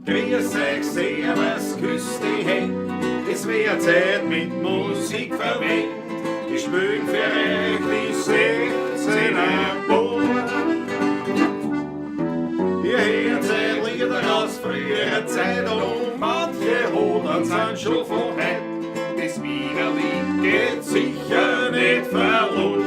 Grüß euch, servus, küss die Händ. Es wär Zeit mit Musik verwendet. Ich spiel für euch die 16er Bund. Ihr hört ein Lieder aus früherer Zeit und manche hundert sind schon von heut. Das Wiener Lied geht sicher nicht verloren.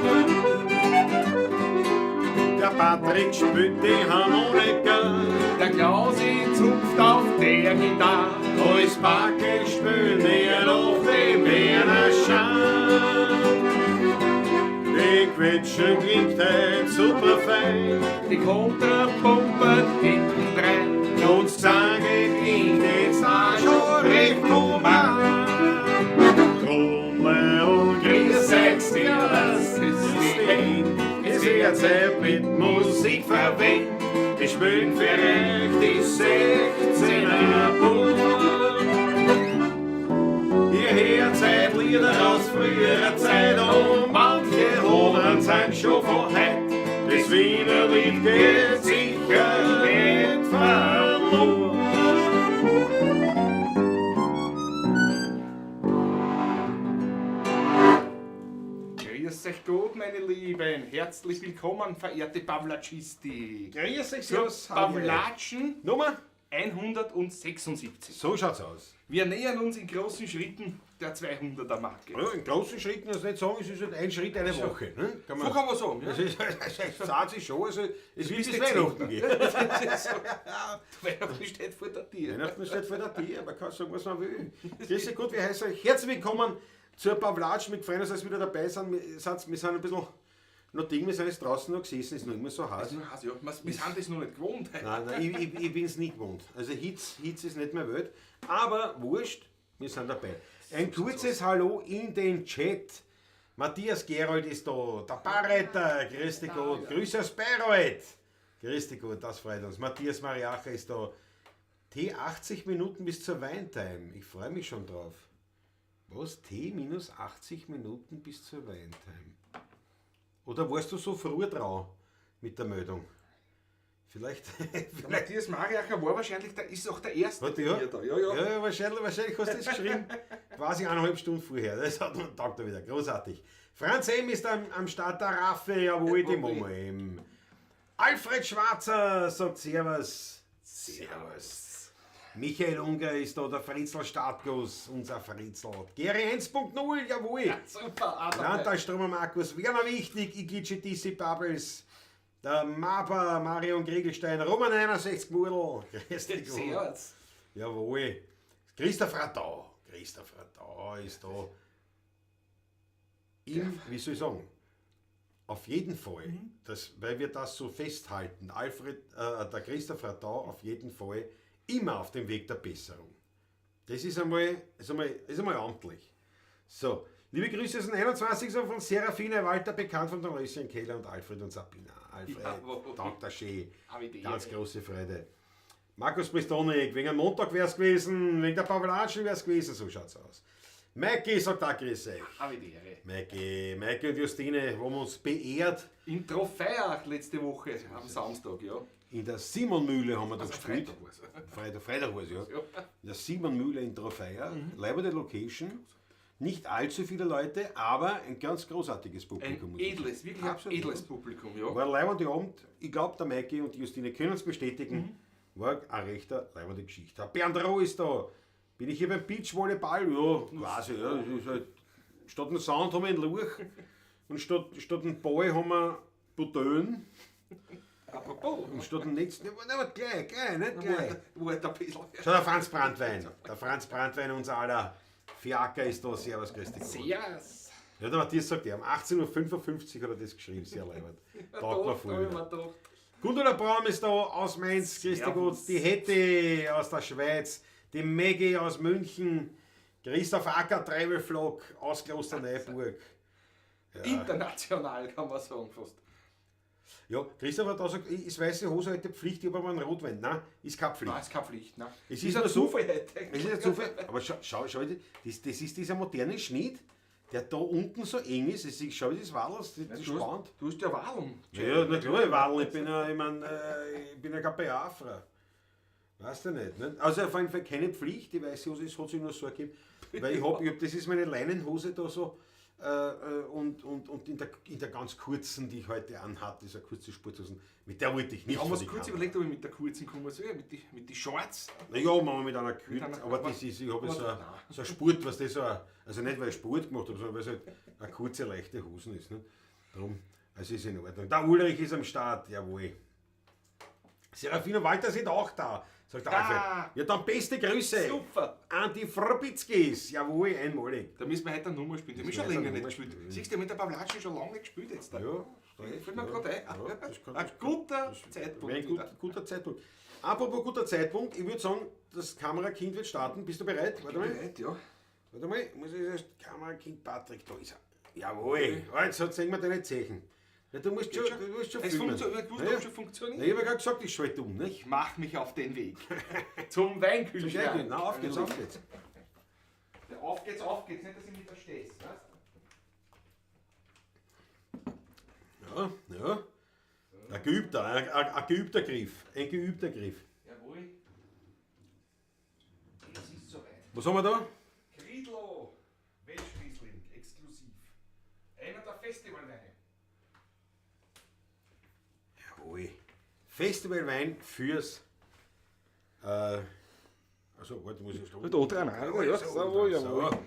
Der Patrick spielt die Harmonika, Der Klausi zupft auf der Gitarre. Als Backe spielen wir noch den Berner Schan. Die Quetschen klingt heut super fein, Die Kontrapumpe hinten rein. und Zange klingt jetzt auch schon recht human. Trommel und Grüß Grüß euch, euch, servus, servus, küss die Händ. Es wird Zeit mit Musik verwendet. Ich spiel für euch die 16er Bund. Ihr hört seit Lieder aus früherer Zeit und manche hundert sind schon von heut. Das Wiener Lied geht sicher nicht verloren. Grüß euch Gott, meine Lieben. Herzlich willkommen, verehrte Pavlatschisti. Grüß euch, Zur servus. Pavlatschen Nummer? 176. So schaut's aus. Wir nähern uns in großen Schritten der 200er Marke. Ja, in großen Schritten, das nicht sagen, es ist halt ein Schritt eine Woche. Ne? Kann So kann man sagen, ja. Es ist, es zahlt sich schon, also es wird bist bis jetzt Weihnachten gehen. Das ist so. Weihnachten steht vor der Tür. Weihnachten steht vor der Tür, man kann sagen, was man will. Grüß dich Gott, wir heißen euch herzlich willkommen zur Pavlatsch. Mit freuen uns, dass wir wieder dabei sind. Wir sind ein bisschen noch Ding, wir sind jetzt draußen noch gesessen, ist noch immer so heiß. Also, ja, wir sind das noch nicht gewohnt. Nein, nein, ich bin es nicht gewohnt. Also Hitze ist nicht mehr Welt. Aber wurscht, wir sind dabei. Ein kurzes Hallo in den Chat. Matthias Gerold ist da, der Barretter, grüß dich Gott, Grüße aus Bayreuth. Grüß dich Gott, das freut uns. Matthias Mariacher ist da. T 80 Minuten bis zur Weintime. Ich freue mich schon drauf. Was? T minus 80 Minuten bis zur Weintime. Oder warst du so früh dran mit der Meldung? Vielleicht. Der vielleicht Matthias Mariacher war wahrscheinlich, der ist auch der Erste. Warte, ja. hier da. Ja, ja. Ja, ja, wahrscheinlich hast du das geschrieben. Quasi eineinhalb Stunden vorher. Das hat man taugt er wieder. Großartig. Franz M. ist am Start, der Raffe, jawohl, die Mama M. Alfred Schwarzer sagt Servus. Servus. Michael Unger ist da, der Fritzl Startguss, unser Fritzl. Geri 1.0, jawohl. Ja, super, auch dabei. Landtagstromer Markus, Werner Wichtig, Igici DC Bubbles, der Mapa, Marion Kriegelstein, Roman 61 Murl. Grüß dich Gott. Servus. Jawohl. Christoph Radau. Christoph Radau ist da. Im, wie soll ich sagen, auf jeden Fall, das, weil wir das so festhalten, der Christoph Radau auf jeden Fall immer auf dem Weg der Besserung. Das ist einmal amtlich. So, liebe Grüße aus dem 21. von Serafine Walter, bekannt von der Löschen Keller und Alfred und Sabina. Alfred, Jawohl. danke schön. Hab ich die Ganz Ehre. große Freude. Markus Pristonik, wegen am Montag wär's gewesen, wegen der Pavlatschen wär's gewesen, so schaut's aus. Maiki sagt auch grüß euch. Hab ich die Ehre. Maiki und Justine haben uns beehrt. In Trofeiach letzte Woche am Samstag, ja. In der Simonmühle haben wir da Also gespielt. Freitag war's. Freitag war's, ja. Ja. In der Simonmühle in Trofeier. Leibende Location. Nicht allzu viele Leute, aber ein ganz großartiges Publikum. Ein muss ich sagen. edles, wirklich ein Absolut. edles Publikum, ja. War ein leibender Abend. Ich glaub, der Maiki und die Justine können es bestätigen. War eine recht leibende Geschichte. Bernd Roh ist da. Bin ich hier beim Beachvolleyball? Ja, quasi. Ja. Das ist halt, statt einem Sound haben wir einen Lurch und statt einem Ball haben wir Bouteillen. Apropos. Und statt dem Netz, ne, ne, aber gleich, gleich, nicht gleich. Wo halt ein bisschen. Schau, der Franz Brandwein. Der Franz Brandwein, unser aller Fiaker ist da. Servus, grüß dich. Servus. Ja, der Matthias sagt, ja, um 18:55 Uhr hat er das geschrieben, sehr leibend. Taugt mir voll Da wieder. hab ich mir gedacht. Gundula Braum ist da aus Mainz, grüß dich Gott. Servus. Die Hetty aus der Schweiz, die Maggie aus München, Christoph Acker, Travelvlog aus Klosterneuburg. Ja. International kann man sagen fast. Ja, Christoph hat auch gesagt, ist weiße Hose heute Pflicht, ich habe aber einen Rotwein. Nein, ist keine Pflicht. Nein, ist keine Pflicht. Nein. Es ist ist ein nur so- Zufall heute. Es ist ein Zufall, aber schau, schau, das ist dieser moderne Schnitt, der da unten so eng ist. Es ist, schau, das Wadl, das ist Du hast, spannend. du hast ja Wadeln. Ja, na klar, ich Wadl, ich bin ja, ich mein, ich bin ja kein Biafra. Weißt du nicht, ne? Also auf jeden Fall keine Pflicht, die weiße Hose, es hat sich nur so ergeben. Weil ich hab, das ist meine Leinenhose da so und in der ganz kurzen, die ich heute anhatte, dieser kurze Sporthosen, mit der wollte ich nicht Ich habe vor mir die kurz Kamera. überlegt, ob ich mit der kurzen kommen soll, mit die Shorts. Naja, machen wir mit einer Kürz, einer- aber das ist, ich habe aber so, nein. so ein Sport, was das so, also nicht weil ich Sport gemacht habe, sondern weil es halt eine kurze, leichte Hosen ist. Ne? Darum, also ist in Ordnung. Der Ulrich ist am Start, jawohl. Serafina Walter sind auch da, sagt der Ah. Alfred. Ja, dann beste Grüße Super! an die Frbitzkis, jawohl, einmalig. Da müssen wir heute eine Nummer spielen. Die haben wir schon wir heute länger eine nicht Nummer gespielt. spielen. Siehst du, mit der Pawlatschi schon lange nicht gespielt jetzt. Da. Ja, Fällt mir gerade ein. Ja, das kann- Ein guter Zeitpunkt Wäre ein wieder. guter Zeitpunkt. Apropos guter Zeitpunkt, ich würde sagen, das Kamerakind wird starten. Bist du bereit? Warte mal. Bereit, ja. Warte mal, muss ich erst Kamerakind Patrick, da ist er. Jawohl, jetzt sehen wir deine Zeichen. Ja, schon. du musst schon Es filmen. funktioniert, gut, Ja, ja. ob schon funktioniert. Na, ich habe ja gerade gesagt, ich schalte um, nicht? Ich mach mich auf den Weg zum Weinkühlschrank. Na, auf geht's, auf geht's. Ja, auf geht's, auf geht's. Nicht, dass ich mich verstehst, weißt? Ja, ja. Ein geübter Griff. Ein geübter Griff. Jawohl. Es ist soweit. Was haben wir da? Kriedlo, Welschriesling, exklusiv. Einer der Festivalweine. Jawohl. Festivalwein fürs. Also, warte, muss ich stoppen. Da dran, ah, ja, so, so, jawohl. so.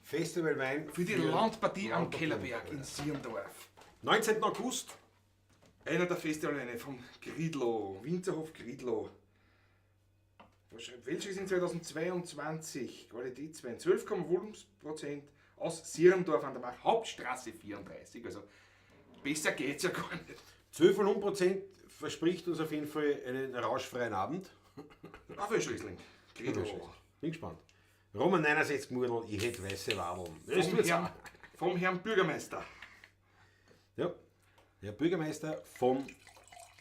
Festivalwein Für die Landpartie am Kellerberg in Sierndorf. 19. August. Einer der Festivalweine vom Kriedlo, Winzerhof Kriedlo. Was schreibt Welschriesling 2022, Qualitätswein, 12,5 Volumensprozent aus Sierndorf an der Mach, Hauptstraße 34. Also besser geht's ja gar nicht. 12,5% verspricht uns auf jeden Fall einen rauschfreien Abend. Auf Welschriesling, Kriedlo. Bin gespannt. Roman 69 Murdel, ich hätte weiße Wadeln. Das Vom tut's Herrn, auch. vom Herrn Bürgermeister. Ja, der Bürgermeister von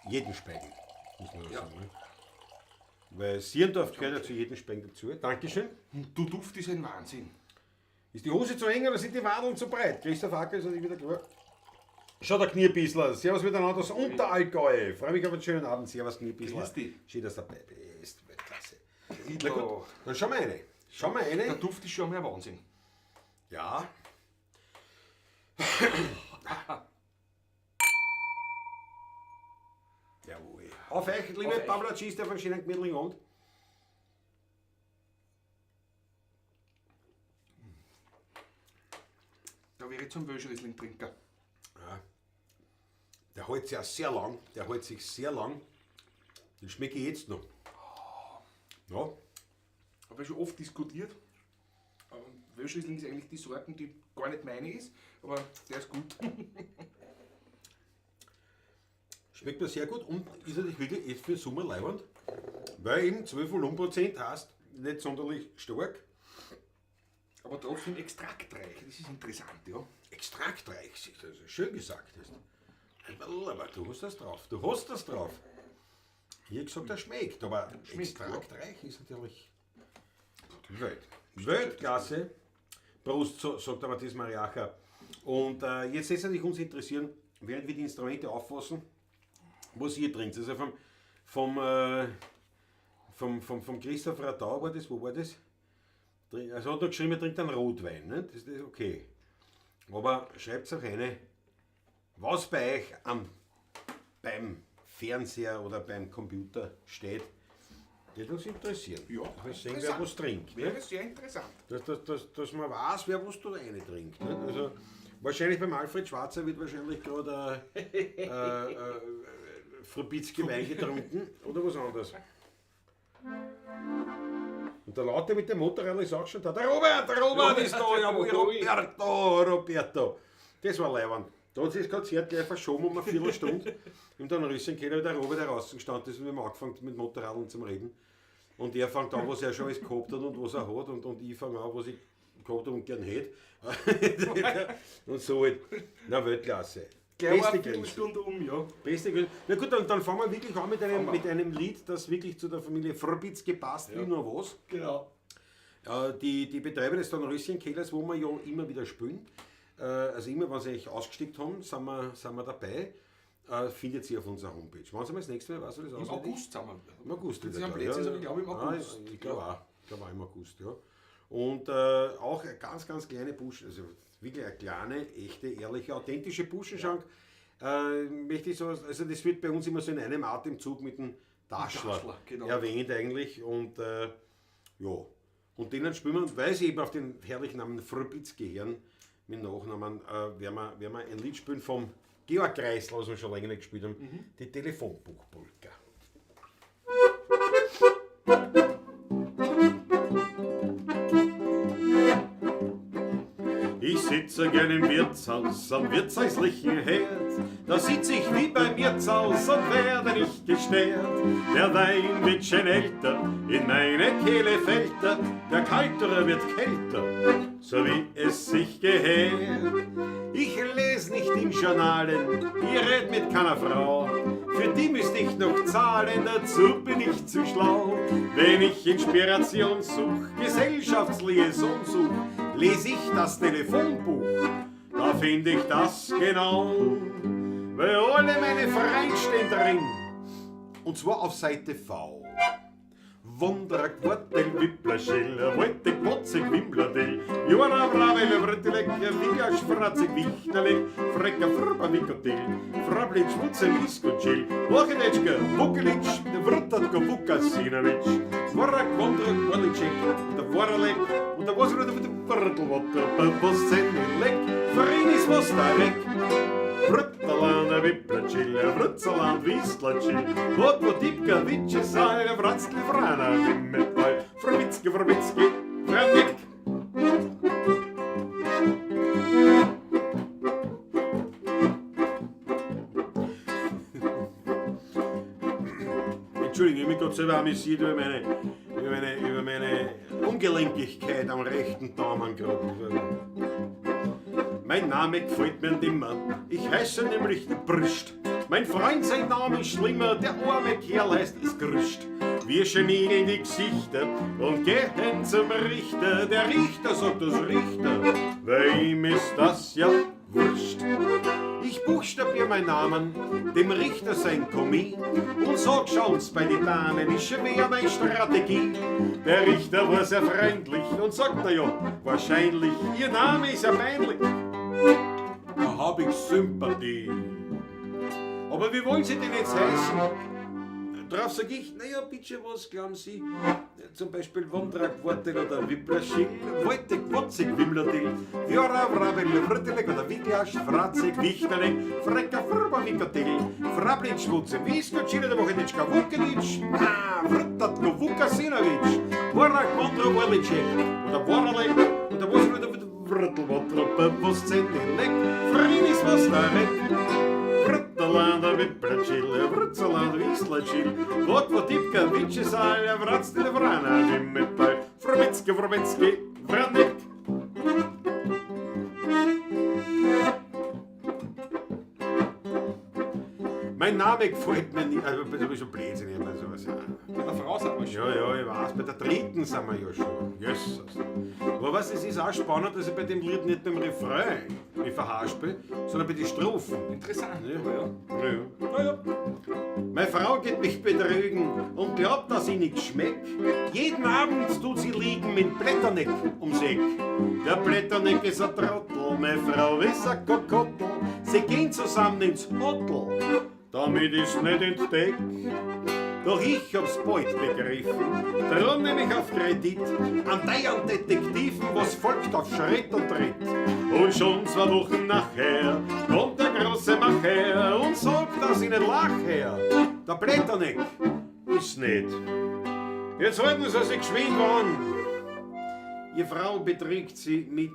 Jedenspeigen, muss man ja Ja. sagen. Ne? Weil Sierndorf gehört ja zu Jedenspeigen dazu. Dankeschön. Und du Duft ist ein Wahnsinn. Ist die Hose zu eng oder sind die Wadeln zu breit? Christoph Acker ist natürlich wieder klar. Schau, der Knierbissler. Servus miteinander aus Unterallgäu. Freue mich auf einen schönen Abend. Servus, Knierbissler. Grüß dich. Schön, dass du dabei bist. Weltklasse. Na Kriedlo. gut, dann schauen wir rein. Schauen wir Der rein. Duft ist schon mehr Wahnsinn. Ja. Jawohl. Auf euch, liebe Auf euch. Pavlatschis, der von schönen gemütlichen Abend. Da wäre ich zum Welschriesling trinker. Ja. Der hält sich auch sehr lang. Der hält sich sehr lang. Den schmecke ich jetzt noch. Ja, Habe ich schon oft diskutiert. Aber Welschriesling ist eigentlich die Sorten, die gar nicht meine ist, aber der ist gut. schmeckt mir sehr gut und ist natürlich wirklich echt für Sommer leiwand, weil eben 12 Volumenprozent heißt nicht sonderlich stark. Aber trotzdem extraktreich. Das ist interessant, ja. Extraktreich, das ist schön gesagt. Hast. Aber du hast das drauf, du hast das drauf. Hier gesagt, er schmeckt, aber Schmeckt, extraktreich ist natürlich Welt. Weltklasse. Prost, so, sagt der Matthias Mariacher. Und jetzt ist natürlich uns interessieren, während wir die Instrumente auffassen, was ihr trinkt. Also vom Christoph Radau war das, wo war das? Also hat er geschrieben, er trinkt einen Rotwein, ne? Das ist okay. Aber schreibt auch eine, was bei euch beim Fernseher oder beim Computer steht, wird uns interessieren. Ja, Wir sehen, wer was trinkt. Ne? Wäre sehr interessant. Dass man weiß, wer was da rein trinkt. Ne? Also, wahrscheinlich beim Alfred Schwarzer wird wahrscheinlich gerade Frubitzki Wein getrunken oder was anderes. Und der Laute mit dem Motorrad ist auch schon da. Der Robert ist da, jawohl, Roberto, Roberto. Das war leiwand. Da hat sich das Konzert gleich verschoben um eine Viertelstunde. Und dann rissen können, weil der Robert herausgestanden ist und wir haben angefangen mit Motorradeln zum Reden. Und er fängt an, was er schon alles gehabt hat und was er hat. Und ich fange an, was ich gehabt habe und gern hätte. Und so halt. Na, Weltklasse. Gleich Beste eine Grüße. Viertelstunde um, ja. Beste Grüße. Na gut, dann fangen wir wirklich an mit einem, Fangen wir mit einem Lied, das wirklich zu der Familie Fröbitz gepasst, wie nur was. Genau. Die Betreiber des Dornröschen-Kellers, wo wir ja immer wieder spielen, also immer, wenn sie eigentlich ausgesteckt haben, sind wir dabei. Findet ihr auf unserer Homepage. Wann sind wir das nächste Mal? Weißt du das Im auswendig? August sind wir. Im August Das wieder, ist am glaub ich. Blödsinn, Ja, aber ich glaube im ja. August. Ah, ich glaube auch. Ich glaube auch im August, ja. Und auch eine ganz, ganz kleine Buschen, also wirklich eine kleine, echte, ehrliche, authentische Buschenschank. Möchte ich so, also das wird bei uns immer so in einem Atemzug mit dem Daschler, Daschler, genau. erwähnt eigentlich. Und ja, und denen spielen wir, und weil sie eben auf den herrlichen Namen Fröbitzky hören, mit Nachnamen, werden wir ein Lied spielen vom Georg Kreisler, was wir schon länger nicht gespielt haben, die Telefonbuchpolka. Ich sitze gern im Wirtshaus am wirtshäuslichen Herd. Da sitz ich wie beim Wirtshaus und werde nicht gestört. Der Wein wird schon älter, in meine Kehle fällt er. Der Kaltere wird kälter, so wie es sich gehört. Ich les nicht in Journalen, ich red mit keiner Frau. Für die müsst ich noch zahlen, dazu bin ich zu schlau. Wenn ich Inspiration such, Gesellschaftsliaison such, les ich das Telefonbuch, da find ich das genau. Weil alle meine Freunde stehen drin, und zwar auf Seite V. Wondrak, Wortel, Wippler, Schiller, Wolte, Kwotzig, Wimbladel, Jora, Bravel, Vrtelek, Vigasch, Fratzig, Wichterlek, Frecker, Frba, Mikotil, Frablitsch, Schmutze, Wiskotschil, Wochenetschka, Bukelitsch, Vrtatko, Vukasinovic, Vorak, Wondrak, Worlicek, der Woralek, und der Wasser, der Vrtelwatter, Bossenilek, Frinis, Vostarek, Vrtalana, Viplatschil, Vrtsaland, Wiestlatschil, Votvo, Tipka, Vitsche, Sal, Vratzl, Vrana, Wimmetal, Frwitzke, Frwitzke, Franek. Entschuldigung, ich hab mich grad selber amüsiert über meine Ungelenkigkeit am rechten Daumen grad. Mein Name gefällt mir nimmer, ich heiße nämlich Brüst. Mein Freund, sein Name ist schlimmer, der arme Kerl heißt Skrüst. Wir genieren die Gesichter und gehen zum Richter. Der Richter sagt das Richter, weil ihm ist das ja wurscht. Ich buchstabier meinen Namen, dem Richter sein Kommis, und sag schauen's bei den Damen, ist schwer meine Strategie. Der Richter war sehr freundlich und sagt, na ja, wahrscheinlich, ihr Name ist ja peinlich. Da hab ich Sympathie. Aber wie wollen Sie denn jetzt heißen? Drauf sag ich, naja, bitte, was glauben Sie? Zum Beispiel Wondrak, Wortel oder Wipplerschill, Wolte, Kwotzig, Wimmlerdill, Jora, Vrabel, Vrtelek oder Wiglasch, Fratzig, Wichterlek, Frecker, Frba, Wickerdill, Frablitsch, Schmutze, Wieskotschil oder Wochenitschka, Wukenic, Vrtatko, Vukasinovic, Vorak, Wondra, Worlicek oder Woralek oder was oder Vrtelwatter, was Zentilek, Frinis, Wastarek. Vrtalanda, Wipplatschil, Vrtsaland, Wieslatschil, Votvo, Tipka, Vitsche, Sal, Vratzl, Vrana, Wimmetal, Frwitzke, Wrobetzky, Vranek. Mein Name gefällt mir nicht, also das ist schon Blödsinn, ich meine sowas, ja. Bei der Frau sind wir schon. Ja, ja, ich weiß, bei der dritten sind wir ja schon. Jesus. Aber was, es ist auch spannend, dass ich bei dem Lied nicht beim Refrain mich verhaspel, sondern bei den Strophen. Interessant, Ja. aber ja. Ja, ja. Na ja. Meine Frau geht mich betrügen und glaubt, dass ich nicht schmeck. Jeden Abend tut sie liegen mit Blätterneck ums Eck. Der Blätterneck ist ein Trottel, meine Frau ist ein Kokottel. Sie gehen zusammen ins Hotel, damit ich's nicht entdeck. Doch ich hab's bald begriffen, drum nehm ich auf Kredit an deinen Detektiven, was folgt auf Schritt und Tritt. Und schon 2 Wochen nachher kommt der große Macher und sagt, dass ich nicht lach her. Der Blätterneck ist nicht. Jetzt halten sie sich geschwind an. Ihr Frau betrügt sie mit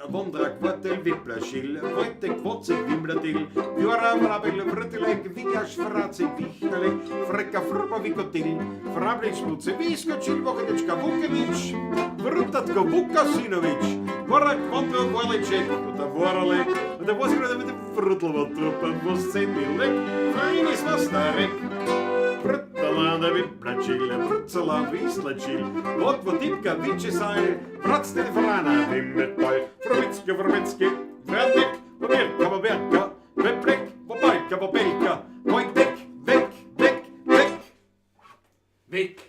Wondrak, Wortel, Wipplerschill, Wolte, Kwotzig, Wimmlerdill, Jora, Vrabel, Vrtelek, Wigasch, Fratzig, Wichterlek, Frecker, Frba, Wikotil, Frablitsch, Schmutze, Wiskotschil, Wochenitschka, Wukenic, Vrtatko, Vukasinovic, Vorak, Wondrak, Worlicek, oder Woralek, und der was ich mit dem Vrtelwatruppen, was Zendilek, Frinis, Wastarek. Vrtalanda, Wipplatschil, Vrtsaland, Wieslatschil, Votvo, Tipka, Vitsche, Sal, Vratztel, Vrana, Wimmetal, Frwitzke, Wrobetzky, Vranek, Wobirka, Wobirka, Weplek, Weg.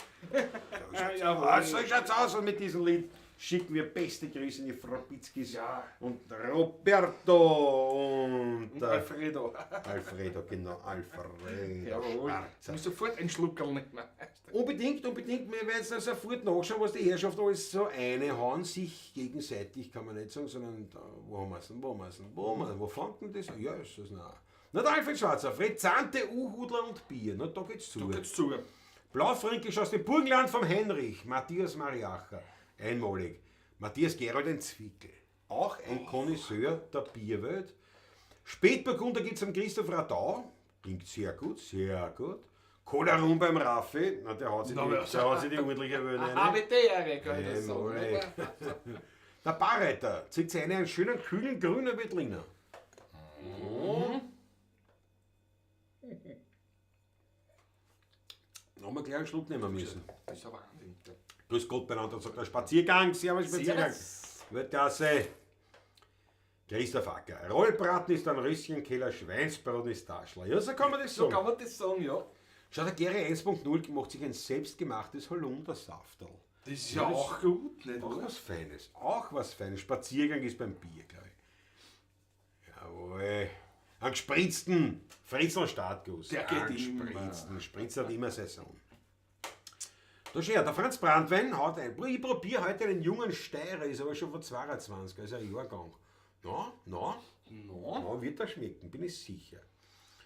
Ja, so schaut's aus und mit diesem Lied schicken wir beste Grüße in die Frau Pitzkis Ja. und Roberto und Alfredo. Alfredo, genau, Alfredo Jawohl. Ich Schwarzer. muss sofort einen Schluckerl nehmen. Unbedingt, unbedingt, wir werden jetzt sofort nachschauen, was die Herrschaft alles so einhauen, sich gegenseitig, kann man nicht sagen, sondern da, wo haben wir's denn, wo haben wir's denn, wo haben wir's denn, wo fängt denn das an? Ja, ist das noch. Na, der Alfred Schwarzer, Frizzante, Uhudler und Bier, na, da geht's zu. Da geht's zu. Blaufränkisch aus dem Burgenland vom Heinrich, Matthias Mariacher, einmalig. Matthias Gerold ein Zwickel, auch ein Connoisseur der Bierwelt. Spätburgunder gibt es am Christoph Radau, klingt sehr gut, sehr gut. Cola Rum beim Raffi, na, der hat sich Na, die, wer- der hat sich die ordentliche Welle rein. Habe die Ehre, kann ich das sagen. Einmalig. oder? Der Barreiter zieht sich einen schönen, kühlen, grünen Veltliner. Mhm. Haben wir gleich einen Schluck nehmen müssen. Das ist ja Wahnsinn. Grüß Gott beieinander, sagt der Spaziergang, Servus Spaziergang. Servus. Weltklasse. Christoph Acker. Rollbraten ist ein Röschenkeller, Schweinsbraten ist Taschler. Ja, so kann man das So sagen. kann man das sagen, ja. Schau, der Gary 1.0 macht sich ein selbstgemachtes Holundersafterl. Das ist ja Ja, das- auch gut, nicht Auch oder? was Feines, auch was Feines. Spaziergang ist beim Bier, glaube ich. Jawohl. Einen gespritzten Fritzel Startguss. Der geht Einen immer. gespritzten. Spritz hat immer Saison. Da schau, her, der Franz Brandwein hat ein. Ich probiere heute einen jungen Steirer, ist aber schon von 22, also ein Jahrgang. Na, na, No. na, wird er schmecken, bin ich sicher.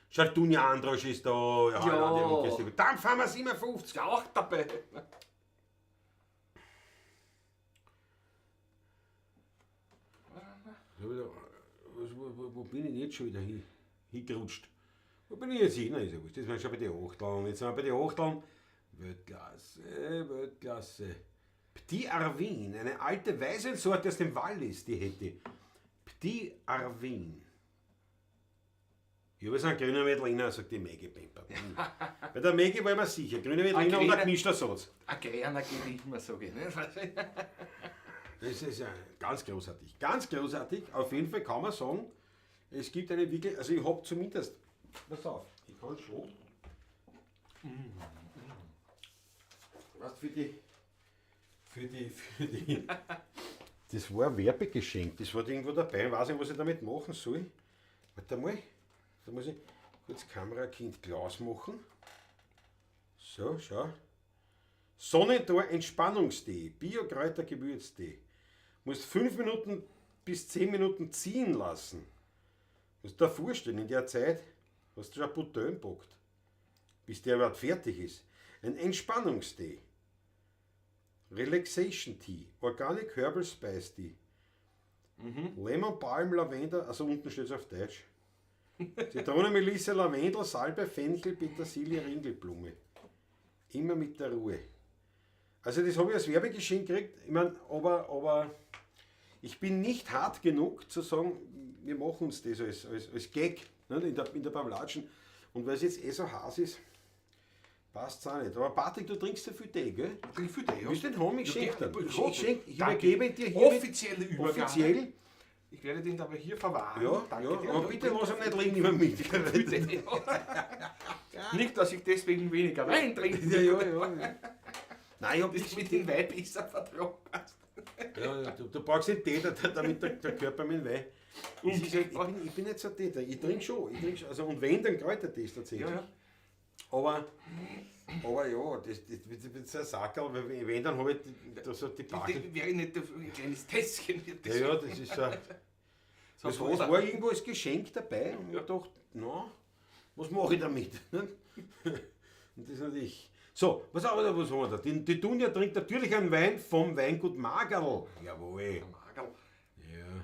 Schaut, Dunja Androsch ist da, ja, Ja. ja. Dann fahren wir 57. Ist ja auch dabei. Wo bin ich denn jetzt schon wieder hin, hingerutscht? Wo bin ich jetzt hin? Na, ist ja wurscht. Jetzt sind wir schon bei den Achteln. Jetzt sind wir bei den Achteln. Weltklasse, Weltklasse. Petit Arvin, eine alte Weißweinsorte aus dem Wallis, die hätte ich. Petit Arvin. Ja, wir sind grüner Veltliner, sagt die Maggie Pimper. Bei der Maggie war ich mir sicher. Grüner Veltliner und ein grüner- gemischter Satz. Ein Grüner geht immer, sag ich. Ne? Das ist ja ganz großartig. Ganz großartig. Auf jeden Fall kann man sagen, es gibt eine wirklich, also ich habe zumindest, pass auf, ich kann schon. Was für die, das war ein Werbegeschenk, das war irgendwo dabei, ich weiß nicht, was ich damit machen soll. Warte mal, da muss ich kurz Kamerakind Klaus machen. So, schau. Sonnentor Entspannungstee, Bio-Kräuter Gewürztee. Musst 5 Minuten bis 10 Minuten ziehen lassen. Musst dir vorstellen, in der Zeit hast du schon ein Bouteille gepackt, bis der überhaupt fertig ist. Ein Entspannungstee. Relaxation Tea, Organic Herbal Spice Tea. Lemon Balm, Lavender, also unten steht es auf Deutsch. Zitrone, Melisse, Lavendel, Salbe, Fenchel, Petersilie, Ringelblume. Immer mit der Ruhe. Also das habe ich als Werbegeschenk gekriegt. Ich meine, aber ich bin nicht hart genug zu sagen, wir machen uns das als Gag, ne, in der Pavlatschen. Und weil es jetzt eh so heiß ist, passt es auch nicht. Aber Patrick, du trinkst ja viel Tee, gell? Ich trinke viel Tee, ja. Willst du den haben? Ich Ja, schenke gerne. dir. Ich, Ja, ich, schenk, ich danke. übergebe dir hiermit Offizielle Übergabe. offiziell. Ich werde den aber hier verwahren. Ja, Danke ja, dir. aber bitte lass ihn nicht liegen, immer mit. Bitte. Nicht, dass ich deswegen weniger Wein trinke. Ja. Nein, ich hab Das nichts mit dem Wein besser vertragen hast. Ja, ja, du brauchst den Tee, damit der Körper mit dem Wein. Ich bin nicht so Tee, ich trinke schon, ich trink schon. Also, und wenn, dann Kräutertee tatsächlich. Ja, ja. Aber ja, das wird so ein Sackerl, weil wenn, dann habe ich da so die Backel. Das wäre nicht ein kleines Tässchen. Wird das. Ja, ja, das ist so. So ein Das war, Bruder. es war irgendwo als Geschenk dabei und ich dachte, na, was mache ich damit? Und das ist natürlich. So, was, aber, was haben wir da? Die Dunja trinkt natürlich einen Wein vom Weingut Magerl. Jawohl. Magerl. Ja.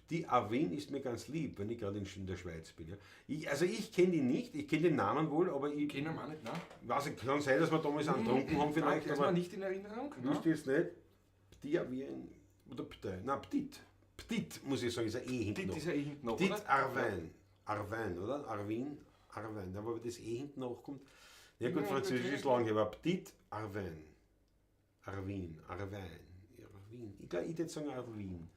Die Arvin ist mir ganz lieb, wenn ich gerade in der Schweiz bin. Ja. Also ich kenne die nicht, ich kenne den Namen wohl, aber ich Kennen wir auch nicht, ne? weiß nicht, kann sein, dass wir damals einen getrunken haben vielleicht, Der ist aber mir nicht in Erinnerung. Ne? wüsste jetzt nicht. Petit Arvin oder Petit, nein, Petit. Petit, muss ich sagen, ist ein E hinten Petit noch. ist ja eh hinten noch, Petit oder? Arvin. Arvin, oder? Arvin, Arvin. Da, wo das E hinten nachkommt. Ja gut, Ja, Französisch okay. ist lang, aber Petit Arvin. Arvin, Arvin, Arvin. Ich glaube, ich würde sagen Arvin.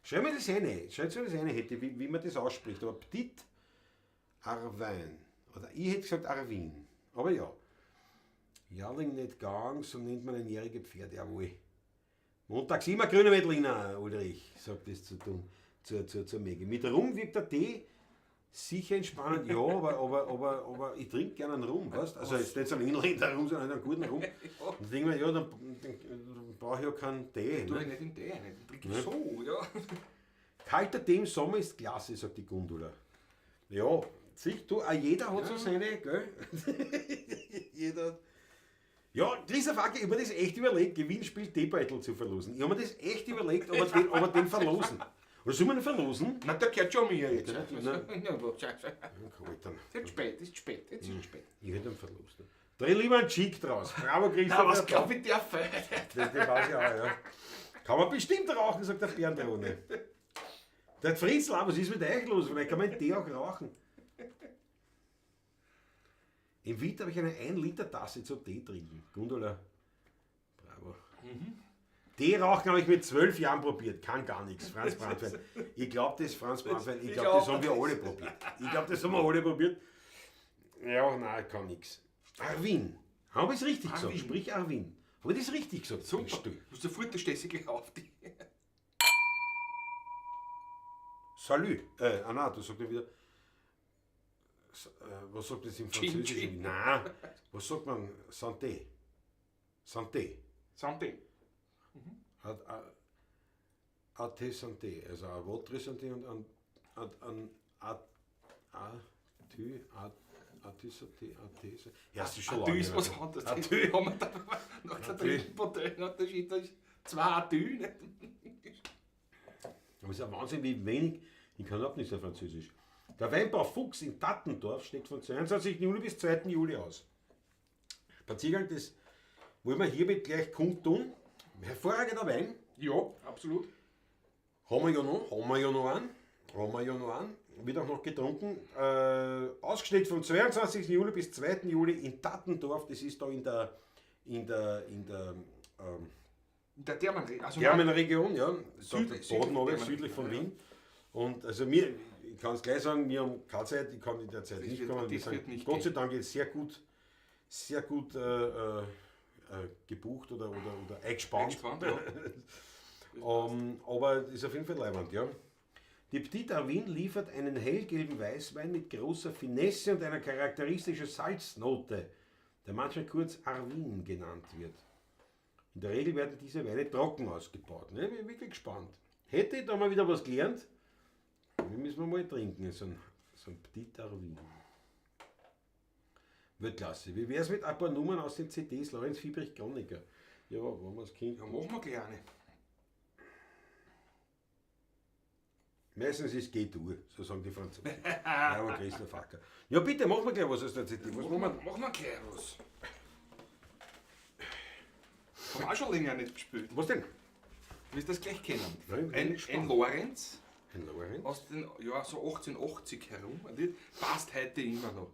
Schreib mir das eine, schreib mir das eine, hätte, wie man das ausspricht. Aber Petit Arvin. Oder ich hätte gesagt Arvin. Aber ja. Jarling nicht gang, so nennt man ein jährige Pferd, jawohl. Montags immer grüne Veltliner, Ulrich, sagt das zu tun, zur Maggie. Mit Rum wirkt der Tee sicher entspannend, ja, aber ich trinke gerne einen Rum, weißt? Also jetzt nicht so einen Inländer Rum, sondern einen guten Rum. Und denke mir, ja, dann brauche ich ja keinen Tee. Tu ich nicht in Tee, nicht. Trinke ich so, ja. Kalter Tee im Sommer ist klasse, sagt die Gundula. Ja, siehst du, auch jeder hat so seine, gell? Jeder. Ja, Christoph Acke, ich habe mir das echt überlegt, Gewinnspiel Teebeutel zu verlosen. Ich habe mir das echt überlegt, aber den verlosen. Oder soll man den verlosen? Nein, der gehört schon mir jetzt. Nein. Ja, Jetzt ist spät, ist spät, jetzt ist spät. Ich hätte ihn verlosen. Dreh lieber einen Cheek draus. Bravo, Christoph. Na, was glaub ich, der Feier. Das weiß ich auch, ja. Kann man bestimmt rauchen, sagt der Bernd Rone. Der Fritzl, was ist mit euch los? Vielleicht kann man den Tee auch rauchen. Im Winter habe ich eine 1-Liter-Tasse zum Tee trinken. Gundula, bravo. Mhm. Tee rauchen habe ich mit 12 Jahren probiert. Kann gar nichts. Franz Brandwein. Ich glaube, das, Franz Brandwein, ich glaube, das haben wir alle probiert. Ich glaube, das haben wir alle probiert. Ja, nein, kann nichts. Arwin. Habe ich es richtig gesagt? Sprich Arwin. Habe ich das richtig gesagt? Super. Du musst sofort, da stehst du gleich auf die. Salü. Nein, du sagst ja wieder. Was sagt das im Französischen? Nein, was sagt man? Santé. Santé. Santé. Mhm. A T Santé. Also a votre Santé und an A T A T Santé A T. Ja, das ist schon lange. A ist was anderes. A T haben wir da nach der dritten Partei, da ist 2 A T. Aber es ist ein Wahnsinn, wie wenig. Ich kann überhaupt nicht so Französisch. Der Weinbau Fuchs in Tattendorf steht von 22. Juli bis 2. Juli aus. Spaziergang, das wollen wir hiermit gleich kundtun. Hervorragender Wein. Ja, absolut. Haben wir ja noch einen. Wird auch noch getrunken. Ausgestellt vom 22. Juli bis 2. Juli in Tattendorf. Das ist da in der Thermenregion, ja. Südlich von Wien. Und also mir, ich kann es gleich sagen, wir haben keine Zeit, ich kann in der Zeit nicht kommen. Wir sind Gott sei Dank jetzt sehr gut gebucht oder eingespannt. Ja. Aber ist auf jeden Fall leibend, ja. Die Petit Arvin liefert einen hellgelben Weißwein mit großer Finesse und einer charakteristischen Salznote, der manchmal kurz Arvin genannt wird. In der Regel werden diese Weine trocken ausgebaut. Ne? Bin wirklich gespannt. Hätte ich da mal wieder was gelernt? Wir müssen mal trinken, so ein Petit Arvin. Weltklasse. Wie wär's mit ein paar Nummern aus den CDs Lorenz Fiebrich Chroniker? Ja, wollen wir das Kind? Ja, machen wir gleich eine. Meistens ist G-Dur, so sagen die Franzosen. Ja, aber Christoph Acker. Ja, bitte, machen wir gleich was aus der CD. Was machen wir gleich was. Haben wir auch schon länger nicht gespielt. Was denn? Du wirst das gleich kennen. Nein, ein Lorenz. Ein Lorenz? Aus den Jahr so 1880 herum. Passt heute immer noch.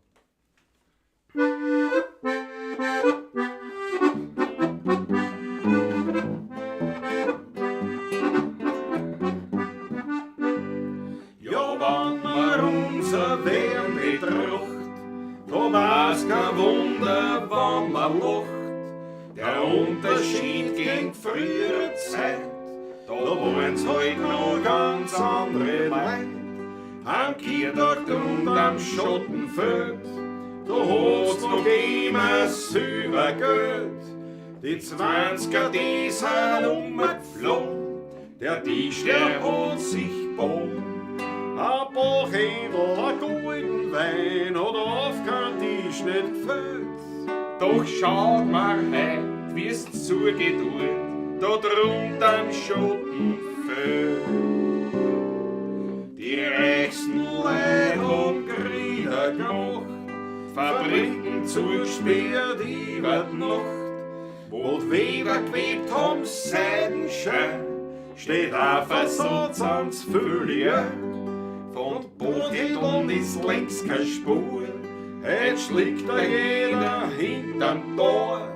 Ja, wenn man unser Wehr betracht, da war's kein Wunder, wenn man lacht. Der Unterschied gegen frühere Zeit, da waren's halt noch ganz andere Leute. Am Kirtag und am Schottenfeld, da hat's noch immer Silbergeld. Die 20er, die sind umgeflogen, der Tisch, der hat sich gebogen. Ein Bochendl, ein guten Wein hat auf kein Tisch nicht gefällt. Doch schaut mal heut, wie's zugeht, da drunter im Schottenfeld. Die reichsten Leute haben Kriege gemacht, Fabriken zugesperrt über die Nacht. Wo die Weber gewebt haben, Seidenschein, steht ein Versatz ans Füllier. Von Bodenhändlern ist längst keine Spur, heut schlägt da jeder hinterm Tor.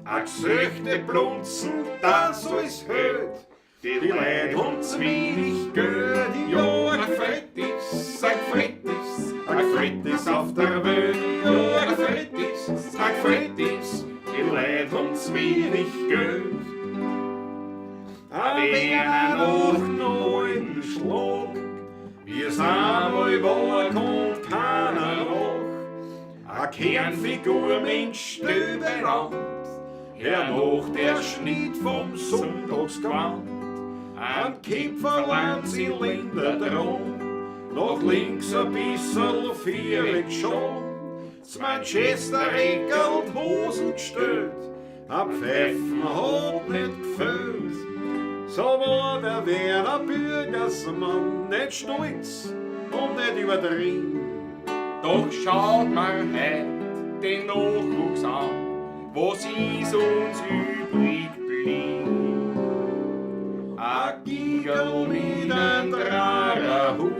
A Gesöchte blunzen, das alles hört, die Leute haben zu wenig Geld. Ja, ein Frettis, ein Frettis, ein Frettis auf der Welt. Ja, ein Frettis, ein Frettis, die wenig Geld. A Werner nach dem alten Schlag, wie's einmal war, kommt keiner nach. A Kernfigur, Mensch, still benannt, hernach der Schnitt vom Sonntagsgewand. Ein Kipferland, Zylinder dran, nach links ein bissl vierig schon. Z Manchester Eckerl die Hosen gestellt, a Pfeifen hat nicht gefehlt. So war der Werner Bürgersmann nicht stolz und nicht übertrieben. Doch schaut man heut den Nachwuchs an, was ist uns übrig blieb? A Gigerl mit einem Drarerhut,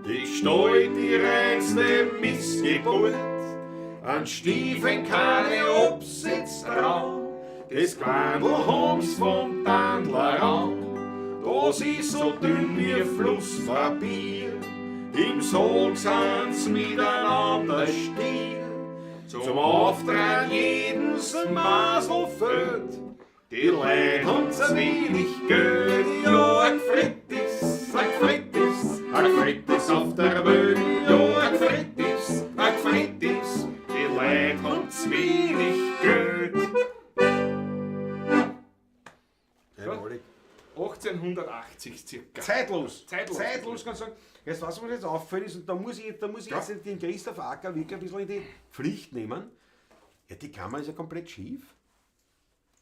die Gestalt die reinste Missgeburt, an Stiefeln keine Absitz dran, das Gewandl haben's vom Tandler an, das ist so dünn wie Flusspapier, im Sog sind's miteinander stier, zum Auftragen jedes Masel fehlt. Die Leute haben zu wenig Geld, ja, ein Frittis, ein Frittis, ein Frittis auf der Welt, ja, ein Frittis, ein Frittis, die Leute haben zu wenig Geld. Einmalig. 1880 circa. Zeitlos. Zeitlos. Zeitlos, kann ich sagen. Jetzt, was mir jetzt auffällt ist, und da muss ich jetzt den Christoph Acker wirklich ein bisschen in die Pflicht nehmen. Ja, die Kamera ist ja komplett schief.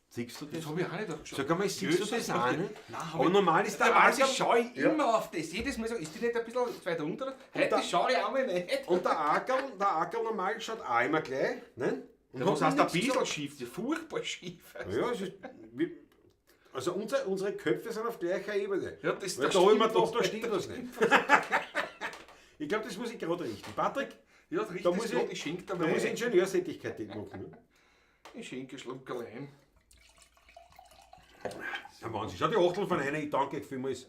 Siehst du das? Das habe ich auch nicht angeschaut. Sag einmal, siehst du das auch nicht? Nein, Aber normal ist der Normalerweise Acker- schaue ich Ja. immer auf das. Jedes Mal so, ist die nicht ein bisschen weiter unten? Heute schaue ich einmal nicht. Und der Ackerl normal schaut auch immer gleich. Ne? Und Ja, was hat heißt ein nichts bisschen gesagt. schief? Das ist furchtbar schief. Ja, es ist, also unsere Köpfe sind auf gleicher Ebene. Ja, das- Weil da da hab ich mir stimmt gedacht, was da nicht. stimmt was nicht. Ich glaube, das muss ich gerade richten. Patrick, Ja, das da muss richtig, ich, ich schenke da muss ich Ingenieurstätigkeit machen. Ne? Ich schenke einen Schluckerl ein. Ja, Wahnsinn. Schau, die Achtel von einer, ich danke euch vielmals.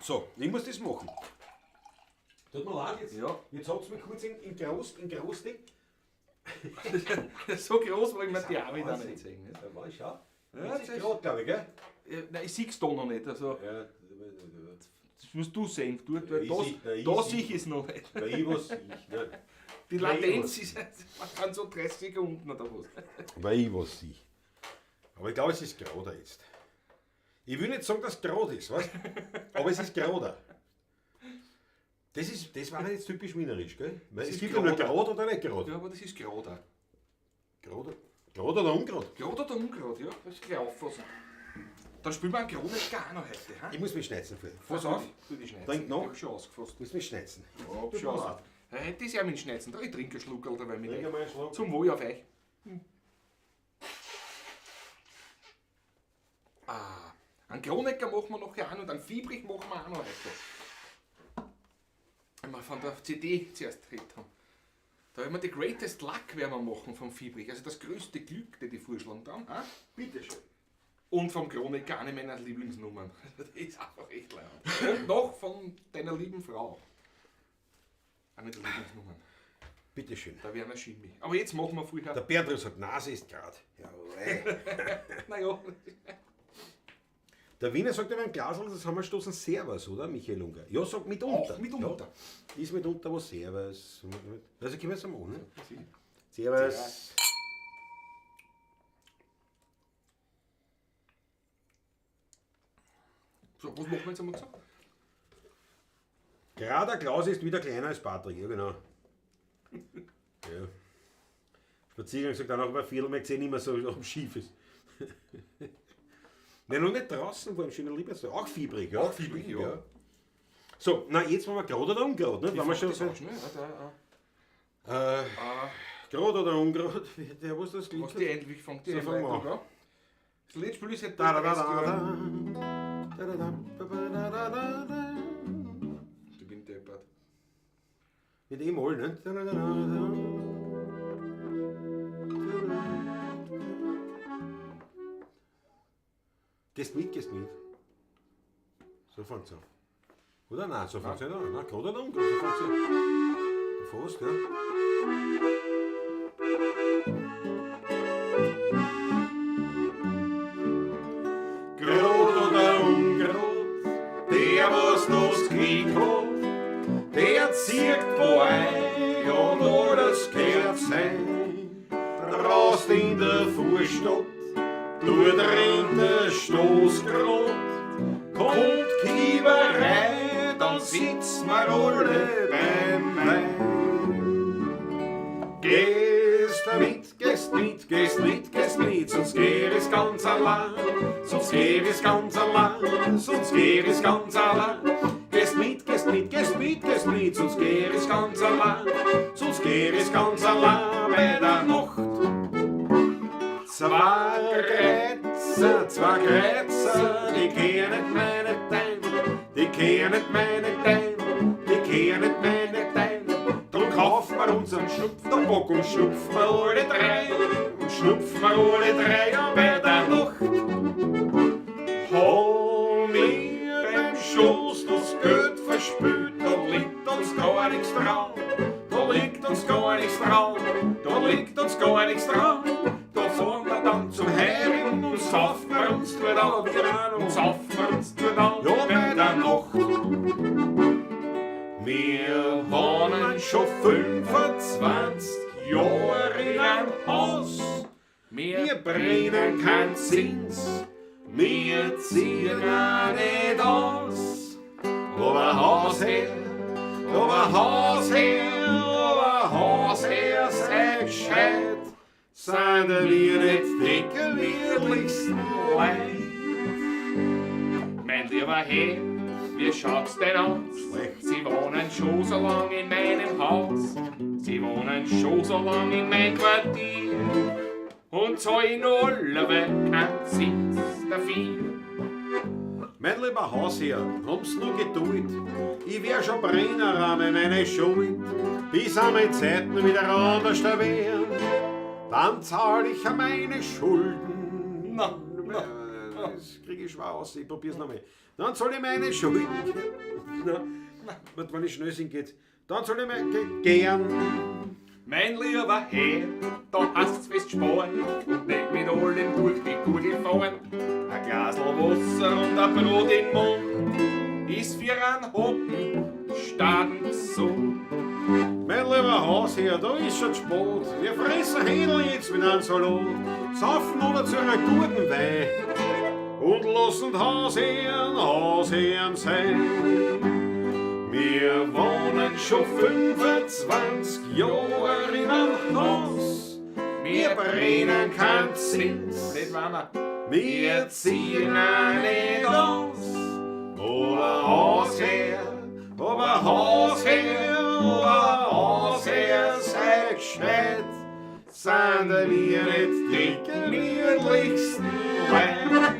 So, ich muss das machen. Tut mir leid jetzt. Ja. Jetzt hat's mich kurz in Großding. So groß wollen wir die auch wieder Wahnsinn. nicht sehen. Nicht? Ja, war schau. Ja, Jetzt das ist ist- gerade, glaube ich, gell? Ja, nein, ich sehe es da noch nicht. Also, Ja, das musst du sehen. Du, Ja, ich da seh- da ich sehe ich es noch nicht. Weil ich was ich, ne? Die Weil ich Latenz was ist, man kann so 30 Sekunden oder was. Weil ich was sehe. Aber ich glaube, es ist gerade jetzt. Ich will nicht sagen, dass es gerade ist, weißt? Aber es ist gerade. Das war jetzt typisch wienerisch, gell? Weil Das es ist gibt ja nur gerade. gerade oder nicht gerade. Ja, aber das ist gerade. Gerade. Gerade oder ungerade? Gerade oder ungerade, ja. Das ist gleich auffassen. Dann spielen wir einen Kronecker auch noch heute. He? Ich muss mich schneizen. Vorher. Pass auf. Tu die Schneizen. Trink noch. Ich hab schon ausgefasst. Ich muss mich schneizen. Ja, hab Tut schon mir leid. ausgefasst. Ja, heute ist ja mit Schneizen. Da, ich trinke einen Schluck, Alter, weil mich Trink nicht. einmal einen Schluck. Zum Wohl auf euch. Ah, einen Kronecker machen wir nachher auch noch und einen Fiebrich machen wir auch noch heute. Wenn wir von der CD zuerst geredet haben. Da werden wir die Greatest Luck werden wir machen vom Fiebrich. Also das größte Glück, das die vorschlagen dann. Ha? Bitte schön. Und vom Kronecker eine meiner Lieblingsnummern. Das ist einfach echt leid. Und noch von deiner lieben Frau. Eine der Lieblingsnummern. Bitte schön. Der Werner Schimmi. Aber jetzt machen wir vorher. Der Bernd sagt, Nase ist grad. Jawohl. Naja. Der Wiener sagt aber ein Glasl, das haben wir stoßen Servus, oder, Michael Unger? Ja, sagt mitunter. Auch mitunter. Ja, ist mitunter was Servus. Also können wir es machen, ne? Servus. So, was machen wir jetzt einmal gesagt? Gerader Klaus ist wieder kleiner als Patrick, ja genau. Ja. Spaziergang sagt auch noch bei Viertel, man gesehen immer so, ob schief ist. Nein, noch nicht draußen, vor allem schöner Lieberstag. Auch fiebrig, ja. Auch fiebrig, ja. So, na jetzt wollen wir gerade oder ungerade, ne? Wenn wir schon so, Schnell, ja, da, gerade oder ungerade, der was das was Glück die ein, wie fängt die So, fangen wir Einleitung an. an? Das Liedspiel ist seit Da, da, da, 30 da, Jahren. da. Da, da, da, da, da, da, da. Ich bin deppert. Mit E-Moll, ne? Da, da, da, da. Gehst mit, gehst mit. So fängt's an. Oder? Nein, so fängt's nicht an. Nein, gerade oder ungerade, so fängt's an. Fast, ja. Wohnst in der Vorstadt, dort rennt der Stoß grad. Kommt Kieberei, dann sitzen wir alle beim Wein. Gehst mit, gehst mit, gehst mit, gehst mit, sonst geh ich's ganz allein, sonst geh ich's ganz allein, sonst geh ich's ganz allein. Gehst mit, gehst mit, gehst mit, gehst mit, sonst geh ich's ganz allein, sonst geh ich's ganz allein bei der Nacht. Zwei Kreuzer, die kehren nicht meine Tein, die kehren nicht meine Tein, die kehren nicht meine Tein. Drum kaufen wir uns einen Schnupftabak und schnupfen wir alle drei, und schnupfen wir alle drei bei der Nacht. Haben wir beim Schoß das Geld verspült, da liegt uns gar nichts dran, da liegt uns gar nichts dran, da liegt uns gar nichts dran. Da fahren wir dann zum Heurigen und saufen wir uns dort an, und saufen wir uns dort an, ja, bei der Nacht. Wir wohnen schon 25 Jahre in einem Haus. Wir brennen kein Zins, wir ziehen auch nicht aus. Aber Hausherr, aber Hausherr, aber Hausherr, sei gescheit, sind wir nicht die gemütlichsten Leute. Mein lieber Herr, wie schaut's denn aus? Schlecht. Sie wohnen schon so lang in meinem Haus. Sie wohnen schon so lang in meinem Quartier. Und zahlen alle keinen Zins dafür. Mein lieber Hausherr, haben's nur Geduld. Ich wär schon Brenner mit meine Schuld. Bis einmal Zeiten wieder anders da wären. Dann zahl ich ja meine Schulden. Na, na. Das krieg ich schwer aus, ich probier's nochmal. Dann zahl ich meine Schulden. Na, warte, wenn ich schnell sing, geht's. Dann zahl ich meine gern. Mein lieber Herr, da hast's fest sparen und nicht mit allem durch die Gurgel fahren. Ein Glasl Wasser und ein Brot im Mund ist für einen Hoppen staden gesund. Mein lieber Hausherr, da ist schon spät. Wir fressen Händel jetzt mit einem Salat, saufen oder zu einer guten Wein und lassen Hausherrn Hausherrn sein. Wir wohnen schon 25 Jahre in einem Haus. Wir brennen kein Zins. Blöd waren wir. Wir ziehen auch nicht aus. Aber Hausherr, aber Hausherr, aber Hausherr, sei gescheit, sind wir nicht die gemütlichsten Leute.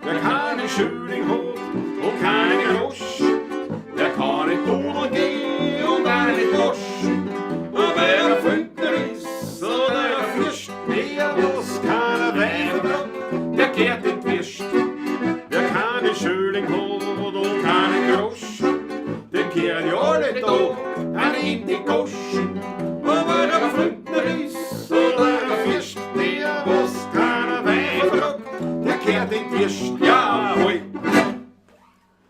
Wer keine Schöning hat und keine Grosch, der kann nicht Pudel gehen und auch nicht Losch. Und wer ein Fündner ist oder ein Fürst, der was keiner Wein vertraut, der kehrt in die Würst. Wer keine Schöning hat und keine Grosch, dem kehren ja alle Tag eine in die Gosch. Und wer ein Fündner ist oder ein Fürst, der was keiner Wein vertraut, der kehrt in die Würst. Jawohl!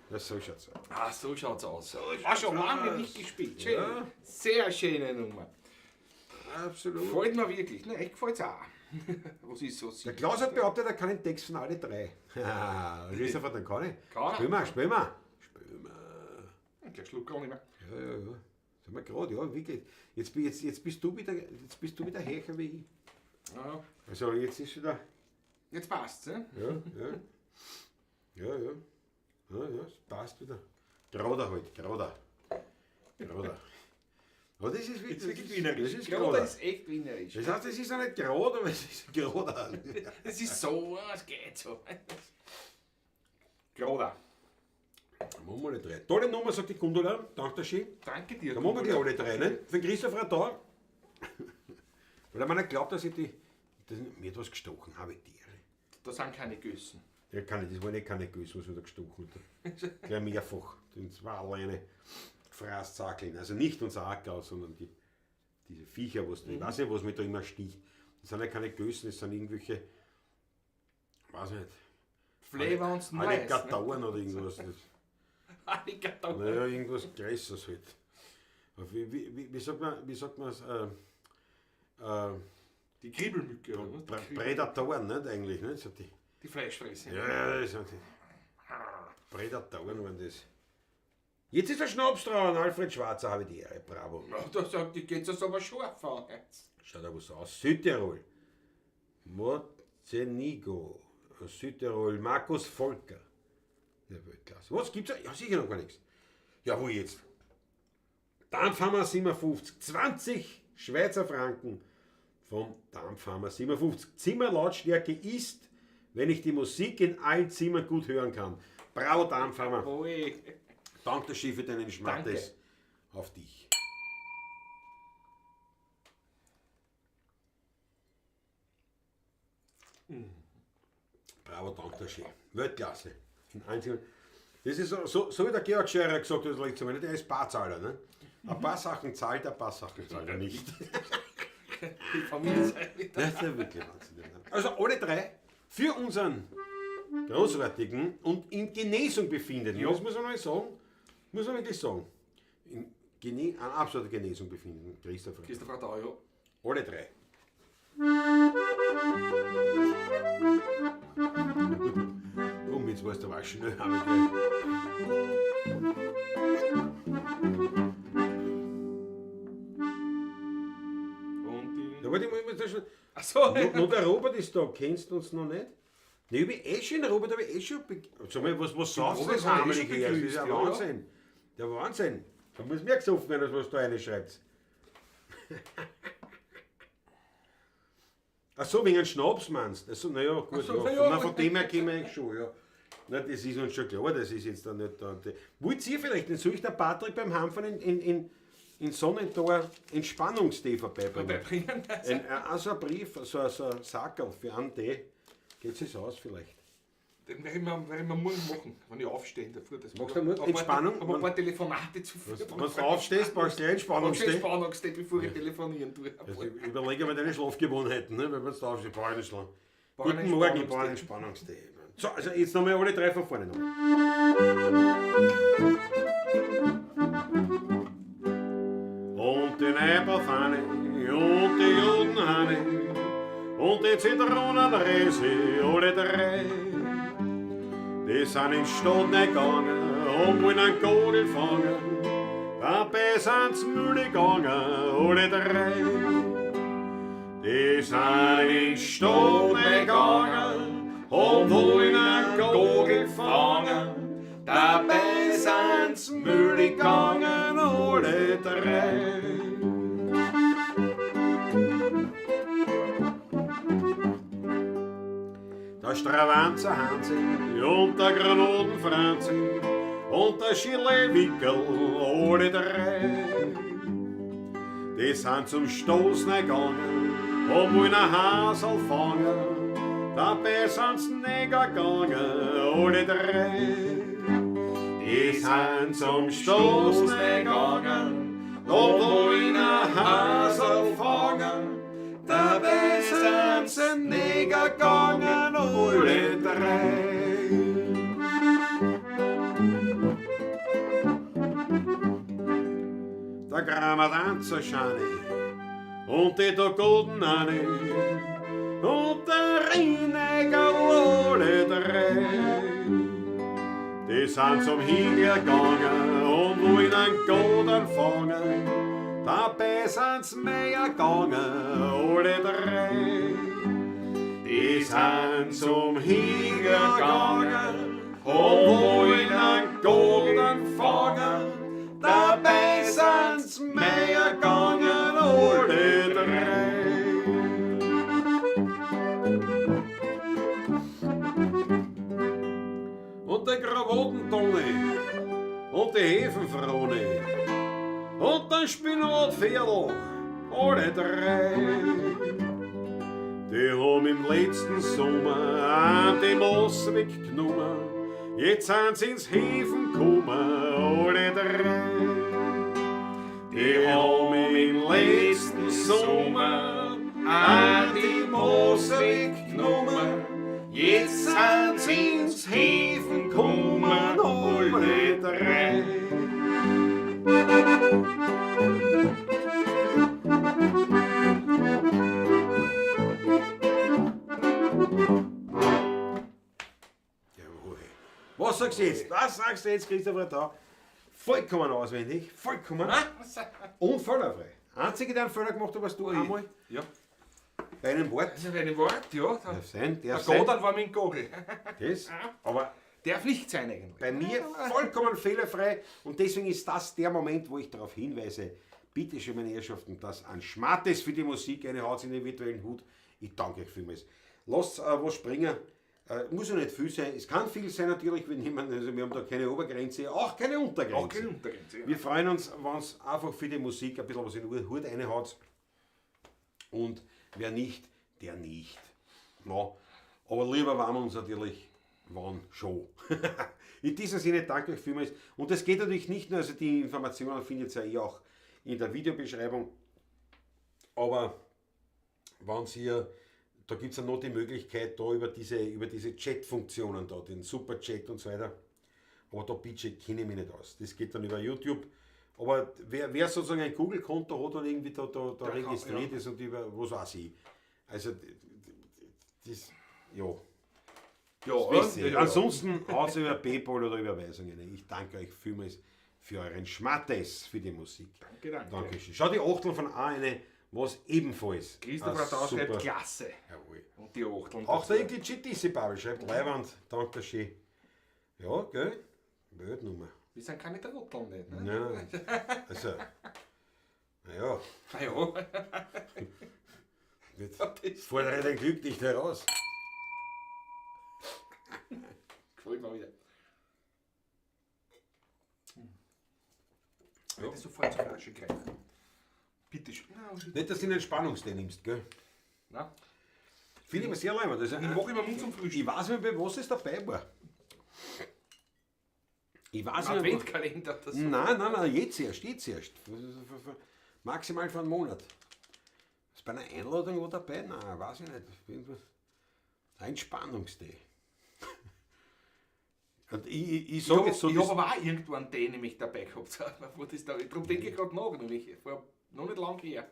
Das so schaut's aus. Ah, so schaut's aus. War schon lange nicht gespielt. Schön. Ja. Sehr schöne Nummer. Absolut. Gefällt mir wirklich. Ne, echt gefällt's auch. Was ist so? Der Klaus hat behauptet, er kann den Text von alle drei. Christopher, dann kann ich. Kann er. Spiel mal, spiel mal. Spiel mal. Der Schluck gar nicht mehr. Ja, ja, ja. Sind wir gerade, ja, wirklich. Jetzt bist du wieder, jetzt bist du wieder höher wie ich. Ja. Also jetzt ist wieder. Jetzt passt's, ne? Ja, ja. Ja, ja. Ja, ja, es passt wieder. Gerade halt, gerade. Gerade. Aber das ist Ist wirklich wienerisch. Das ist Gerade gerade. ist echt wienerisch. Das heißt, es ist ja nicht gerade, aber es ist gerade. Es ist so, es geht so. Gerade. Machen wir alle drei. Tolle Nummer, sagt die Gundula. Danke schön. Danke dir. Da machen wir gleich alle drei, ne? Für den Christopher da. Weil er mir nicht glaubt, dass ich die. Das, mir hat was gestochen habe, Tiere. Da sind keine Gössen. Ja, kann ich, das waren nicht keine Gössen, was wieder gestochen hat. Gleich mehrfach. Den zwei alleine gefraßt. Also nicht unser Acker, sondern diese Viecher, was, ich weiß nicht, was mich da immer sticht. Das sind ja keine Gössen, das sind irgendwelche, weiß nicht, Flavor und Noise. Alligatoren oder irgendwas. Das, Alligatoren. naja, irgendwas Größeres halt. Wie sagt man, wie sagt man's, Die Kriebelmücke, oder was? Prädatoren, nicht eigentlich, nicht? So die, Die Fleischfresser. ja, ja, das sind die Prädatoren waren das. Jetzt ist der Schnaps dran, Alfred Schwarzer habe ich die Ehre, bravo. Ja, da sagt die, geht's jetzt aber scharf an jetzt. Schaut aber so aus. Südtirol. Mozenigo. Südtirol. Markus Volker. Ja, Weltklasse. Was gibt's da? Ja, sicher noch gar nichts. Ja, wo jetzt? Dampfhammer 57. 20 Schweizer Franken vom Dampfhammer 57. Zimmerlautstärke ist, wenn ich die Musik in allen Zimmern gut hören kann. Bravo, Dampfhammer. Oi. Danke, der Schiff für deinen Schmattes. Danke. Auf dich. Bravo, danke, der Schiff. Weltklasse. Ein einziger- Das ist so wie der Georg Scherer gesagt hat, das letzte Mal, der ist Barzahler. Ne? Ein paar Sachen zahlt, ein paar Sachen zahlt er nicht. Die Familie sei wieder. Das ist ja wirklich Wahnsinn. Also alle drei für unseren großartigen und in Genesung befindenden, Ja. das muss man mal sagen, muss man wirklich sagen, in Gene an absoluter Genesung befindenden Christopher. Christopher Radau, ja. Alle drei. Komm, jetzt warst du aber schnell. Hab ich gleich. Und die. Ja, warte, ich muss das schon. Achso, Nur der Robert ist da, kennst du uns noch nicht? Ne, ich hab eh schon, den Robert habe ich eh schon. Sag mal, was saufst du Robert das hab ich eh heimlich schon her? Das ist ja begrüßt, ja, ja. Wahnsinn. Der Wahnsinn. Da muss mehr gesoffen werden, als was du reinschreibst. Ach so, wegen einem Schnaps meinst du? Ach so, na ja, gut. Ach so, ja. na ja. Na, von dem her käme ich schon, ja. Na, das ist uns schon klar, das ist jetzt da nicht da. Wollt ihr vielleicht, dann soll ich der Patrick beim Heimfahren in Sonnentor Entspannungstee vorbeibringen? Vorbeibringen. Also ein Brief, so ein Sackerl für einen Tee. Geht sich's aus vielleicht? Den werde ich mir morgen machen, wenn ich aufstehe in der Früh. Das Machst du morgen? Ein paar- Entspannung? Hab ein paar Telefonate zu früh. Wenn du aufstehst, brauchst du gleich Entspannungstee. Entspannungstee, bevor ich telefonieren tue. Also ich überlege mir deine Schlafgewohnheiten, ne? Wenn du aufstehst, brauche ich nicht schlafen. Brauch Guten einen Morgen, ich brauche einen Entspannungstee. So, also jetzt nochmal alle drei von vorne noch. Und die Neiberfahne und die Judenhane und die Zitronenrese, alle drei. Die sind in die Stadt nicht gegangen und wollen einen Gogel fangen. Dabei sind sie Mühle gegangen, alle drei. Die sind in die Stadt nicht gegangen und wollen einen Gogel fangen. Dabei sind sie Mühle gegangen, alle drei. Der Stravanzer Hansi und der Granaten Franzi und der Schirle-Wickel, alle drei. Die sind zum Stoß nicht gegangen und wollen ein Hasel fangen. Dabei sind sie nicht gegangen, alle drei. Die sind zum Stoß nicht gegangen und wollen ein Hasel fangen. Dabei sind sie nicht gegangen, alle drei. Der Gramadanzer Schani und die der Golden Anni und der Rheinegger alle drei. Die sind zum Hingler gegangen und wollen einen Golden fangen. Dabei sind sie mehr gegangen, alle drei. Die sind zum Hingler gegangen und wollen einen Golden fangen. Dabei sind sie mehr gegangen, alle drei. Und der Krawattentonne und die Hefenfrone und der Spinatpferdl, alle drei. Die haben im letzten Sommer an die Moos weggenommen, jetzt sind sie ins Häfen gekommen, alle drei. Die haben im letzten Sommer an die Moos weggenommen, jetzt sind sie ins Häfen gekommen, alle drei. Was sagst du jetzt? Was sagst du jetzt, Christopher da? Vollkommen auswendig, vollkommen und fehlerfrei. Einzige, der einen Fehler gemacht hat, warst du einmal Ja. bei einem Wort. Das ist ein Wort, ja. Der, Darf sein, der darf sein. Godal war mit dem Gogel. Das, aber Darf nicht sein eigentlich. bei mir vollkommen fehlerfrei und deswegen ist das der Moment, wo ich darauf hinweise, bitte schön, meine Herrschaften, dass ein Schmattes für die Musik eine Haut in den virtuellen Hut. Ich danke euch vielmals. Lasst was springen. Muss ja nicht viel sein. Es kann viel sein natürlich, wir nehmen, also wir haben da keine Obergrenze, auch keine Untergrenze. Auch keine Untergrenze, ja. Wir freuen uns, wenn es einfach für die Musik ein bisschen was in den Hut reinhaut. Und wer nicht, der nicht. Ja, aber lieber waren wir uns natürlich, wann schon. In diesem Sinne danke euch vielmals. Und das geht natürlich nicht nur, also die Informationen findet ihr ja eh auch in der Videobeschreibung. Aber wenn ihr, da gibt es ja noch die Möglichkeit, da über diese Chat-Funktionen da, den Super-Chat und so weiter. Aber da bitte kenne ich mich nicht aus. Das geht dann über YouTube. Aber wer sozusagen ein Google-Konto hat und irgendwie da Der kann, registriert ja. ist und über, was weiß ich. Also, das, ja. Ja, Das wisst ihr. ja, ja. Ansonsten haut über PayPal oder Überweisungen. Ich danke euch vielmals für euren Schmattes, für die Musik. Danke, danke. Dankeschön. Schau die Achtel von A eine, was ebenfalls. Christopher ein Tau schreibt super- Klasse. Jawohl. Und die Achteln. Auch der dazu. Igitt Dizzy Pavel schreibt Leiwand, danke schön. Ja, gell? Weltnummer. Wir sind keine Trotteln nicht. Ne? Nein, also, naja, Na ja. jetzt Das fordere dein Glück nicht heraus. gefällt mir wieder. Ja. Werde sofort zur Flasche greifen. Bitte schön. Nein, Nicht, dass du den Entspannungstee nimmst, gell? nein. Finde ich aber sehr leibend. Also, Ich mache immer Mund zum Frühstück. ich weiß nicht mehr, was es dabei war. Ich weiß nicht mehr. Adventkalender. Das Nein, nein, nein, jetzt erst, jetzt erst. Maximal für einen Monat. Ist bei einer Einladung wo dabei? Nein, weiß ich nicht. Irgendwas. Ein Entspannungstee. Und ich sage jetzt so, ich das, habe aber auch irgendwo einen Tee nämlich dabei gehabt. Wo das da, darum denke ich gerade nach, nämlich. Vor noch nicht lang her.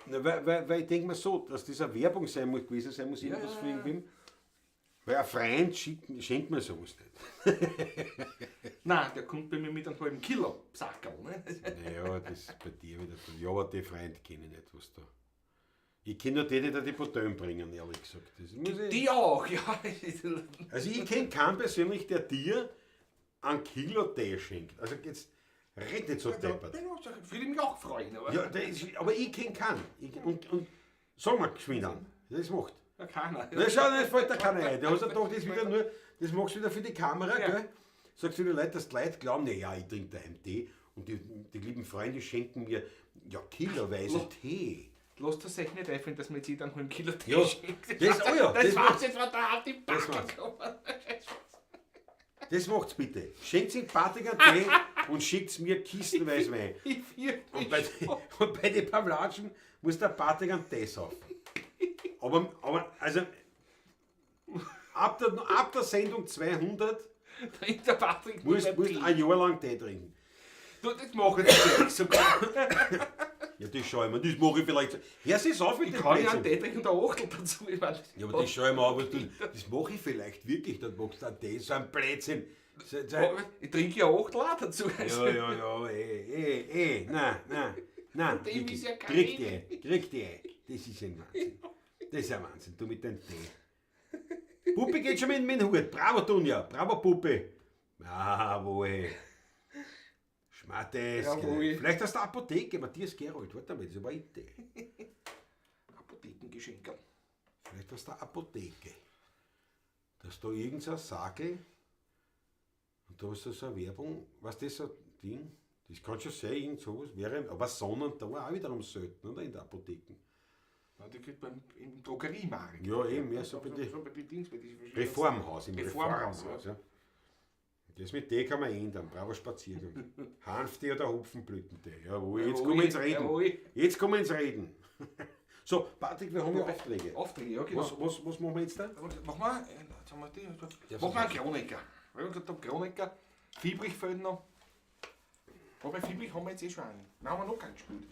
Na, weil ich denke mir so, dass das eine Werbung sein muss, gewesen sein muss, irgendwas ja, von ja. irgendwem. Weil ein Freund schenkt mir sowas nicht. Nein, der kommt bei mir mit einem halben Kilo Sackerl. Ne? Naja, das ist bei dir wieder. Ja, aber die Freund kenne ich nicht, was da. Ich kenne nur die, die da die Bordellen bringen, ehrlich gesagt. Das muss ich, Die auch, ja. also ich kenne keinen persönlich, der dir ein Kilo Tee schenkt. Also jetzt red nicht so deppert. Würde ich mich auch freuen, aber Ja, der ist, aber ich kenne keinen. Und sag mal geschwind an, das macht. ja, keiner. Na schau, das fällt da keiner ein. Der hat gedacht, das wieder nur, das machst du wieder für die Kamera, Ja. gell? Sagst du den Leuten, dass die Leute glauben, na ja, ich trinke daheim Tee und die lieben Freunde schenken mir ja kiloweise Lo- Tee. Lass das echt nicht einfallen, dass mir jetzt jeder einen halben Kilo Tee Ja, schenkt. das- oh ja, das, das war's macht's. jetzt, was da auf die Das Backe war's. gekommen. Das macht's bitte. Schenkt ihm Patrick einen Tee und schickt's mir kistenweise Wein. Ich fürchte Und mich bei, schon. und bei den Pavlatschen muss der Patrick einen Tee saufen. Aber also, ab der Sendung 200 Trinkt der Patrick nur musst mehr musst Tee. ein Jahr lang Tee trinken. Du, das mache ich jetzt sogar. Ja, das schaue ich mir, das mache ich vielleicht. Hör sie auf mit Ich dem kann ja einen Blödsinn. Tee trinken und eine Achtel dazu. Ich meine, Ja, aber das schaue ich mir an, was du, das mache ich vielleicht wirklich, dann machst du einen Tee, so ein Blödsinn. So, Ich trinke ja Achtel auch dazu. ja, ja, ja, nein, nein, nein. Dem wirklich. ist ja kein Krieg die ein, krieg die ein. Das ist ein Wahnsinn. Das ist ein Wahnsinn, du mit deinem Tee. Puppe geht schon mit dem Hut. Bravo, Dunja. Bravo, Puppe. Jawohl. Schmattes. Jawohl. Vielleicht aus der Apotheke. Matthias Gerold. Warte mal, das war eine Idee. Apothekengeschenke. Vielleicht aus der Apotheke. Dass da irgend so ein Sackel und da ist da so eine Werbung, was das so ein Ding, das kann schon sein, irgend sowas wäre, aber Sonnen da auch wiederum selten, oder? In der Apotheke. Ja, die kriegt man im Drogeriemarkt. Ja, eben, ja, so bei die- so bei die Dings, bei die verschiedenen- Reformhaus, im Reformhaus, Reformhaus, ja. Das mit Tee kann man ändern, bravo Spaziergang. Hanftee oder Hopfenblütentee, jawohl, jetzt kommen wir ins Reden. Jawohl. Jetzt kommen wir ins Reden. So, Patrick, wir haben ja Aufträge. Aufträge, ja, genau. Was machen wir jetzt da? Machen wir, jetzt haben wir die, machen wir einen Chroniker. Weil ich gesagt habe, Chroniker, Fiebrich fehlt noch. Wobei Fiebrich haben wir jetzt eh schon einen. Nein, haben wir noch keinen gespielt.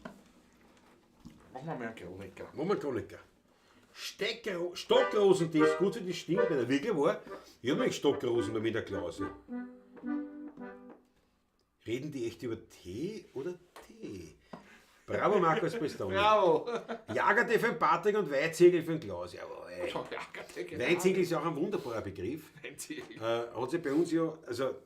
Machen wir mal einen Chroniker. Machen wir Chroniker. Stockrosentee ist gut für die Stimme, wenn er wirklich war. Ich habe nämlich Stockrosen bei mir in der Klause. Reden die echt über Tee oder Tee? Bravo, Markus Pestoni. Bravo! Jagertee für den Patrick und Weiziegel für den Klaus. Jawohl. Jagertee, genau. Weinziegel ist ja auch ein wunderbarer Begriff. Weinziegel. Hat sich bei uns ja, also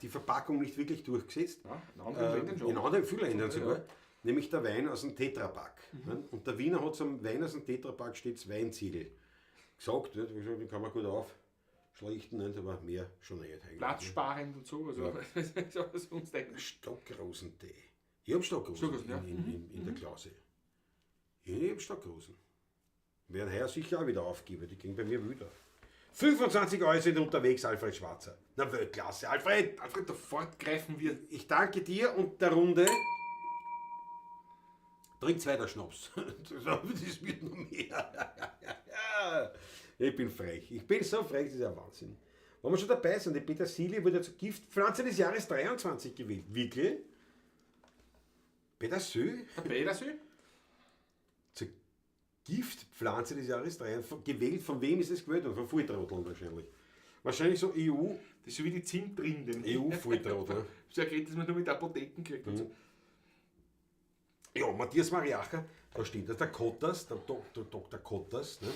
die Verpackung nicht wirklich durchgesetzt. Ja, in anderen Ländern schon. In anderen, vielen Ländern sogar. Ja. Nämlich der Wein aus dem Tetrapack. Ne? Und der Wiener hat zum Wein aus dem Tetrapack stets Weinziegel gesagt. Ne? Den kann man gut aufschlichten, nicht? Aber mehr schon nicht eigentlich. Platzsparend und so. Also, ja. Sonst eigentlich. Stockrosentee. Ich hab Stockrosen, Stockrosen, ja. in der Klause. Ich hab Stockrosen. Werden heuer sicher auch wieder aufgeben, die gehen bei mir wieder. 25 Euro sind unterwegs, Alfred Schwarzer. Na, Weltklasse, Alfred! Alfred, da fortgreifen wir. Ich danke dir und der Runde. Trink weiter Schnaps. Das wird noch mehr. Ich bin frech. Ich bin so frech, das ist ja Wahnsinn. Wenn wir schon dabei sind, die Petersilie wurde zur Giftpflanze des Jahres 23 gewählt. Wirklich? Petersil? Petersil? Zur Giftpflanze des Jahres 23 gewählt. Von wem ist es gewählt? Von Volltrotteln wahrscheinlich. Wahrscheinlich so EU. Das ist so wie die Zimtrinde. EU-Volltrottel. So ein Gerät, das man nur mit Apotheken kriegt. Und so. Ja, Matthias Mariacher, da steht das, der Kottas, der Dr. Kottas. Ne?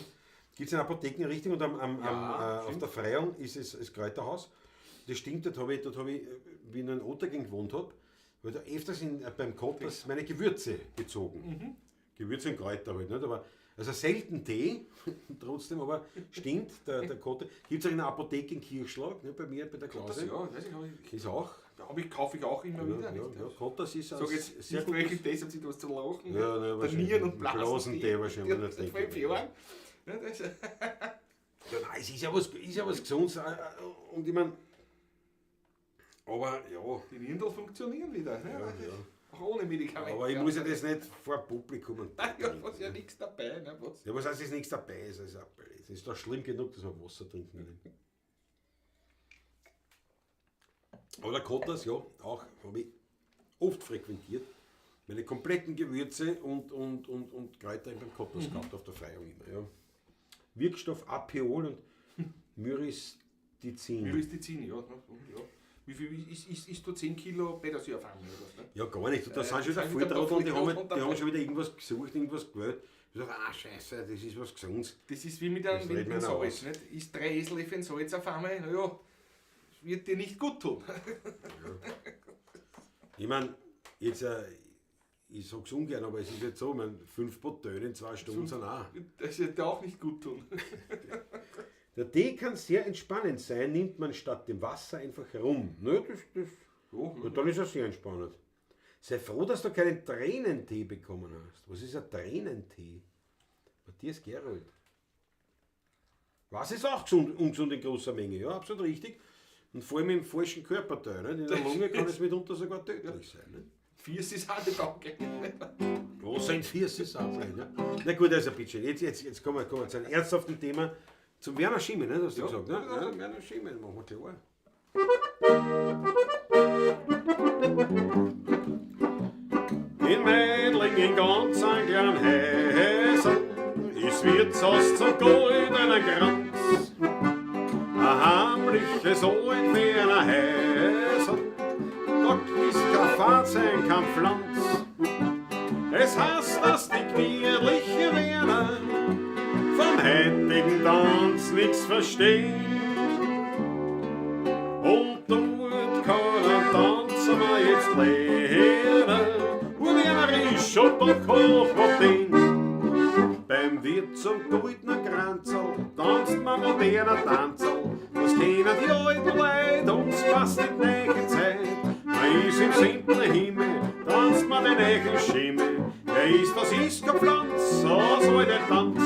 Gibt es eine Apothekenrichtung und auf der Freiung ist es das Kräuterhaus. Das stimmt, dort habe ich, wie ich in Otterking gewohnt habe, habe ich da öfters beim Kottas meine Gewürze gezogen. Mhm. Gewürze und Kräuter halt, nicht? Aber, also selten Tee, trotzdem, aber stimmt, der Kotte. Gibt es auch in der Apotheke in Kirchschlag, ne, bei mir, bei der Klause. Ja, weiß ich, ist auch. Kaufe ich auch immer wieder. Ja, ja, Kottas ist auch jetzt sehr gut. Welchen Tee haben sie da was zu lachen? Ja, ne, der Nieren- und Blasentee wahrscheinlich. Ja, seit 5 Jahren. Ja, das ja, nein, es ist ja was, Gesundes. Und ich meine, aber ja. Die Nierndl funktionieren wieder. Ne? Ja, ja. Auch ohne Medikamente. Aber ich muss ja das nicht vor Publikum und Nein, ja, was ja nichts dabei. Ne? Was? Ja, was heißt, ist nichts dabei? Es ist doch schlimm genug, dass wir Wasser trinken. Aber der Kottas, ja, auch habe ich oft frequentiert. Meine kompletten Gewürze und Kräuter beim Kottas gehabt auf der Freiung immer. Ja. Wirkstoff Apiol und Myristizin. Myristizin, ja. Ja. Wie viel ist da 10 Kilo Petersilie auf einmal? Oder was, ne? Ja, gar nicht. Da sind schon wieder Volltrottel, die haben schon wieder irgendwas gesucht, irgendwas gewählt. Ich sag, ah, scheiße, das ist was Gesundes. Das ist wie mit einem Salz. Nicht? Ist 3 Esslöffel Salz auf einmal, naja, wird dir nicht gut tun. Ja. Ich meine, jetzt, ich sag's ungern, aber es ist jetzt so, ich mein, 5 Bottöne in 2 Stunden sind auch. Das wird dir auch nicht gut tun. Der Tee kann sehr entspannend sein, nimmt man statt dem Wasser einfach rum. Ne, ja, dann ist er sehr entspannend. Sei froh, dass du keinen Tränentee bekommen hast. Was ist ein Tränentee? Matthias Gerold. Was ist auch gesund, ungesund in großer Menge? Ja, absolut richtig. Und vor allem im falschen Körperteil. Ne? In der Lunge kann es mitunter sogar tödlich sein. Ne? Vier ist auch nicht angenehm. Was sind vier ist auch blöd, ja? Na gut, also bitte. Jetzt kommen wir zu einem ernsthaften Thema. Zum Werner Schimmel, ne? Hast du gesagt, ne? Ja, Werner Schimmel, machen wir klar. In Meidling, in ganz ein kleinen Häsel, ist Wirtshaus zum goldenen Kranz. Ein heimliches alt Werner Häsel, da ist kein Fahrzeug, kein Pflanz. Es heißt, dass die gemütliche Werner vom heutigen Tanz nix versteht. Und dort kann er tanzen wir jetzt lernen, wo Werner ist schon doch hoch den. Beim Wirt zum goldenen Kranzl tanzt man moderner Tanzl. Das kennen die alten Leute, uns passt die neue Zeit. Man ist im siebten Himmel, tanzt man den neuen Schimmel. Der ist, das ist kein Pflanz, so soll der Tanz.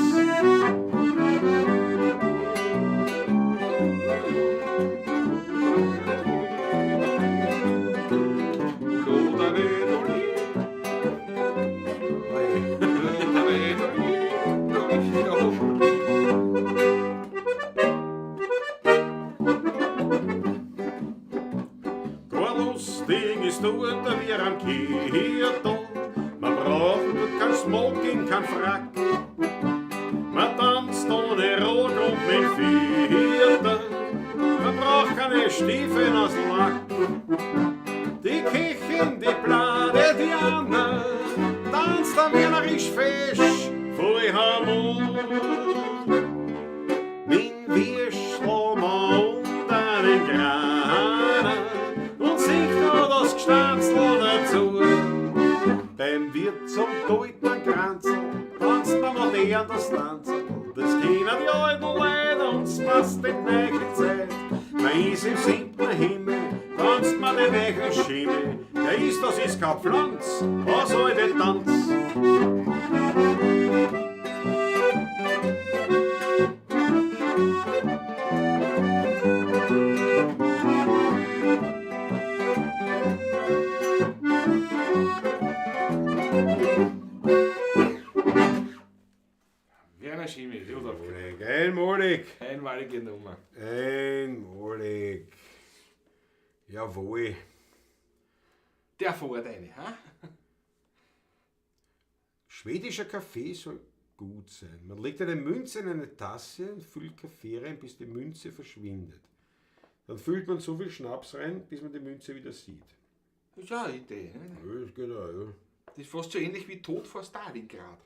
Gar lustig ist dort wie am Kirchhof. Man braucht dort kein Smoking, kein Frack. Stiefeln aus Lack. Die Köchin, die Plade, die Anna, tanzt am Wienerisch fesch, voll Harmon. Min Wirschlommer und einen Graner und singt noch das Gstanzl dazu. Beim Wirt zum Deutner Kranzl tanzt man modern das Lanzl. Das kennen die alten Leute und passt in die neue Zeit. Man ist im siebten Himmel, tanzt man den neuen Schimmel. Der ist, das ist kein Pflanz, was alte Tanz. Werner Schimi, Rudolf. Einmalig, einmalig. Einmalige Nummer. Einmalig. Jawohl. Der fährt eine, ha? Schwedischer Kaffee soll gut sein. Man legt eine Münze in eine Tasse und füllt Kaffee rein, bis die Münze verschwindet. Dann füllt man so viel Schnaps rein, bis man die Münze wieder sieht. Das ist auch eine Idee. Ne? Ja, das geht auch, ja. Das ist fast so ähnlich wie Tod vor Stalingrad.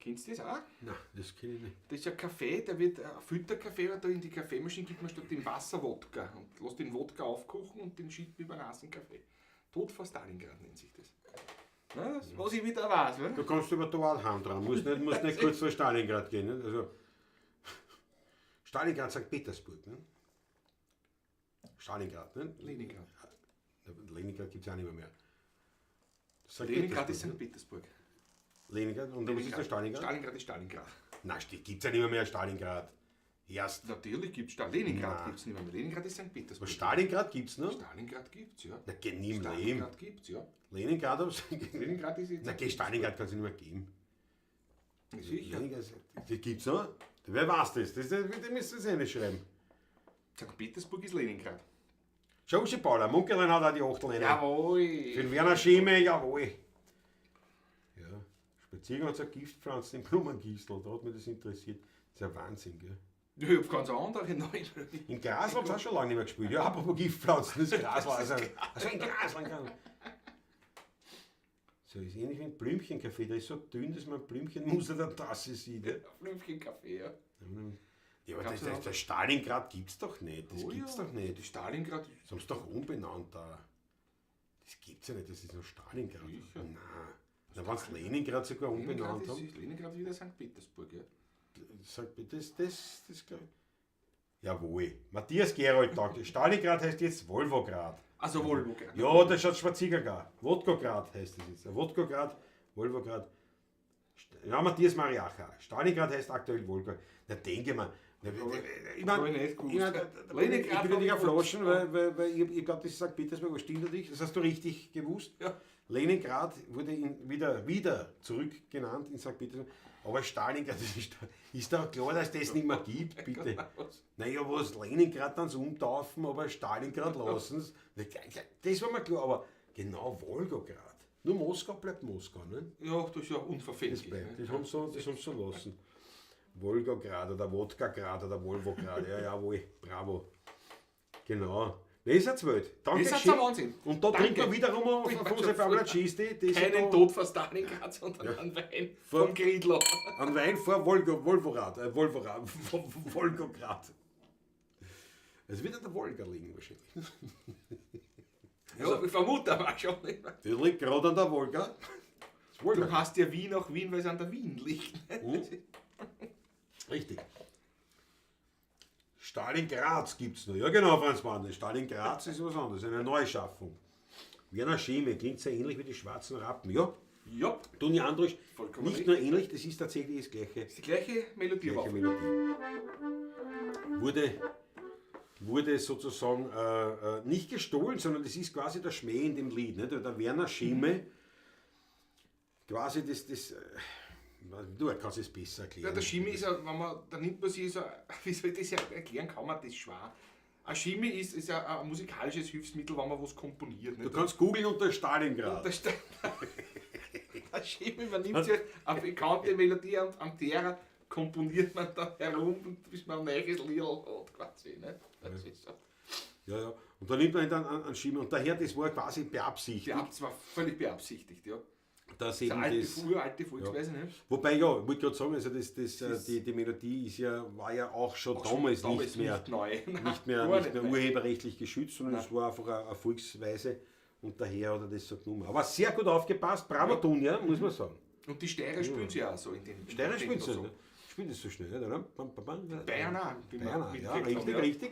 Kennst du das auch? Nein, das kenne ich nicht. Das ist ein Kaffee, der wird ein Filterkaffee, aber da in die Kaffeemaschine gibt man statt dem Wasser Wodka und lässt den Wodka aufkochen und den schiebt über einen heißen Kaffee. Tod vor Stalingrad nennt sich das. Na, das, was ich wieder weiß, ne? Du kannst über da auch heim dran, musst nicht kurz vor Stalingrad gehen. Ne? Also, Stalingrad, St. Petersburg. Ne? Stalingrad, ne? Leningrad. Leningrad gibt es ja nicht mehr. St. Leningrad ist Petersburg, St. Petersburg. ne? Leningrad, und was ist der Stalingrad? Stalingrad ist Stalingrad. Nein, gibt es ja nicht mehr Stalingrad. Erst. Natürlich gibt es Leningrad Nein. gibt es nicht mehr. Leningrad ist St. Petersburg. Aber Stalingrad gibt es noch? Stalingrad gibt es, ja. Na, geh nie im Leben. Stalingrad gibt es, ja. Leningrad, aber Leningrad ist jetzt. Na, geh, Stalingrad kann es nicht mehr geben. Sicher. Leningrad, das gibt's noch? Wer weiß das? Das müssen Sie nicht schreiben. St. Petersburg ist Leningrad. Schau, Sie, Paula, Munkelin hat auch die Achtel rein. Jawohl. Für den Werner Schieme, jawohl. Ja, Spaziergang hat so eine Giftpflanze im Blumengießl, da hat mich das interessiert. Das ist ja Wahnsinn, gell? Ich hab ganz andere neue. In Grasl haben sie auch schon lange nicht mehr gespielt. Ja, apropos Giftpflanzen, das Grasl. Also in Grasl kann. So ist ähnlich wie ein Blümchenkaffee, der ist so dünn, dass man ein Blümchenmuster der Tasse sieht. Ja, Blümchenkaffee, ja. ja aber Gab's das, noch? das Stalingrad gibt's doch nicht. Das Oh gibt's ja. doch nicht. Die Stalingrad Das haben sie doch umbenannt da. Das gibt's ja nicht, das ist nur Stalingrad. Sicher. Nein. Na, wenn sie Leningrad sogar Leningrad umbenannt ist, haben. ist Leningrad ist wieder St. Petersburg, ja. Sag bitte, das glaube ich. Jawohl. Matthias Gerold taugt. Stalingrad heißt jetzt Volvograd. Also Volvograd. Ja, das schaut Spaziergang. Wodkograd heißt das jetzt. Wodkograd, Volvograd. Ja, Matthias Mariacher. Stalingrad heißt aktuell Volgograd. Na, denke mal. Na, ich Hab meine, ich nicht gewusst. ich mein, da bin ich, ich bin natürlich Leningrad auf Flaschen, weil ich glaube, das ist St. Petersburg, aber stimmt natürlich. Das hast du richtig gewusst. Ja. Leningrad wurde wieder zurückgenannt in St. Petersburg. Aber Stalingrad, das ist doch klar, dass das nicht mehr gibt, bitte. Naja, was Leningrad dann so umtaufen, aber Stalingrad lassen sie. Das war mir klar, aber genau Wolgograd. Nur Moskau bleibt Moskau, ne? Ja, das ist ja Das unverfänglich. bleibt. Ne? Das haben sie so lassen. Wolgograd oder Wodkagrad oder Volvograd. Ja, jawohl, bravo. Genau. Das ist eine Welt. Danke Das ist schön. ein Wahnsinn. Und da Danke. trinken wir wiederum auf unsere Fabula Cheese. Das ist ja Keinen da Tod vor Stalingrad, sondern einen Wein vom Griedler. Ein Wein vor Volvorad, Volvorad, Volgograd. Es wird an der Wolga liegen wahrscheinlich. Ja, ich vermute aber schon. Nicht. Die liegt gerade an der Wolga. Das Du Wolga. hast ja Wien auch Wien, weil es an der Wien liegt. Richtig. Stalingrad gibt es noch. Ja genau, Franz Wandel. Stalingrad ist was anderes, eine Neuschaffung. Werner Scheme klingt sehr ähnlich wie die schwarzen Rappen. Ja, Ja, Toni Androsch, Vollkommen nicht nur ähnlich, das ist tatsächlich das gleiche. ist die gleiche Melodie. Gleiche aber Melodie. Wurde sozusagen nicht gestohlen, sondern das ist quasi der Schmäh in dem Lied. Ne? Der Werner Scheme, quasi das du kannst es besser erklären. Ja, der Chemie ist ja, wenn man, da nimmt man sich so, wie soll ich das ja erklären, kann man das schwer. Ein Chemie ist ja ein musikalisches Hilfsmittel, wenn man was komponiert. Du Nicht? kannst googeln unter Stalingrad. Der, der Chemie, man nimmt sich eine bekannte Melodie und an derer komponiert man dann herum, bis man ein neues Lied hat, quasi. Ne? Das ist so. Ja, ja. Und da nimmt man ihn dann an Schimmer. Und daher, das war quasi beabsichtigt. Ja, das war völlig beabsichtigt, ja. Dass Das eben alte, das, uralte Volksweise, ne? Wobei, ja, ich wollte gerade sagen, also die Melodie ist ja, war ja auch schon Auch schon damals, nicht mehr, nicht neu. nicht mehr, Gar nicht mehr neu. urheberrechtlich geschützt, sondern es war einfach eine Volksweise und daher hat er das so genommen. Aber sehr gut aufgepasst, bravo Dunja, muss man sagen. Und die Steirer spielen sie auch so in den Steirer in den spielt so, so. ne? Spielt das so schnell, oder? Bam, bam, bam. Bayern auch, wie wir Bayern auch, ja, mitgekriegt richtig, haben, ja. richtig.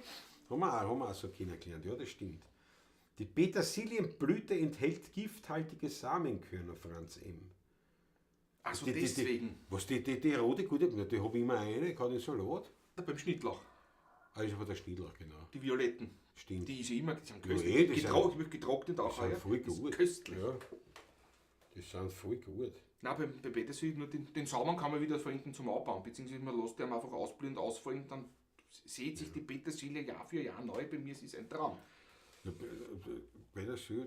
Haben wir auch so kennengelernt, ja, das stimmt. Die Petersilienblüte enthält gifthaltige Samenkörner, Franz M. Also deswegen. Was, die rote gute, na, die habe ich immer eine, kann ich Salat. Da beim Schnittlauch, Ah, ist aber der Schnittlauch, genau. die Violetten. Stimmt. Die ist immer, die sind Ja, köstlich. eh, die sind- Getrocknet auch. Die sind ja. voll Das ist gut. Köstlich. Ja. Die sind voll gut. Nein, beim Petersilie, nur den Samen kann man wieder verwenden zum Abbauen, beziehungsweise man lässt den einfach ausblühen und ausfallen, dann sieht sich die Petersilie Jahr für Jahr neu. Bei mir, es ist ein Traum. Ja, Petersilie,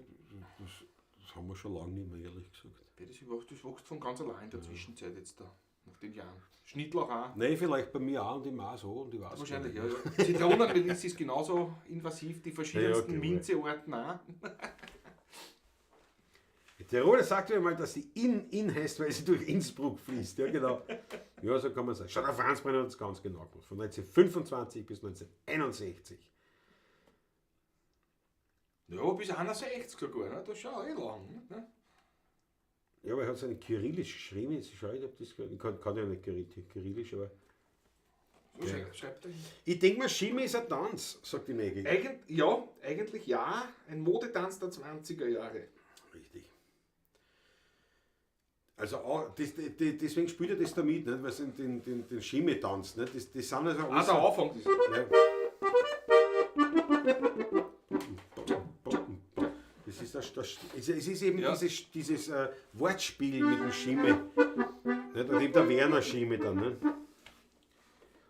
das haben wir schon lange nicht mehr, ehrlich gesagt. Petersilie wächst, das wächst von ganz allein in der Zwischenzeit jetzt da, nach den Jahren. Schnittlauch auch. Nein, vielleicht bei mir auch und im auch so und ich weiß Wahrscheinlich, gar ja. nicht. ja. Zitronenmelisse ist genauso invasiv, die verschiedensten Ja, okay, Minzearten auch. Die Tiroler sagt mir mal, dass sie in heißt, weil sie durch Innsbruck fließt. Ja, genau. Ja, so kann man sagen. Schau, der Franz Brenner hat es ganz genau gemacht. Von 1925 bis 1961. Ja, bis 61 sogar, ne? Das ist schon eh lang. Ne? Ja, aber er hat es in Kyrillisch geschrieben. Jetzt schaue ich, ob das. Ich kann ja nicht Kyrillisch, aber. So schreibt er hin. Ich denke mal, Schimmi ist ein Tanz, sagt die Maggie. Ja, eigentlich ja. Ein Modetanz der 20er Jahre. Richtig. Also auch, deswegen spielt er das damit, nicht? Weil sie den Schimmi-Tanz, nicht? Das sind also Ah, alles der Anfang ist. Ja. Das ist das, es ist eben Ja. dieses Wortspiel mit dem Schimme. Nicht? Und eben der Werner Schimme dann. Ne?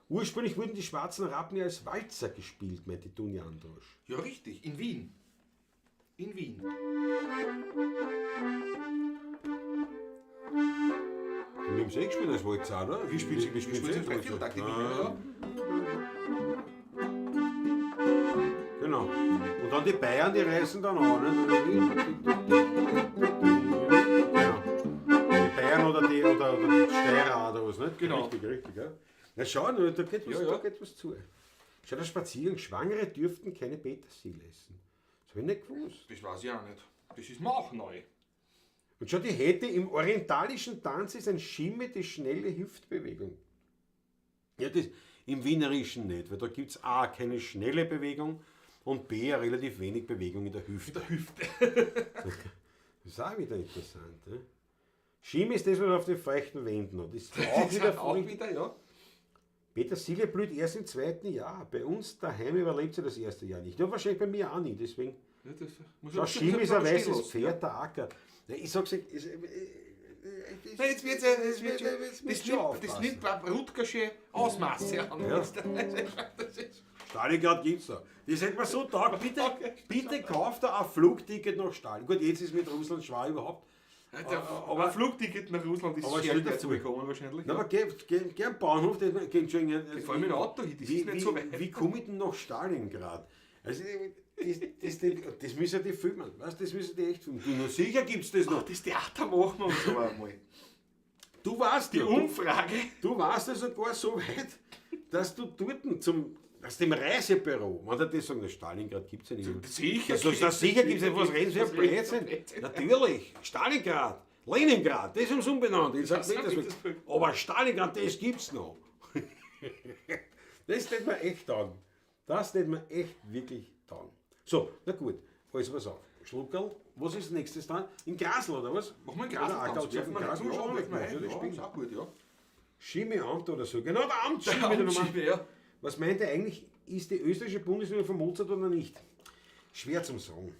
Ursprünglich wurden die schwarzen Rappen ja als Walzer gespielt, meinte Dunja Androsch. Ja, richtig. In Wien. In Wien. Wir haben es eh gespielt als Walzer, oder? Wir spielen wir sie eh im Dreivierteltakt in Wien, ja. Genau. Und dann die Bayern, die reißen dann an. Ne? Genau. Die Bayern oder die, oder die Steirer oder was, nicht? Genau. Richtig, richtig, ja. Na schau, da geht was, Ja, ja. Da geht was zu. Schau, der Spaziergang. Schwangere dürften keine Petersilie essen. Das habe ich nicht gewusst. Das weiß ich auch nicht. Das ist mir auch neu. Und schau, die hätte im orientalischen Tanz ist ein Schimme die schnelle Hüftbewegung. Ja, das im Wienerischen nicht, weil da gibt es A, keine schnelle Bewegung und B, relativ wenig Bewegung in der Hüfte. Der Hüfte. Das ist auch wieder interessant. Ne? Schimme ist das, was man auf den feuchten Wänden hat. Das ist auch wieder, auch voll- wieder, ja. Petersilie blüht erst im zweiten Jahr. Bei uns daheim überlebt sie das erste Jahr nicht. Ja, wahrscheinlich bei mir auch nicht. Deswegen. Ja, das muss Schau, ich- Schimme ist ein stehen weißes lassen, Pferd, der Acker. Ja, ich sag's euch, Nein, jetzt wird's ja, jetzt wird's ja, jetzt das müsst ihr nimmt, das aufpassen. nimmt Rutgersche Ausmaße an. Ja. Das ist, Stalingrad gibt's da. Das hätte man so taugt. Bitte, bitte kauft da ein Flugticket nach Stalin. Gut, jetzt ist mit Russland schwer überhaupt. aber ein Flugticket nach Russland ist aber schwer stell dir zu vor. bekommen wahrscheinlich. Na, aber geh am Bahnhof, geh, Entschuldigung, also, Ich fahr mit dem Auto hin, das wie, ist nicht so weit. Wie komme ich denn nach Stalingrad? Also, das müssen die filmen, weißt, das müssen die echt filmen. Du, na, sicher gibt's das noch. Ach, das Theater machen wir uns aber einmal. Du warst Die ja, Umfrage. du warst ja sogar so weit, dass du dort zum, aus dem Reisebüro, wenn die das sagen, na, Stalingrad gibt es ja nicht mehr. Sicher. Das, das sicher gibt es ja, was reden Sie für Was reden Sie Blödsinn? für Blödsinn? Natürlich, Stalingrad, Leningrad, das haben sie umbenannt in St. St. Petersburg. Petersburg. Aber Stalingrad, das gibt's noch. Das tät mir echt taugen. Das tät mir echt wirklich taugen. So, na gut, also pass auf. Schluckerl, was ist nächstes dran? In Grasl, oder was? Machen wir einen Grasl. Oder Ackerl, Werfen wir Grasl, einen ja, werfen wir ein. natürlich Ja, spielen. ist auch gut, ja. Schimi-Amt oder so. Genau, der Amtsschimi. Der Amtsschimi, ja. Was meint er eigentlich, ist die österreichische Bundesliga von Mozart oder nicht? Schwer zum sagen.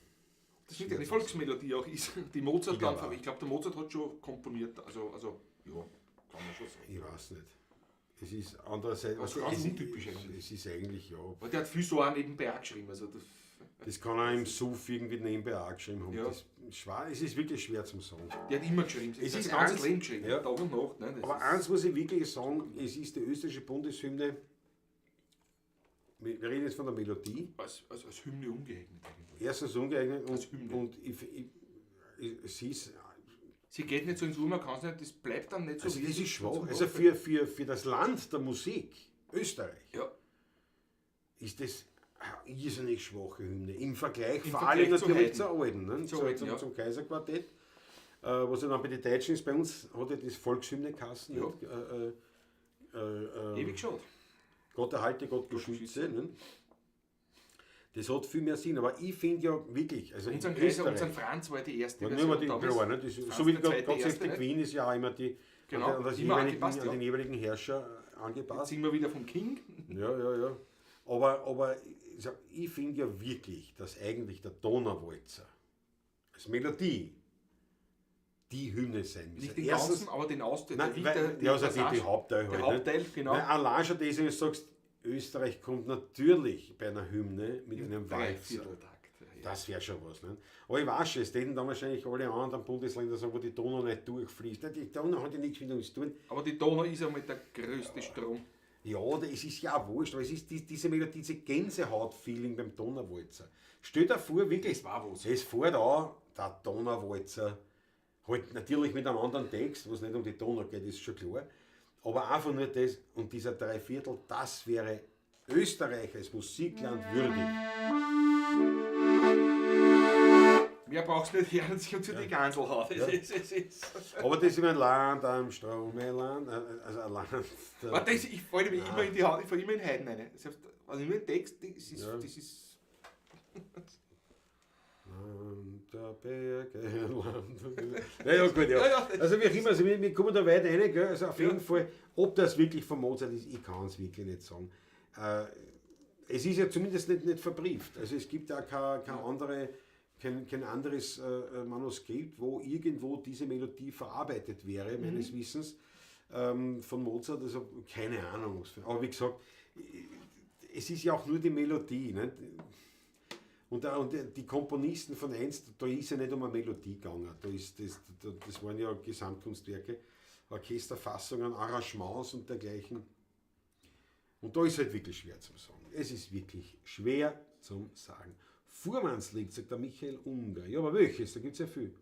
Das wird ja eine Volksmelodie auch ist. Die Mozart Ich glaub dann, auch. ich glaube, der Mozart hat schon komponiert. Also, ja, kann man schon sagen. Ich weiß nicht. Es ist andererseits. Also ganz es, untypisch eigentlich. Es ist eigentlich, ja. Aber der hat viel so auch nebenbei auch geschrieben. Also das, Das kann er im Suff irgendwie nebenbei auch geschrieben haben. Ja. Das ist schwer, es ist wirklich schwer zum Sagen. Der hat immer geschrieben. Es Es ist ist sein ganzes eins- Leben geschrieben. Ja. Tag und Nacht. Ne? Das Aber ist- eins muss ich wirklich sagen, es ist die österreichische Bundeshymne. Wir reden jetzt von der Melodie. als Hymne ungeeignet eigentlich. Erstens ungeeignet Als und, Hymne. und ich, sie ist, Sie geht nicht so ins Ohr, man kann es nicht, das bleibt dann nicht so. also wie das es ist schwach. zum Also Beispiel. für das Land der Musik, Österreich, Ja, ist das eine irrsinnig schwache Hymne. Im Vergleich Im vor Vergleich allem zu natürlich Haydn. zur alten, ne? Zur alten, zum, ja. zum Kaiserquartett. Was ja dann bei den Deutschen ist, bei uns hat ja das Volkshymne Kassen. Ja. Nicht? Ewig schade. Gott erhalte, Gott beschütze. Ne? Das hat viel mehr Sinn, aber ich finde ja wirklich, also in Unseren Kaiser, Österreich, unseren Franz war die erste war nur immer die, damals. klar, ne? Das, Franz so wie der Gott, Zweite, Gott save Erste, the nicht? Queen ist ja auch immer die Genau, an, das immer jeweiligen, angepasst, an ja. den jeweiligen Herrscher Jetzt angepasst. singen wir wieder vom King. Ja, ja, ja. Aber ich, sag, ich finde ja wirklich, dass eigentlich der Donauwalzer als Melodie die Hymne sein müsste. Nicht den Erstens- ganzen, aber den Aus... Nein, der, weil, der, ja, also die Passage. Hauptteil halt. Der nicht? Hauptteil, genau. Weil allein schon das, wenn du sagst, Österreich kommt natürlich bei einer Hymne mit einem Walzer. Dreivierteltakt. Ja. Das wäre schon was. Ne? Aber ich weiß schon, es täten dann wahrscheinlich alle anderen Bundesländer sagen, wo die Donau nicht durchfließt. Nein, die Donau hat ja nichts mit uns zu tun. Aber die Donau ist einmal der größte Strom. Ja, es ist ja auch wurscht, aber es ist diese Melodie, diese Gänsehaut-Feeling beim Donauwalzer. Stell dir vor, wirklich, Das war was. es fährt an, der Donauwalzer, halt natürlich mit einem anderen Text, wo es nicht um die Donau geht, ist schon klar. Aber einfach nur das und dieser Dreiviertel, das wäre Österreich als Musikland würdig. Mehr brauchst du nicht hören, sich zu die Ganselhaut. Es ist, es ist. Aber das ist immer ein Land am Strom, ein Land, also ein Land. Aber das, ich falle mir immer in die Haut, ich falle immer in Heiden rein. Selbst, wenn ich nur den Text, das ist, Ja. das ist Land der Berge, Land. Ja, ja, gut, ja. Ja, ja. Also wie auch immer, also wir kommen da weit rein, gell? Also auf jeden Fall, ob das wirklich von Mozart ist, ich kann es wirklich nicht sagen. Es ist ja zumindest nicht verbrieft. Also es gibt ja kein anderes Manuskript, wo irgendwo diese Melodie verarbeitet wäre, meines Wissens, von Mozart. Also keine Ahnung. Aber wie gesagt, es ist ja auch nur die Melodie. Nicht? Und die Komponisten von einst, da ist ja nicht um eine Melodie gegangen. Da ist das waren ja Gesamtkunstwerke, Orchesterfassungen, Arrangements und dergleichen. Und da ist halt wirklich schwer zum Sagen. Es ist wirklich schwer zum Sagen. Fuhrmannslied, sagt der Michael Unger. Ja, aber welches? Da gibt es ja viel.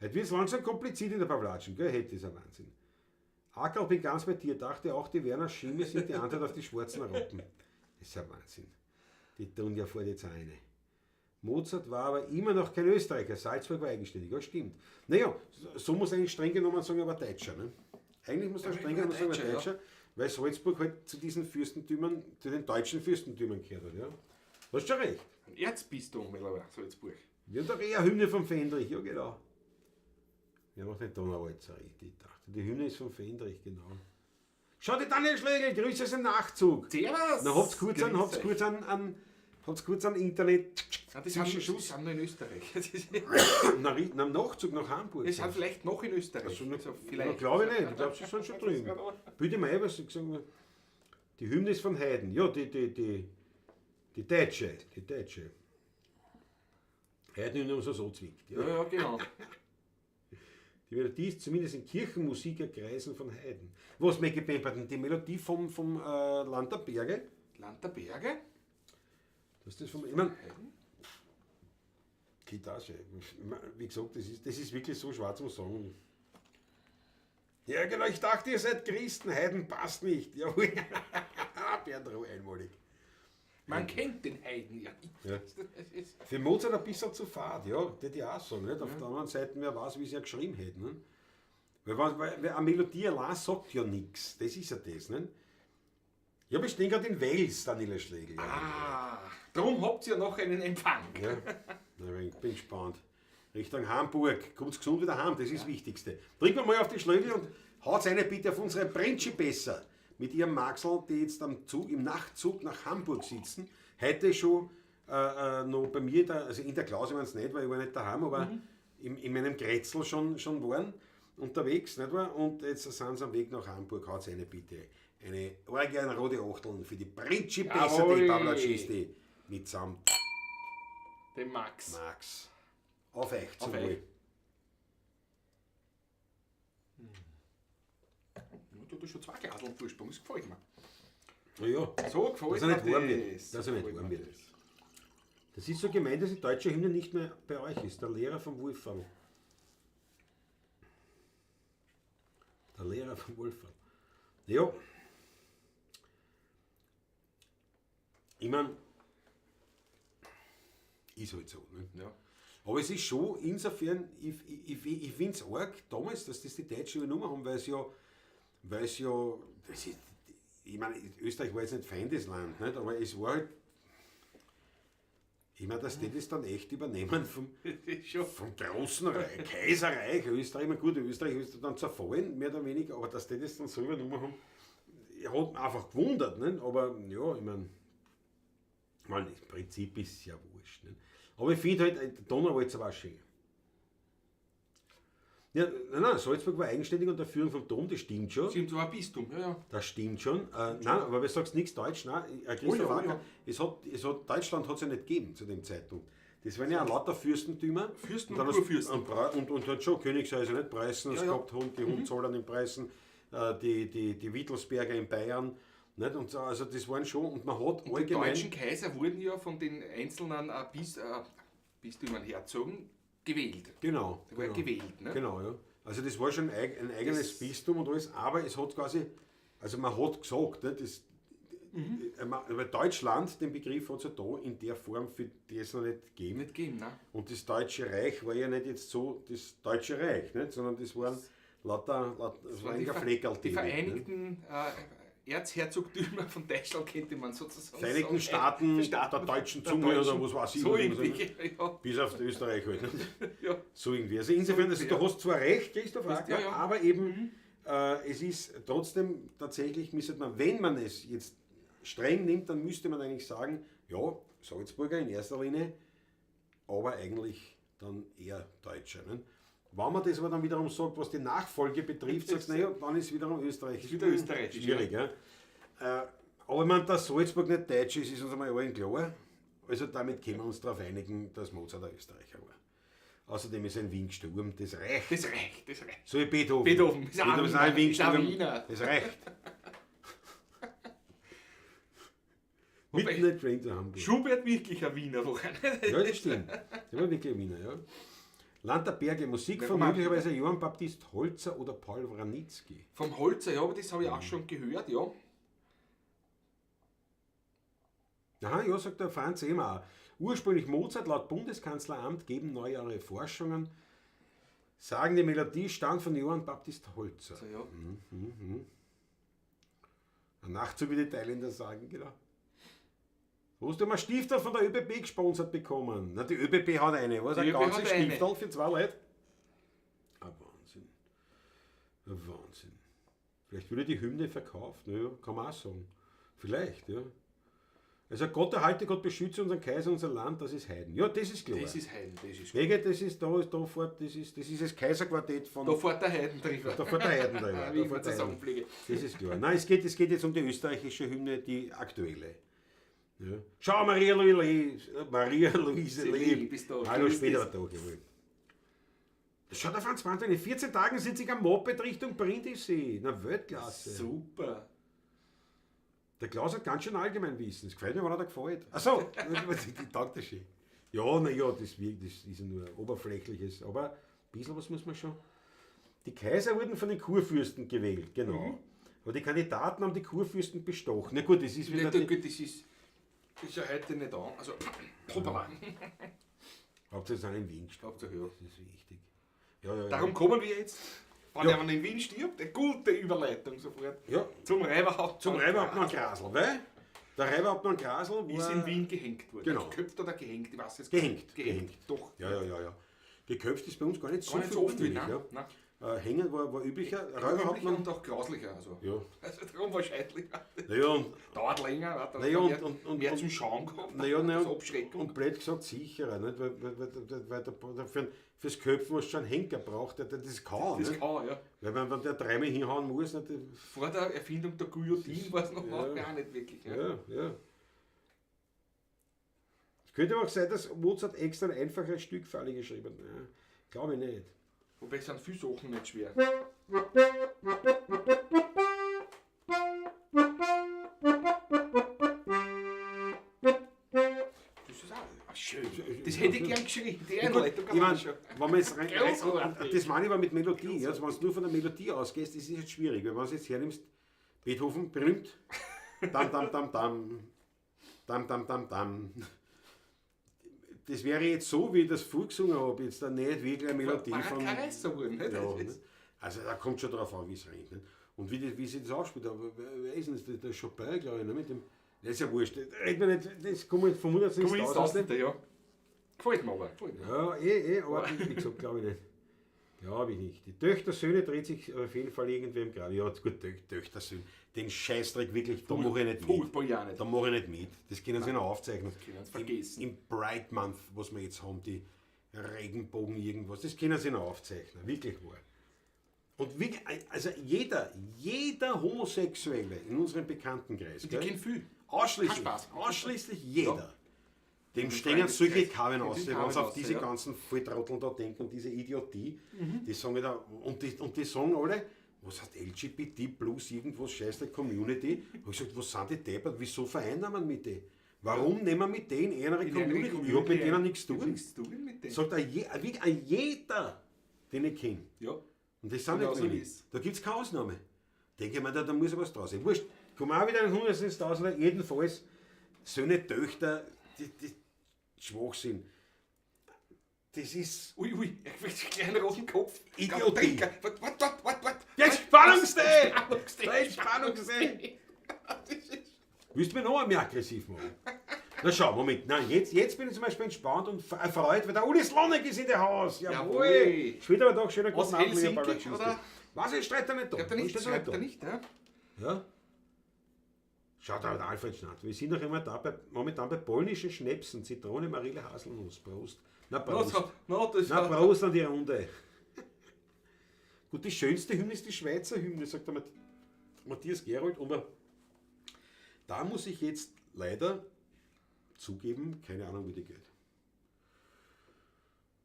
Heute wird es langsam kompliziert in der Pavlatschen, gell? Hätte ist ein Wahnsinn. Ackerl, bin ganz bei dir. Dachte auch, die Werner Schimme sind die Antwort auf die schwarzen Rappen. Das ist ein Wahnsinn. Die tun ja vor die Zähne. Mozart war aber immer noch kein Österreicher. Salzburg war eigenständig. Ja, stimmt. Naja, so muss eigentlich streng genommen sagen, er war Deutscher. Ne? Eigentlich muss man Ja, streng er war genommen sagen, er war Deutscher, Deutscher, weil Salzburg halt zu diesen Fürstentümern, zu den deutschen Fürstentümern gehört hat. Ja? Du hast schon recht. ein Erzbistum mittlerweile, Salzburg. Wir haben doch eher Hymne vom Fendrich, ja genau. Ja, macht nicht Donauwalzer, ich dachte, die Hymne ist vom Fendrich, genau. Schau die Daniel Schlegel, Grüße aus dem Nachtzug. Servus! Na, habt's kurz an, Grüß habt's euch. kurz an, an, habt's kurz an Internet. Ja, die sind, die Zwischenschuss. sind noch in Österreich. Das ist- Na, na, am Nachtzug nach Hamburg. Die sind vielleicht noch in Österreich. Also, na, Also, vielleicht. glaube ich nicht. Ich glaube, sie sind schon drüben. Bitte mal, was sie gesagt haben. Die Hymne ist von Haydn. Ja, die Deutsche. Die Deutsche. Haydn haben sie so zwickt. Ja. Ja, ja, genau. Die Melodie ist zumindest in Kirchenmusikerkreisen von Haydn. Was, Maggie Pemberton, die Melodie vom Land der Berge? Land der Berge? Das ist das vom, ich mein, geht das ja. Wie gesagt, das ist wirklich so schwer zum Sagen. Ja, genau, ich dachte, ihr seid Christen, Heiden passt nicht. Jawohl. Bernd Roh, einmalig. Man kennt den Heiden ja nicht. Ja. Das ist, Für Mozart ein bisschen zu fad, ja, das ich auch sagen. Nicht? Auf der anderen Seite, wer weiß, wie sie ja geschrieben hätte. Ne? Weil eine Melodie allein sagt ja nichts. Das ist ja das. Ne? Ja, wir stehen gerade in Wels, Daniela Schlegel. Ja. ah, darum habt ihr noch einen Empfang. Ja. Na, ich bin gespannt. Richtung Hamburg. Kommt's gesund wieder heim, das ist das Wichtigste. Trinken wir mal auf die Schlägel und haut's eine bitte auf unsere Brentschi besser. Mit ihrem Maxl, die jetzt am Zug, im Nachtzug nach Hamburg sitzen. Heute schon noch bei mir, da, also in der Klause waren es nicht, weil ich war nicht daheim, aber in meinem Grätzl schon waren, unterwegs, nicht wahr? Und jetzt sind sie am Weg nach Hamburg. Haut's eine bitte. Eine original rote Achteln für die Brentschi besser, die Jawohl. Pavlatschisti mitsamt Dem Max. Max. Auf euch zum Auf euch. Wohl. Ja, du hast schon zwei Glaseln Vorsprung, das gefällt mir. Na ja. So gefällt Dass er nicht mir warm wird. das. Dass er nicht Gefällt warm mir wird. das. Das ist so gemein, dass die deutsche Hymne nicht mehr bei euch ist. Der Lehrer vom Wolferl. Der Lehrer vom Wolferl. Ja. Ich meine, ist halt so. Ne? Ja. Aber es ist schon insofern, ich finde es arg damals, dass das die Deutschen übernommen haben, weil es ja, das ist, ich meine, Österreich war jetzt nicht Feindesland, nicht? Aber es war halt, ich meine, dass die das dann echt übernehmen vom, Das ist schon. vom großen Reich, Kaiserreich Österreich, ich meine, gut, Österreich ist dann zerfallen, mehr oder weniger, aber dass die das dann so übernommen haben, hat mich einfach gewundert, nicht? Aber ja, ich meine, im Prinzip ist es ja wurscht. Nicht? Aber ich finde halt, der Donauwalzer war schön. Ja, nein, Salzburg war eigenständig unter Führung vom Dom, das stimmt schon. Stimmt, war ein Bistum, ja, ja. Das stimmt schon. Nein, aber du sagst nichts Deutsch, nein, Christoph Oh ja, oh Acker, ja. Deutschland hat es ja nicht gegeben zu dem Zeitpunkt. Das waren ja lauter Fürstentümer. Fürsten und dann und hast- Kurfürsten. Und halt schon Königshäuser, nicht? Preußen, hast Ja, ja. gehabt, die Hohenzollern in Preußen, die Wittelsberger in Bayern. Nicht? Und so, also das waren schon, und man hat Und die allgemein. deutschen Kaiser wurden ja von den einzelnen Bistümern, Herzogen gewählt. Genau. Die waren genau. gewählt, ne? Genau, ja. Also das war schon ein eigenes Das- Bistum und alles, aber es hat quasi, also man hat gesagt, ne, das, aber Deutschland, den Begriff hat es ja da in der Form für das noch nicht gegeben. Nicht gegeben, ne? Und das Deutsche Reich war ja nicht jetzt so das Deutsche Reich, nicht? Sondern das waren lauter, das war waren ein Fleckerl. die Vereinigten Erzherzogtümer von Deutschland, könnte man sozusagen Vereinigten sagen. Staaten, Staaten der deutschen Zunge oder was weiß ich. So was man sagt, irgendwie, ja. Bis auf Österreich halt. Nicht? Ja. So irgendwie. Also insofern, also du Ja. hast zwar recht, Christoph Hast- Acker, ja, ja. aber eben es ist trotzdem tatsächlich, müsste man, wenn man es jetzt streng nimmt, dann müsste man eigentlich sagen, ja, Salzburger in erster Linie, aber eigentlich dann eher Deutscher. Ne? Wenn man das aber dann wiederum sagt, was die Nachfolge betrifft, sagst du, naja, dann ist wiederum Österreich. Ist wieder österreichisch, Schwierig, ja. Aber ich meine, dass Salzburg nicht deutsch ist, ist uns einmal allen klar. Also damit können wir uns darauf einigen, dass Mozart ein Österreicher war. Außerdem ist er in Wien gestorben, das reicht. Das reicht, das reicht. So wie Beethoven. Beethoven ist auch Beethoven ist auch in Wiener. Wien Ist auch gestorben. Wiener. Das reicht. Wobei- Midnight Train to Hamburg. Schubert wirklich ein Wiener war. Ja, das stimmt. Der war wirklich ein Wiener, ja. Land der Berge, Musik Ja, von Roman. möglicherweise Johann Baptist Holzer oder Paul Wranitzky. Vom Holzer, ja, aber das habe ich auch schon gehört, ja. Aha, ja, sagt der Franz Ehmer auch. Ursprünglich Mozart laut Bundeskanzleramt geben neuere Forschungen, sagen, die Melodie stammt von Johann Baptist Holzer. Also, ja. Ein Nachtzug, wie die Thailänder sagen, genau. Wo hast du mal Stifter von der ÖBB gesponsert bekommen? Na, die ÖBB hat eine, was? Die Ein ÖBB ganzes hat eine. Stifterl für zwei Leute. Ein Wahnsinn. Ein Wahnsinn. Vielleicht würde die Hymne verkauft, naja, kann man auch sagen. Vielleicht, ja. Also Gott erhalte, Gott beschütze unseren Kaiser, unser Land, das ist Heiden. Ja, das ist klar. Das ist Heiden, das ist Wege, das ist da, ist da fährt, das ist das Kaiserquartett von. Da fährt der Heiden drüber. Da fährt der Heiden drüber. Wie Da ich fährt immer der zu sagen Heiden. pflege. Das ist klar. Nein, es geht jetzt um die österreichische Hymne, die aktuelle. Ja. Schau, Maria Luise, Maria Luise Sie Lieb. lieb ist da. Hallo, Grüß später dich. Tag, jawohl. Das schaut der Franz Mantel. In 14 Tagen sitze ich am Moped Richtung Brindisi. Na, Weltklasse. Super. Der Klaus hat ganz schön Allgemeinwissen. Das gefällt mir, wenn er da gefällt. Achso, die taugt das schön. Ja, naja, das, das ist ja nur oberflächliches, aber ein bisschen was muss man schon. Die Kaiser wurden von den Kurfürsten gewählt, genau. Aber die Kandidaten haben die Kurfürsten bestochen. Na gut, das ist wieder. Nicht, gut, das ist, ist ja heute nicht an. Also, hoppala. Hauptsache, sie sind in Wien gestorben. Hauptsache, ja. Das ist wichtig. Ja, ja, ja. Darum kommen wir jetzt, wenn Ja. er in Wien stirbt, eine gute Überleitung sofort. Ja. Zum Räuberhauptmann. Zum Räuberhauptmann Grasl, weil der Räuberhauptmann Grasl war. Ist in Wien gehängt worden. Genau. Geköpft oder gehängt, ich weiß jetzt gar Gehängt, nicht. Gehängt. gehängt. Doch. Ja, ja, ja, ja. Geköpft ist bei uns gar nicht so Gar nicht viel so oft wie, üblich, nein. ja. Nein. Hängen war üblicher. Üblicher Räuberhauptmann. und auch grauslicher. Also. Ja. Also darum wahrscheinlich. Naja, und, Dauert länger, hat Naja, mehr, und- mehr und- zum Schauen gehabt. naja, naja, als Abschreckung. und blöd gesagt sicherer, nicht? Weil der fürs Köpfen hast du schon einen Henker braucht, der das kann. Das nicht? kann, ja. Weil wenn der dreimal hinhauen muss, nicht? Vor der Erfindung der Guillotine war es noch Ja. gar nicht wirklich. Ja. Ja, ja. Es könnte aber auch sein, dass Mozart extra ein einfaches Stück für alle geschrieben hat. Ja, glaube ich nicht. Wobei sind viele Sachen nicht schwer. Das ist auch schön. Das hätte ich gern geschrieben. Die Einleitung Ich mein, schon. wenn man jetzt rein, Großartig. das meine ich aber mit Melodie. Also wenn du nur von der Melodie ausgehst, ist es jetzt schwierig. Weil wenn du jetzt hernimmst, Beethoven, berühmt, dam, dam, dam, dam, dam, dam, dam, dam. Das wäre jetzt so, wie ich das vorgesungen habe, jetzt dann nicht wirklich eine Melodie War von... kein Reißer geworden, nicht? Ja, Das ne? ist- Also da kommt schon drauf an, wie es rennt. Ne? Und wie sich das ausspielt, aber wer ist denn das? Der Chopin, glaube ich, ne? Mit dem, das ist ja wurscht. Reden wir nicht, das kommt vom Hundertsten Komm ins ins Tausendste. Tausende, ja. Gefällt mir aber. Gefällt mir. Ja, aber wie gesagt, glaube ich nicht. Glaube ich nicht. Die Töchter, Söhne dreht sich auf jeden Fall irgendwer im Grab. Ja, gut, Töchter, Söhne. Den Scheißdreck wirklich, da mache ich nicht mit. Furchtbar ja nicht. Da mache ich nicht mit. Das können sie noch aufzeichnen. können sie vergessen. Im Pride Month, was wir jetzt haben, die Regenbogen irgendwas, das können sie noch aufzeichnen. Wirklich wahr. Und wirklich, also jeder Homosexuelle in unserem Bekanntenkreis, Die gell? kennen viel. Ausschließlich, Kein Spaß. ausschließlich jeder. Ja. Dem stehen solche Kaven Die aus, wenn Kaven sie auf aus, diese ja. ganzen Volltrotteln da denken und diese Idiotie, die sagen da, und die sagen alle, was heißt LGBT plus irgendwas, scheiß der Community. Hab ich gesagt, was sind die deppert, wieso vereinnahmen mit denen? Warum nehmen wir mit denen eine In einer Community? Ich hab mit denen nichts zu Ich hab tun. nichts zu tun mit denen. Sagt ein jeder, den ich kenne. Ja. Und das sind Genau nicht so wenig. ist's. Da gibt es keine Ausnahme. Denke ich mir, da muss ja was draus sein. Wurscht, kommen auch wieder ein Hundertstel ins Tausender. Jedenfalls, Söhne, Töchter, die schwach sind. Das ist Ui, ui, er kriegt einen kleinen roten Kopf. Idiotie. Wart, wart, wart, wart, wart. Der Entspannungstee! Entspannungstee. Der Entspannungstee! Willst du mich noch einmal aggressiv machen? Na schau, Moment. Nein, jetzt bin ich zum Beispiel entspannt und erfreut, weil der Uli Slonek ist in der Haus. Jawohl. Jawohl. Später aber doch schöner Aus guten Abend, lieber Helsinki, Barbara oder? Was, ich streite nicht da. Schreibt er nicht, Steht schreibt da. er nicht, ja? Ja. Schaut da, der Alfred Schnatt. Wir sind noch immer da momentan bei polnischen Schnäpsen. Zitrone, Marille, Haselnuss. Prost. Na, Prost. Na, das Na, Prost an die Runde. Gut, die schönste Hymne ist die Schweizer Hymne, sagt der Matthias Gerold. Aber da muss ich jetzt leider zugeben, keine Ahnung, wie die geht.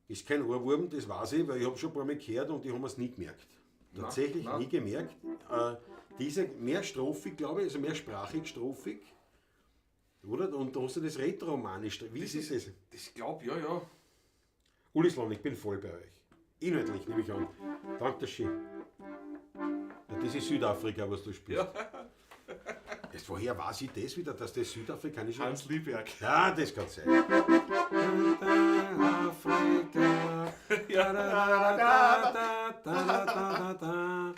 Ist kein Ohrwurm, das weiß ich, weil ich habe schon ein paar Mal gehört und ich habe es nie gemerkt. Tatsächlich na. nie gemerkt. Diese mehrstrophig, glaube ich, also mehrsprachig strophig, oder? Und da hast du das Rätoromanisch. Wie ist es? Das glaub, ja, ja. Uli Slonek, ich bin voll bei euch. Inhaltlich nehme ich an. Danke schön. Ja, das ist Südafrika, was du spielst. Ja. Jetzt, woher weiß ich das wieder, dass das südafrikanische... Hans Lieberg. Ja, das kann sein. Afrika. Ja. Da, da, da, da, da, da,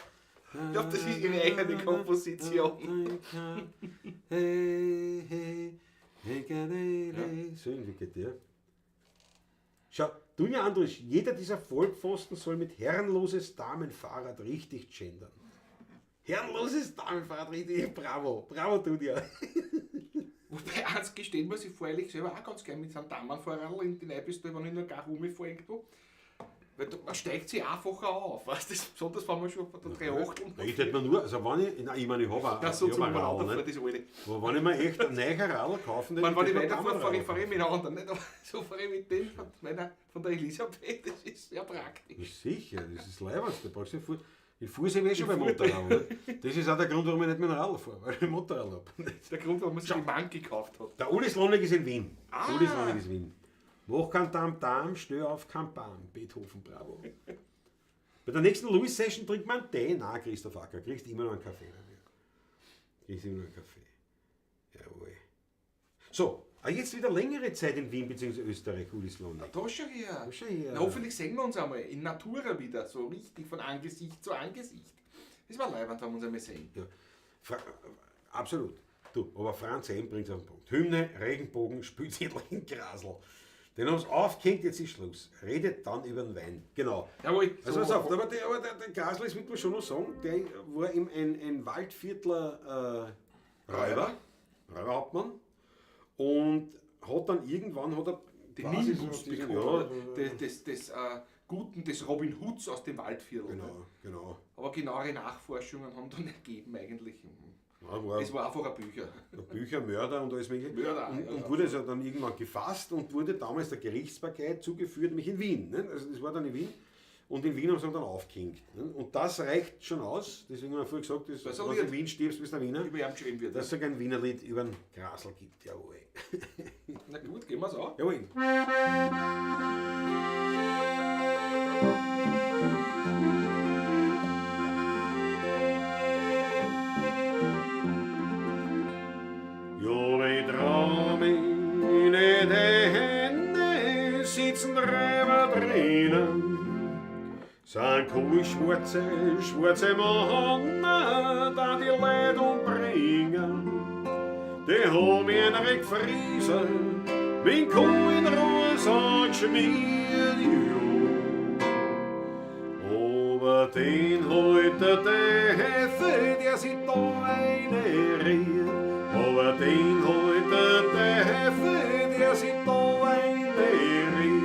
Ich glaube, das ist ihre eigene Komposition. Hey, hey, hey, hey, hey. So irgendwie geht der. Schau, Dunja Andrisch, jeder dieser Vollpfosten soll mit herrenloses Damenfahrrad richtig gendern. Herrenloses Damenfahrrad richtig, bravo, bravo Dunja. Wobei, eins gestehen muss, ich fahre ehrlich selber auch ganz gern mit so einem Damenfahrradl in die Neibistal, wenn ich nur gar rumfahre irgendwo. Weil da, man steigt sich einfacher auf, weißt du, besonders wenn man schon von der Dreiachtel. Ich hätte mir nur, also wenn ich, nein, ich meine, ich habe auch, Ja, so ich zum hab ein Radl, Umeinander nicht? das alte. Aber wenn ich mir echt ein neues Radl kaufen, Ich meine, wenn ich dann weiterfahre, fahre ich, Damenradl fahr ich mit anderen, nicht? Aber so fahre ich mit dem von der Elisabeth, das ist sehr praktisch. Ja, sicher, das ist leibend. Da brauchst du den Fuß. Den Fuß habe ich eh schon beim Motorrad. Oder? Das ist auch der Grund, warum ich nicht mit dem Radl fahre, weil ich ein Motorrad habe. Das ist der Grund, warum man sich die Mann gekauft hat. Der Uli Slonek ist in Wien. Ah. Uli Slonek ist in Wien. Mach kein Tam-Tam, steh auf kein Bam. Beethoven, bravo. Bei der nächsten Louis-Session trinkt man einen Tee. Nein, Christoph Acker, kriegst immer noch einen Kaffee bei mir. Kriegst immer noch einen Kaffee. Jawohl. So, aber jetzt wieder längere Zeit in Wien bzw. Österreich, Uli Slonek. Da schau her. Da schau her. Na, hoffentlich sehen wir uns einmal in Natura wieder, so richtig von Angesicht zu Angesicht. Das war leibend, wenn wir uns einmal sehen. Ja. Absolut. Du, aber Franz M. bringt es auf den Punkt. Hymne, Regenbogen, Spielzettel in Grasl. Den haben sie aufgehängt, jetzt ist Schluss. Redet dann über den Wein. Genau. Jawohl. Also pass auf, aber der Grasl ist, wird man schon noch sagen, der war eben ein Waldviertler Räuber, Räuberhauptmann. Und hat dann irgendwann hat er Den quasi Nimbus so diesen- bekommen. Ja, Das Guten, des Robin Hoods aus dem Waldviertel. Genau, Ne? genau. Aber genauere Nachforschungen haben dann ergeben eigentlich. Ja, war Es war einfach ein Bücher. der Büchermörder und alles mögliche. Mörder, und, ja, und ja. wurde also dann irgendwann gefasst und wurde damals der Gerichtsbarkeit zugeführt, nämlich in Wien. Ne? Also das war dann in Wien. Und in Wien haben sie ihn dann aufgehängt. Ne? Und das reicht schon aus, deswegen haben wir vorher gesagt, dass, Das ist ein wenn du in Lied. Wien stirbst, bist du ein Wiener. Über ihn geschrieben wird. Dass es sogar ein Wiener Lied über den Grasl gibt, jawohl. Na gut, gehen wir's an. Jawohl. Jo, mit Raum in den Hände sitzen Räuber drinnen. Sind cool schwarze, schwarze Männer, da die Leid umbringen. Die haben ihre Gefriese, min Kuh in Ruhe geschmiert, jo. Aber den holt der Teufel, der sich da eine riert. Aber den holt der Teufel, der sich da eine riert.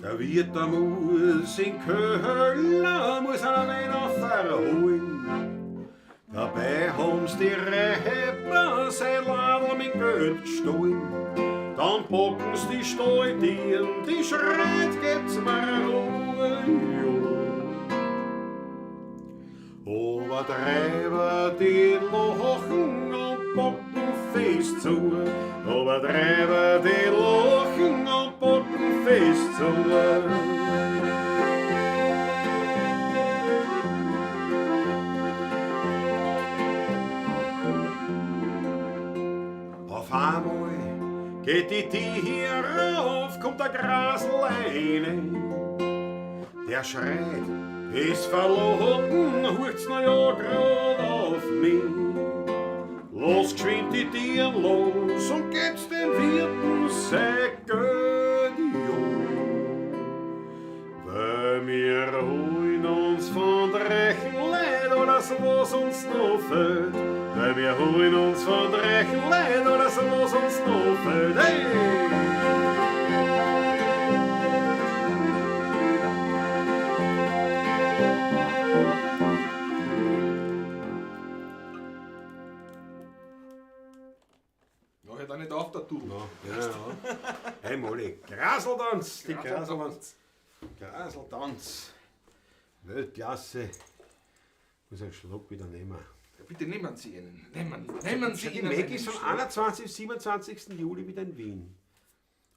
Der Wirt, der muss in Köln, muss einen Wein verholen. Dabei haben's die Räber sein Ladl mit Geld gestohlen. Dann packen's die Stalltieren, die schreit, gebt's mir Ruhe, jo. Aber Treiber, die lachen und packen fest zu. Aber Treiber, die lachen und packen fest zu. Auf einmal geht die Tür auf, kommt der Grasl rein. Der schreit, ist verloren, hurt's na ja grad auf mich. Los geschwind die Tieren los und gebt's dem Wirten sein Geld, jo. Weil wir holen uns von Drechen Leid alles, was uns noch fehlt. Weil wir holen uns von Drechen Leid alles, was uns noch fehlt. Hey! Na, hört auch nicht auf, der Du. Ja, ja, ja. Hey Molly, Graseltanz, die Graseltanz. Graseltanz. Graseltanz. Weltklasse. Muss einen Schluck wieder nehmen. Ja, bitte nehmen Sie einen. Nehmen Sie Die einen. Maggie ist vom Schluck. 21. bis 27. Juli wieder in Wien.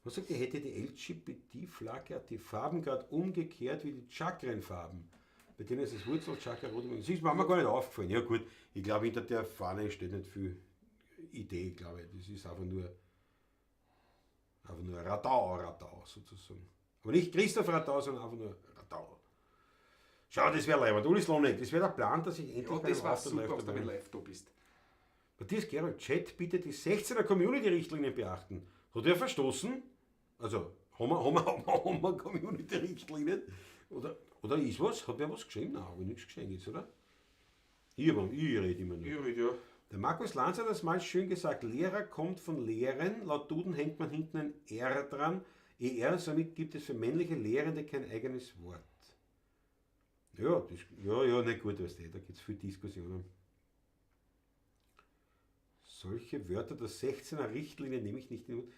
Was sagt die, hätte die LGBT-Flagge hat die Farben gerade umgekehrt wie die Chakrenfarben. Bei denen ist das Wurzelchakra rot. Das ist mir gar nicht aufgefallen. Ja gut, ich glaube, hinter der Fahne steht nicht viel Idee, glaube ich. Das ist einfach nur Radau, Radau sozusagen. Aber nicht Christoph Radau, sondern einfach nur Radau. Schau, das wäre leibend. Uli Slonek, das wäre der Plan, dass ich endlich Ja, bei das einem war Auftritt super, live dass du dabei mit bin. live da bist. Matthias Gerold, Chat, bitte die 16er Community-Richtlinien beachten. Hat er verstoßen? Also, haben wir Community-Richtlinien? Oder ist was? Hat wer was geschrieben? Nein, hab ich nichts geschrieben jetzt, oder? Ich rede immer nur. Ich rede, ja. Der Markus Lanz hat das mal schön gesagt. Lehrer kommt von Lehren. Laut Duden hängt man hinten ein R dran. ER, somit gibt es für männliche Lehrende kein eigenes Wort. Ja, das, ja, ja, nicht gut, weißt du, da gibt's viel Diskussionen. Solche Wörter der 16er Richtlinie nehme ich nicht in den Mund.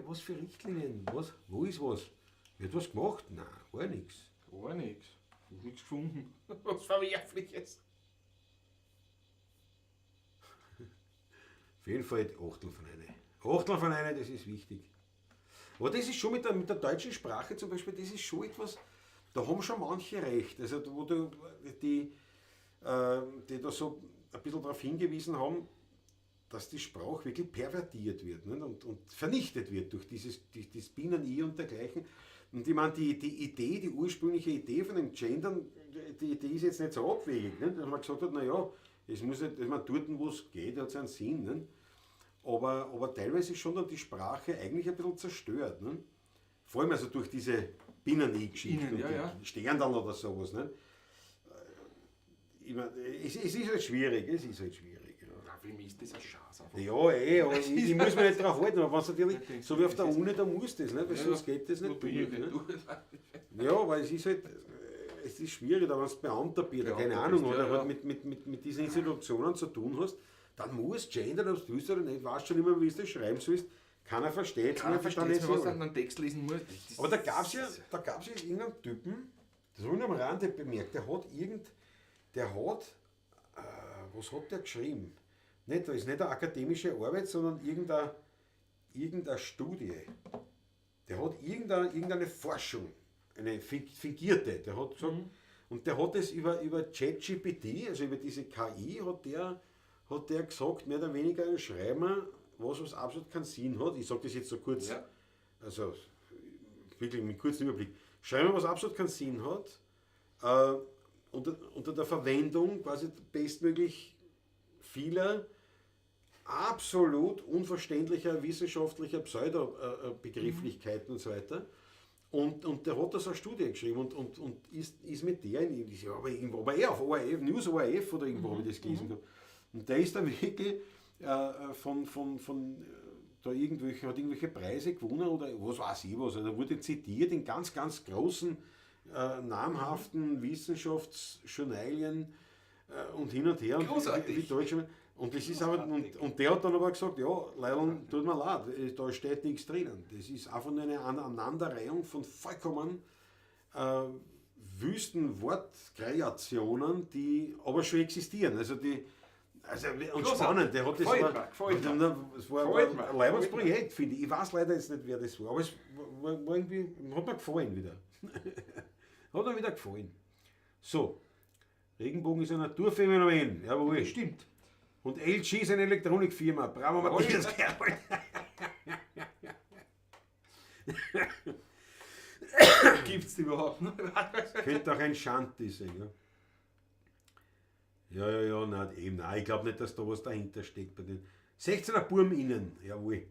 Was für Richtlinien? Was? Wo ist was? Wird was gemacht? Nein, war nix. War nix. Ich hab nix gefunden. Was Verwerfliches. Auf jeden Fall Achtel von einer. Achtel von einer, das ist wichtig. Aber das ist schon mit der deutschen Sprache zum Beispiel, das ist schon etwas, da haben schon manche recht. Also wo du, die da so ein bisschen darauf hingewiesen haben, dass die Sprache wirklich pervertiert wird, ne? Und vernichtet wird durch dieses Bienen-I und dergleichen. Und ich meine, die Idee, die ursprüngliche Idee von dem Gendern, die ist jetzt nicht so abwegig, ne? Dass man gesagt hat, naja, es muss nicht, dass man dort, wo es geht, hat seinen Sinn. Ne? Aber teilweise ist schon dann die Sprache eigentlich ein bisschen zerstört. Ne? Vor allem also durch diese Binnen-I-Geschichte Bienen, und ja, die ja. Sterndal oder sowas. Ne? ich mein, es ist halt schwierig, es ist halt schwierig. Ja. Ja, für mich ist das ein Schatz einfach. Ja, aber ich muss mich nicht drauf halten, aber wenn es natürlich, Ja, so wie auf der das ist- Uni, da muss das, nicht? Weil Ja, sonst geht das nicht Nur bin ich durch. nicht Ne? durch. Ja, weil es ist halt, es ist schwierig, da wenn du Beamter bist, oder keine Beamter Ahnung, bist, oder ja, halt ja. mit diesen Institutionen zu tun hast, dann musst du gendern, ob du willst oder nicht, weißt schon immer, wie du das schreiben sollst, keiner versteht Keiner versteht ist mehr, was egal. dann einen Text lesen muss. Das Aber da gab es ja, da gab's ja irgendeinen Typen, das habe ich nur am Rande bemerkt, der hat der hat, was hat der geschrieben? Nicht, da ist nicht eine akademische Arbeit, sondern irgendeine Studie. Der hat irgendeine Forschung, eine fingierte, der hat gesagt, und der hat es über ChatGPT, also über diese KI, hat der gesagt, mehr oder weniger, schreib mir was absolut keinen Sinn hat. Ich sage das jetzt so kurz, Ja. also wirklich mit kurzem Überblick. Schreib mir, was absolut keinen Sinn hat, unter der Verwendung quasi bestmöglich vieler absolut unverständlicher wissenschaftlicher Pseudo-Begrifflichkeiten und so weiter. Und der hat da so eine Studie geschrieben und ist mit der in, ich aber irgendwo, aber auf ORF, News ORF oder irgendwo habe ich das gelesen gehabt. Und der ist dann wirklich von da irgendwelche, hat irgendwelche Preise gewonnen oder was weiß ich was. Also er wurde zitiert in ganz, ganz großen, namhaften Wissenschaftsjournalien und hin und her. Und Großartig. wie Deutsch. Und das ist aber, und der hat dann aber gesagt, ja, Leilon, tut mir leid, da steht nichts drinnen. Das ist einfach nur eine Aneinanderreihung von vollkommen wüsten Wortkreationen, die aber schon existieren. Also die, also, und Großartig. spannend, der hat das Gefällt war, mir, gefällt und mir. dann, es war, Gefällt war mir, ein leibendes gefällt mir. Projekt, finde ich. Ich weiß leider jetzt nicht, wer das war, aber es war irgendwie, hat mir gefallen wieder. Hat mir wieder gefallen. So, Regenbogen ist ein Naturphänomen, jawohl. Stimmt. Und LG ist eine Elektronikfirma. Bravo, Matthias Gerold. Gibt's die überhaupt noch? Könnte auch ein Shanty sein, ja. Ja, ja, ja, nein, eben, nein, ich glaube nicht, dass da was dahinter steckt bei den 16er Burm innen, jawohl.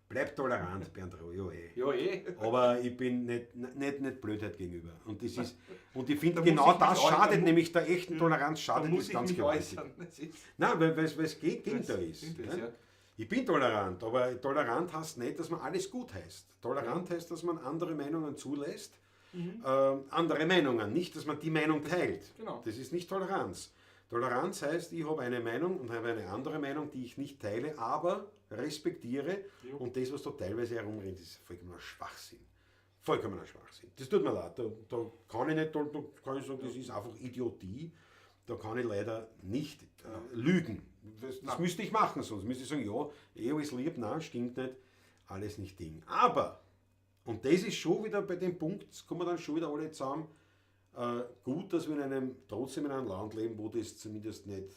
Bleib tolerant, Bernd Rau, ja eh. Ja, eh. Aber ich bin nicht Blödheit gegenüber. Und das ist, und ich finde, Da muss genau ich mich das äußern. schadet Da mu- nämlich der echten Toleranz, Da schadet muss das ich ganz mich gewaltig. äußern. Das ist Nein, weil es Gegenteil ist. Gegenteil ist, ne? ja. Ich bin tolerant, aber tolerant heißt nicht, dass man alles gut heißt. Tolerant heißt, dass man andere Meinungen zulässt. Andere Meinungen, nicht, dass man die Meinung teilt. Genau. Das ist nicht Toleranz. Toleranz heißt, ich habe eine Meinung und habe eine andere Meinung, die ich nicht teile, aber respektiere. Jo. Und das, was da teilweise herumrennt, ist vollkommener Schwachsinn. Vollkommener Schwachsinn. Das tut mir leid. Da kann ich nicht, da kann ich sagen, das ist einfach Idiotie. Da kann ich leider nicht lügen. Das müsste ich machen, sonst müsste ich sagen, ja, eh alles lieb, nein, stimmt nicht, alles nicht Ding. Aber, und das ist schon wieder bei dem Punkt, das kommen wir dann schon wieder alle zusammen, gut, dass wir trotzdem in einem Land leben, wo das zumindest nicht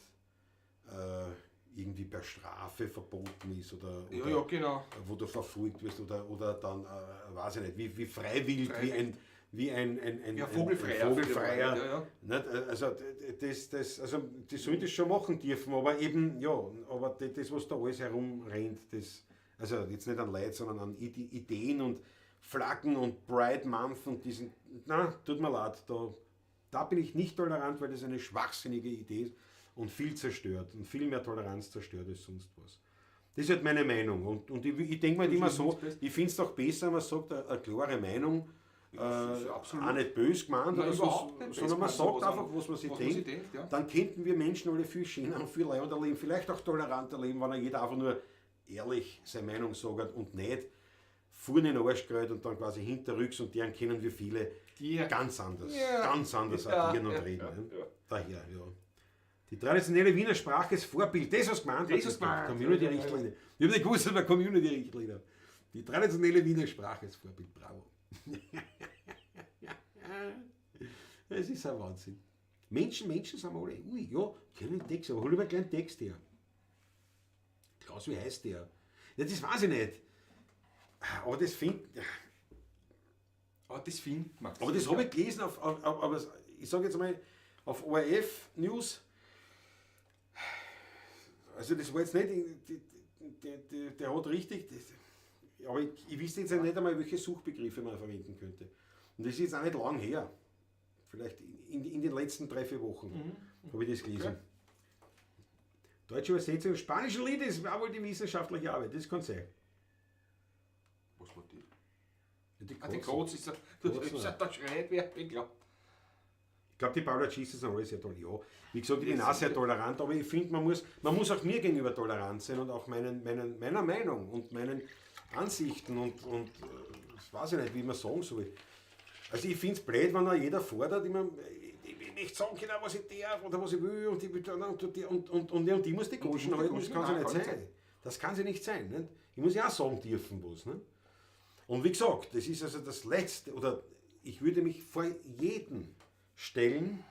irgendwie per Strafe verboten ist oder Ja, ja, genau. wo du verfolgt wirst oder dann, weiß ich nicht, wie freiwillig, wie ein, Ja, ein vogelfreier. ein vogelfreier. Ja, ja. Nicht? Also, also die sollen das schon machen dürfen, aber eben, ja, aber das, was da alles herumrennt, das, also jetzt nicht an Leid, sondern an Ideen und Flaggen und Pride Month und diesen, na, tut mir leid, da bin ich nicht tolerant, weil das eine schwachsinnige Idee ist und viel zerstört und viel mehr Toleranz zerstört als sonst was. Das ist halt meine Meinung und ich denke mir halt Das immer ist so, nichts Besseres. ich find's doch besser, wenn man sagt, eine klare Meinung, Das ist absolut. auch nicht böse gemeint Nein, oder so, überhaupt nicht böse sondern man gemeint, sagt was einfach, was man sich was man denkt. sich denkt, ja. Dann könnten wir Menschen alle viel schöner und viel leibender leben, vielleicht auch toleranter leben, wenn jeder einfach nur ehrlich seine Meinung sagt und nicht vorne in den Arsch gerät und dann quasi hinterrücks und deren kennen wir viele Die- ganz anders, Ja. ganz anders Ja, agieren und ja, reden. ja, ne? ja. Daher, ja. Die traditionelle Wiener Sprache ist Vorbild. Das, was gemeint Das, was gemeint. Community-Richtlinie. Ich habe nicht gewusst, dass man Community-Richtlinie hat. Die traditionelle Wiener Sprache ist Vorbild. Bravo. Es ist ein Wahnsinn. Menschen sind alle. Ui, ja, keinen Text, aber hol mir einen kleinen Text her. Klaus, wie heißt der? Ja, das weiß ich nicht. Aber das find, Aber das findet man. aber das habe ich gelesen auf, aber ich sage jetzt mal, auf ORF News. Also das war jetzt nicht, der hat richtig, das, aber ich wüsste jetzt nicht einmal, welche Suchbegriffe man verwenden könnte. Und das ist jetzt auch nicht lang her. Vielleicht in den letzten 3-4 Wochen. Habe ich das gelesen. Okay. Deutsche Übersetzung des spanischen Liedes war wohl die wissenschaftliche Arbeit, das kann sein. Was war die? Ja, die Ah, die Kotze ist ja, da schreit wer, ich glaub. Ich glaube, die Paula Jesus sind alle sehr toll. Ja, wie gesagt, ich bin auch sehr tolerant, aber ich finde, man muss auch mir gegenüber tolerant sein und auch meiner Meinung und meinen Ansichten und das weiß ich nicht, wie man sagen soll. Also ich finde es blöd, wenn da jeder fordert, ich mein, ich möchte sagen können, was ich darf oder was ich will und die muss die Goschen halten, das kann sie nicht sein. Das kann sie nicht sein. Nicht? Ich muss ja auch sagen dürfen was. Nicht? Und wie gesagt, das ist also das Letzte, oder ich würde mich vor jeden stellen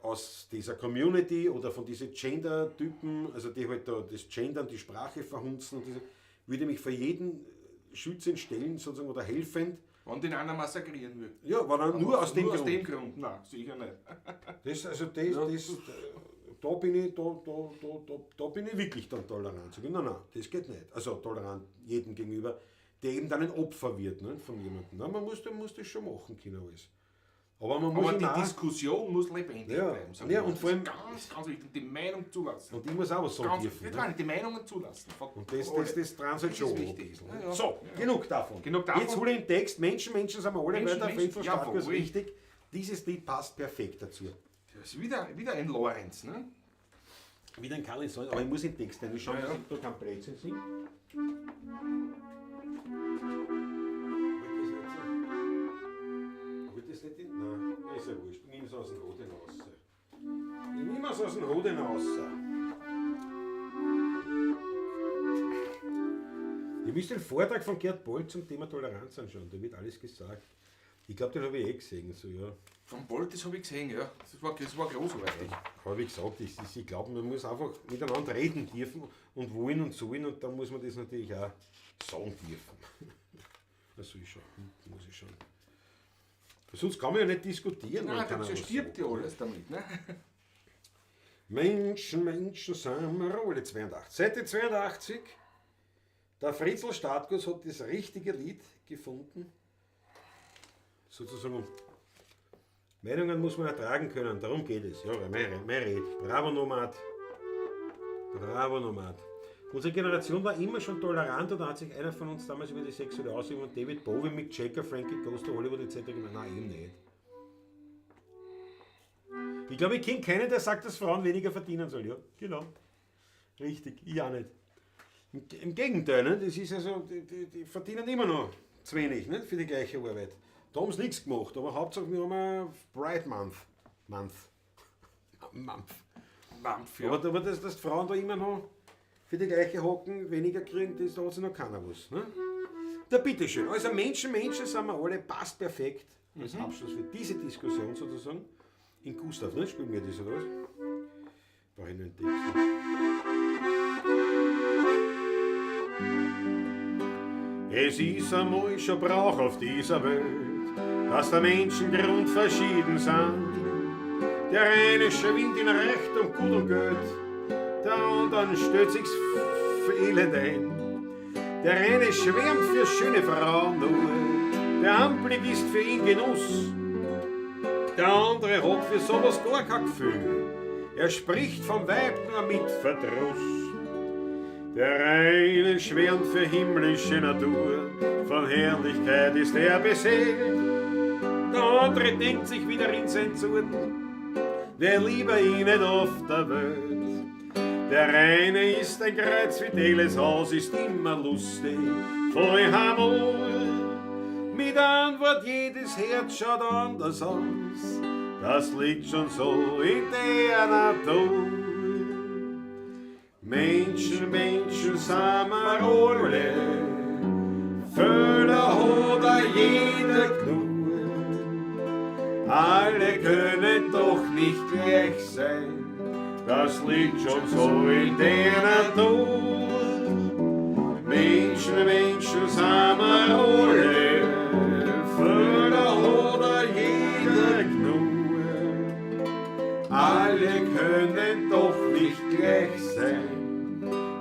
aus dieser Community oder von diesen Gender-Typen, also die halt da das Gendern, die Sprache verhunzen und diese, würde mich vor jeden schützend stellen sozusagen oder helfend. Wenn den einer massakrieren will. Ja, wenn er nur aus dem Grund. Aus dem Grund, nein, sicher nicht. Das, also das, ja. das, da bin ich, da bin ich wirklich dann tolerant. Sag ich, nein, nein, das geht nicht. Also tolerant jedem gegenüber, der eben dann ein Opfer wird, ne, von jemandem. Nein, man muss das schon machen können alles. Aber, man muss aber die Diskussion muss lebendig bleiben. Ja, und vor allem ganz, ganz wichtig, die Meinung zulassen. Und ich muss auch was sagen dürfen. Ne? Die Meinungen zulassen. Und das dran halt schon. Wichtig. Ja, ja. So, ja. Genug davon. Genug davon. Jetzt hole ich den Text. Menschen, Menschen sind wir alle weiter. Menschen, stark ist richtig. Dieses Lied passt perfekt dazu. Das ist wieder ein Lorenz, ne? Wieder ein Karl, aber ich muss den Text reinschauen, dass ich da kein Blödsinn singe. Nein, ist ja wurscht. Ich nehme es aus dem Hoden raus. Ich nehme es aus dem Hoden raus. Ihr müsst den Vortrag von Gerd Bolt zum Thema Toleranz anschauen. Da wird alles gesagt. Ich glaube, den habe ich eh gesehen. So, ja. Von Bolt, das habe ich gesehen, ja. Das war großartig. Ja, aber wie gesagt, ich glaube, man muss einfach miteinander reden dürfen und wollen und sollen und dann muss man das natürlich auch sagen dürfen. Also ich schon, muss ich schon. Sonst kann man ja nicht diskutieren. Nein, dann zerstirbt ja alles damit. Ne? Menschen, Menschen sind wir alle 82. Seite 82, der Fritzl Startkus hat das richtige Lied gefunden. Sozusagen, Meinungen muss man ertragen können, darum geht es. Ja, mein Red. Bravo Nomad. Bravo Nomad. Unsere Generation war immer schon tolerant und da hat sich einer von uns damals über die sexuelle Ausübung von David Bowie, Mick Jagger, Frankie Goes to Hollywood etc. gemacht. Nein, eben nicht. Ich glaube, ich kenne keinen, der sagt, dass Frauen weniger verdienen sollen. Ja, genau. Richtig, ich auch nicht. Im Gegenteil, ne? Das ist also, die verdienen immer noch zu wenig, ne? Für die gleiche Arbeit. Da haben sie nichts gemacht, aber Hauptsache wir haben ein Pride Month. Month. Month. Month, ja. Aber dass Frauen da immer noch für die gleiche Hocken weniger kriegen, das da hat sich noch keiner was. Ne? Da bitteschön. Also Menschen, Menschen sind wir alle, passt perfekt als Abschluss für diese Diskussion sozusagen. In Gustav, ne? Spielen wir das oder was? Brauche ich nur einen Text. Es ist einmal schon Brauch auf dieser Welt, dass der Menschen grundverschieden sind. Der eine schwingt in Recht und Gut und Geld, der anderen stellt sich's elend ein. Der eine schwärmt für schöne Frauen nur, der Anblick ist für ihn Genuss. Der andere hat für sowas gar kein Gefühl, er spricht vom Weib nur mit Verdruss. Der eine schwärmt für himmlische Natur, von Herrlichkeit ist er beseelt. Der andere denkt sich wieder in sein Zorn, wer lieber ihn nicht auf der Welt. Der eine ist ein kreuzfideles Haus, ist immer lustig, voll Harmonie. Mit Antwort jedes Herz schaut anders aus, das liegt schon so in der Natur. Menschen, Menschen sind wir alle, Fehler hat jeder genug. Alle können doch nicht gleich sein, das liegt schon so in der Natur. Menschen, Menschen sind wir alle, Fehler hat jeder genug. Alle können doch nicht gleich sein,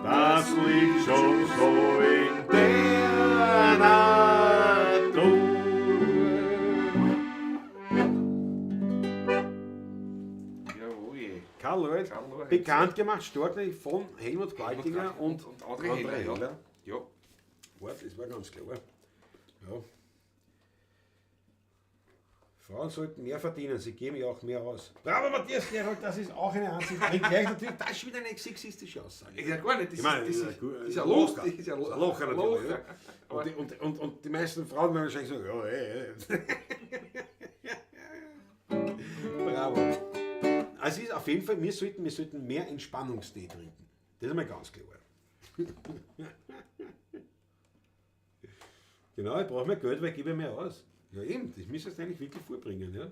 das liegt schon so in der Natur. Jawohl. Bekannt gemacht, stark natürlich von Helmut Qualtinger und André Heller. Heller. Ja. Ja. Das war ganz klar. Ja. Frauen sollten mehr verdienen, sie geben ja auch mehr aus. Bravo Matthias Gerold, das ist auch eine Ansicht. Gleich natürlich, das ist wieder eine sexistische Aussage. Ja, gar nicht, das Ich meine, ist, ja, gut, ist ja lustig. locker. Ist ja Locker natürlich. Locker. Ja. Und die meisten Frauen werden wahrscheinlich sagen, ja, ey. Bravo. Also es ist auf jeden Fall, wir sollten mehr Entspannungstee trinken. Das ist mal ganz klar. Genau, ich brauche mehr Geld, weil ich gebe mehr aus. Ja eben, das müsstest du eigentlich wirklich vorbringen, ja.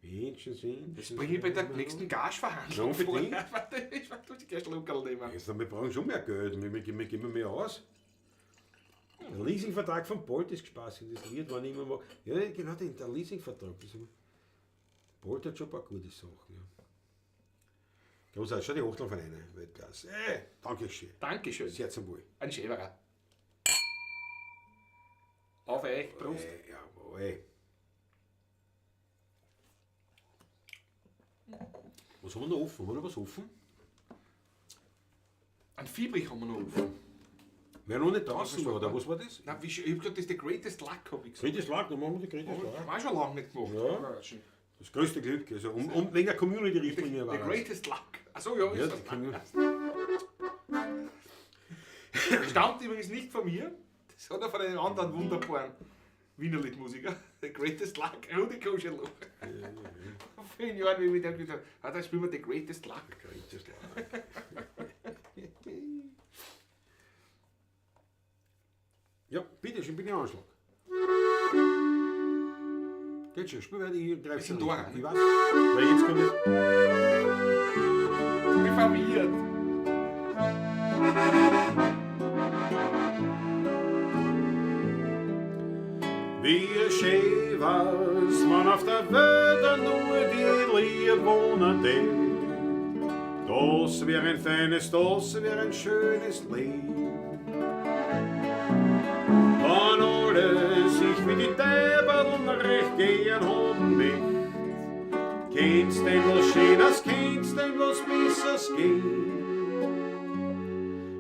Menschen sind... Das bringe ich bei der nächsten Gageverhandlung Ja, unbedingt. vor. Ich werde die Gashluckerl nehmen. Also, wir brauchen schon mehr Geld, wir geben mehr aus. Der Leasingvertrag von Bolt ist gespaßig, das Lied war nicht immer mal. Ja, genau, der Leasingvertrag. Bolt hat schon ein paar gute Sachen. Ja. Großartig, schau die Achtung von einer Weltklasse. Dankeschön. Dankeschön. Sehr zum Wohl. Ein Schäberer. Auf euch, Prost. Jawohl. Was haben wir noch offen? Haben wir noch was offen? Ein Fiebrich haben wir noch offen. Wer noch nicht draußen war, oder was war das? Nein, ich hab gesagt, das ist the greatest luck, hab ich gesagt. Greatest Luck, dann machen wir die Greatest Luck. Haben wir auch schon lange nicht gemacht. Ja. Das größte Glück, also um wegen der Community-Richtlinie war The das. greatest luck. Achso, ja, Ja, ist die das. Community. Stammt übrigens nicht von mir, sondern von einem anderen wunderbaren Wienerlied-Musiker. The greatest luck, Rudi Koschelo. Vor vielen Jahren, wie ich mit dem gesagt habe, da spielen wir The Greatest Luck. Greatest Luck. Ja, bitte schön, bin ich Anschlag. Geht schon, spiel weiter, ich greife sind schon da, an. ne? Ich weiß, weil jetzt kommt es. Ich bin verwirrt. Wie schön war's, man auf der Welt nur die Lieb wohnen tät. Das wär ein feines, das wär ein schönes Leben. Wenn alle sich wie die Deiberln recht gehen haben nicht, kennst denn was Schönes, kennst denn was Besseres gehen.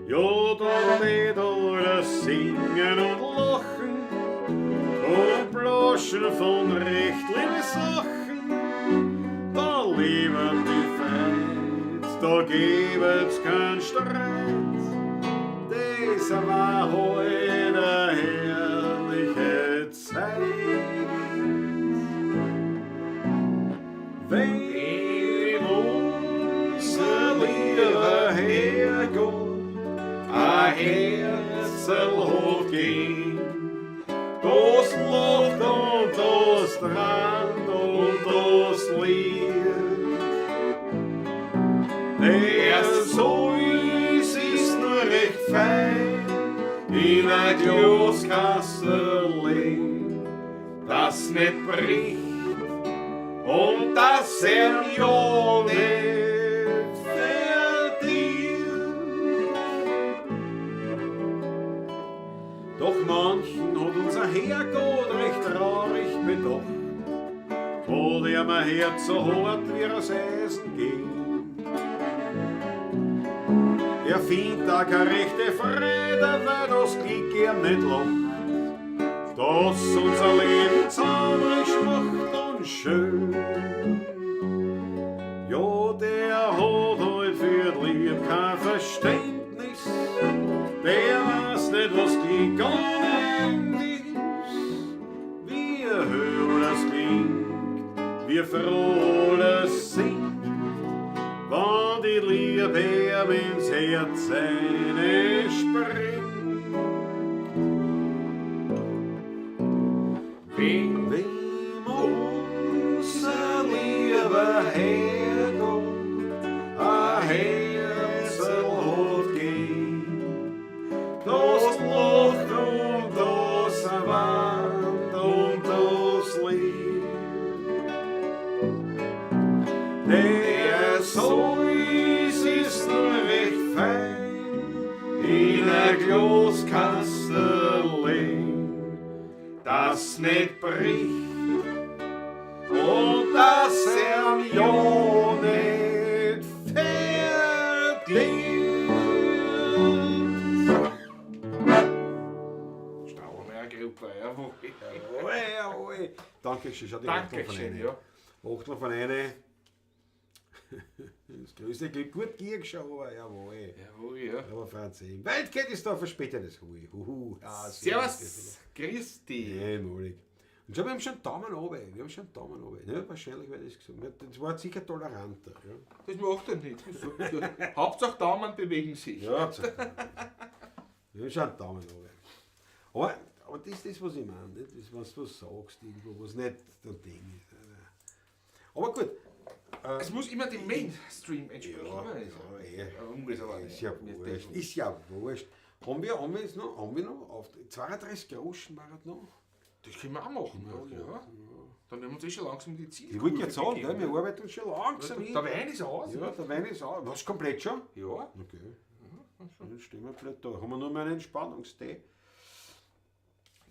Ja, da tät alles singen und lachen und blaschen von recht liebe Sachen. Da leben die Freit, da gibt's keinen Streit. Das war heute eine herrliche Zeit. Wenn unser lieber Herrgott ein Herzl hat gegeben, das lacht und das trannt und das lieb. Der Säus ist nur recht fein in ein Glaskassel, das nicht bricht und das er ja nicht verdient. Doch manchen hat unser Herrgott recht traurig bedacht, hat er mir Herz so hart wie das Eisen geht. Er findet da keine rechte Freude, weil das Glück ihm nicht lacht, das unser Leben zahlreich macht und schön. Ja, der hat halt für die Liebe kein Verständnis, der weiß nicht, was Glück an ihm ist. Wie höher das klingt, wie froh das singt, wann die Liebe ihm ins Herz springt. Wem Wem unser lieber Herrgott ein Herzl hat gegeben, das lacht und das weint und das liebt. Der Säus ist nur recht fein in ein Glaskassel, das nicht bricht und das er ja nicht verdient. Gruppe, jawohl. Jawohl, jawohl. Danke schön, schau die Danke Achtel von schön, eine. ja. Achtel von eine. Das größte Glück, gut Giergeschau, jawohl. Jawohl, ja. Aber Franz, Waldkeit ist da verspätetes Hui. Huhu. Ja, Servus, grüß dich. Einmalig. Und schau, wir haben schon einen Daumen runter. Wir haben schon einen Daumen runter. Ja, wahrscheinlich, weil das gesagt hat. Das war sicher toleranter. Ja, Das macht er nicht. Hauptsache Daumen bewegen sich. ja. Wir haben schon einen Daumen runter. Aber das ist das, was ich meine. Nicht? Das, was du sagst, irgendwo, was nicht dein Ding ist. Aber gut. Es muss immer dem Mainstream entsprechen. Ja, ne? ja, eh. Ja, umgeht aber Ist ja nicht. wurscht. Ist ja wurscht. Haben wir jetzt noch, haben wir noch auf 32 Groschen war das noch? Das können wir auch machen. Ja, ja. Dann werden wir uns eh schon langsam die Zielkurve Ich wollte jetzt sagen, begeben, gell, wir arbeiten schon langsam hin. Der Wein ist aus. Ja, der Wein ist aus. Was, komplett schon? Ja. Okay. Dann stehen wir vielleicht da. Haben wir nur mal einen Entspannungstee.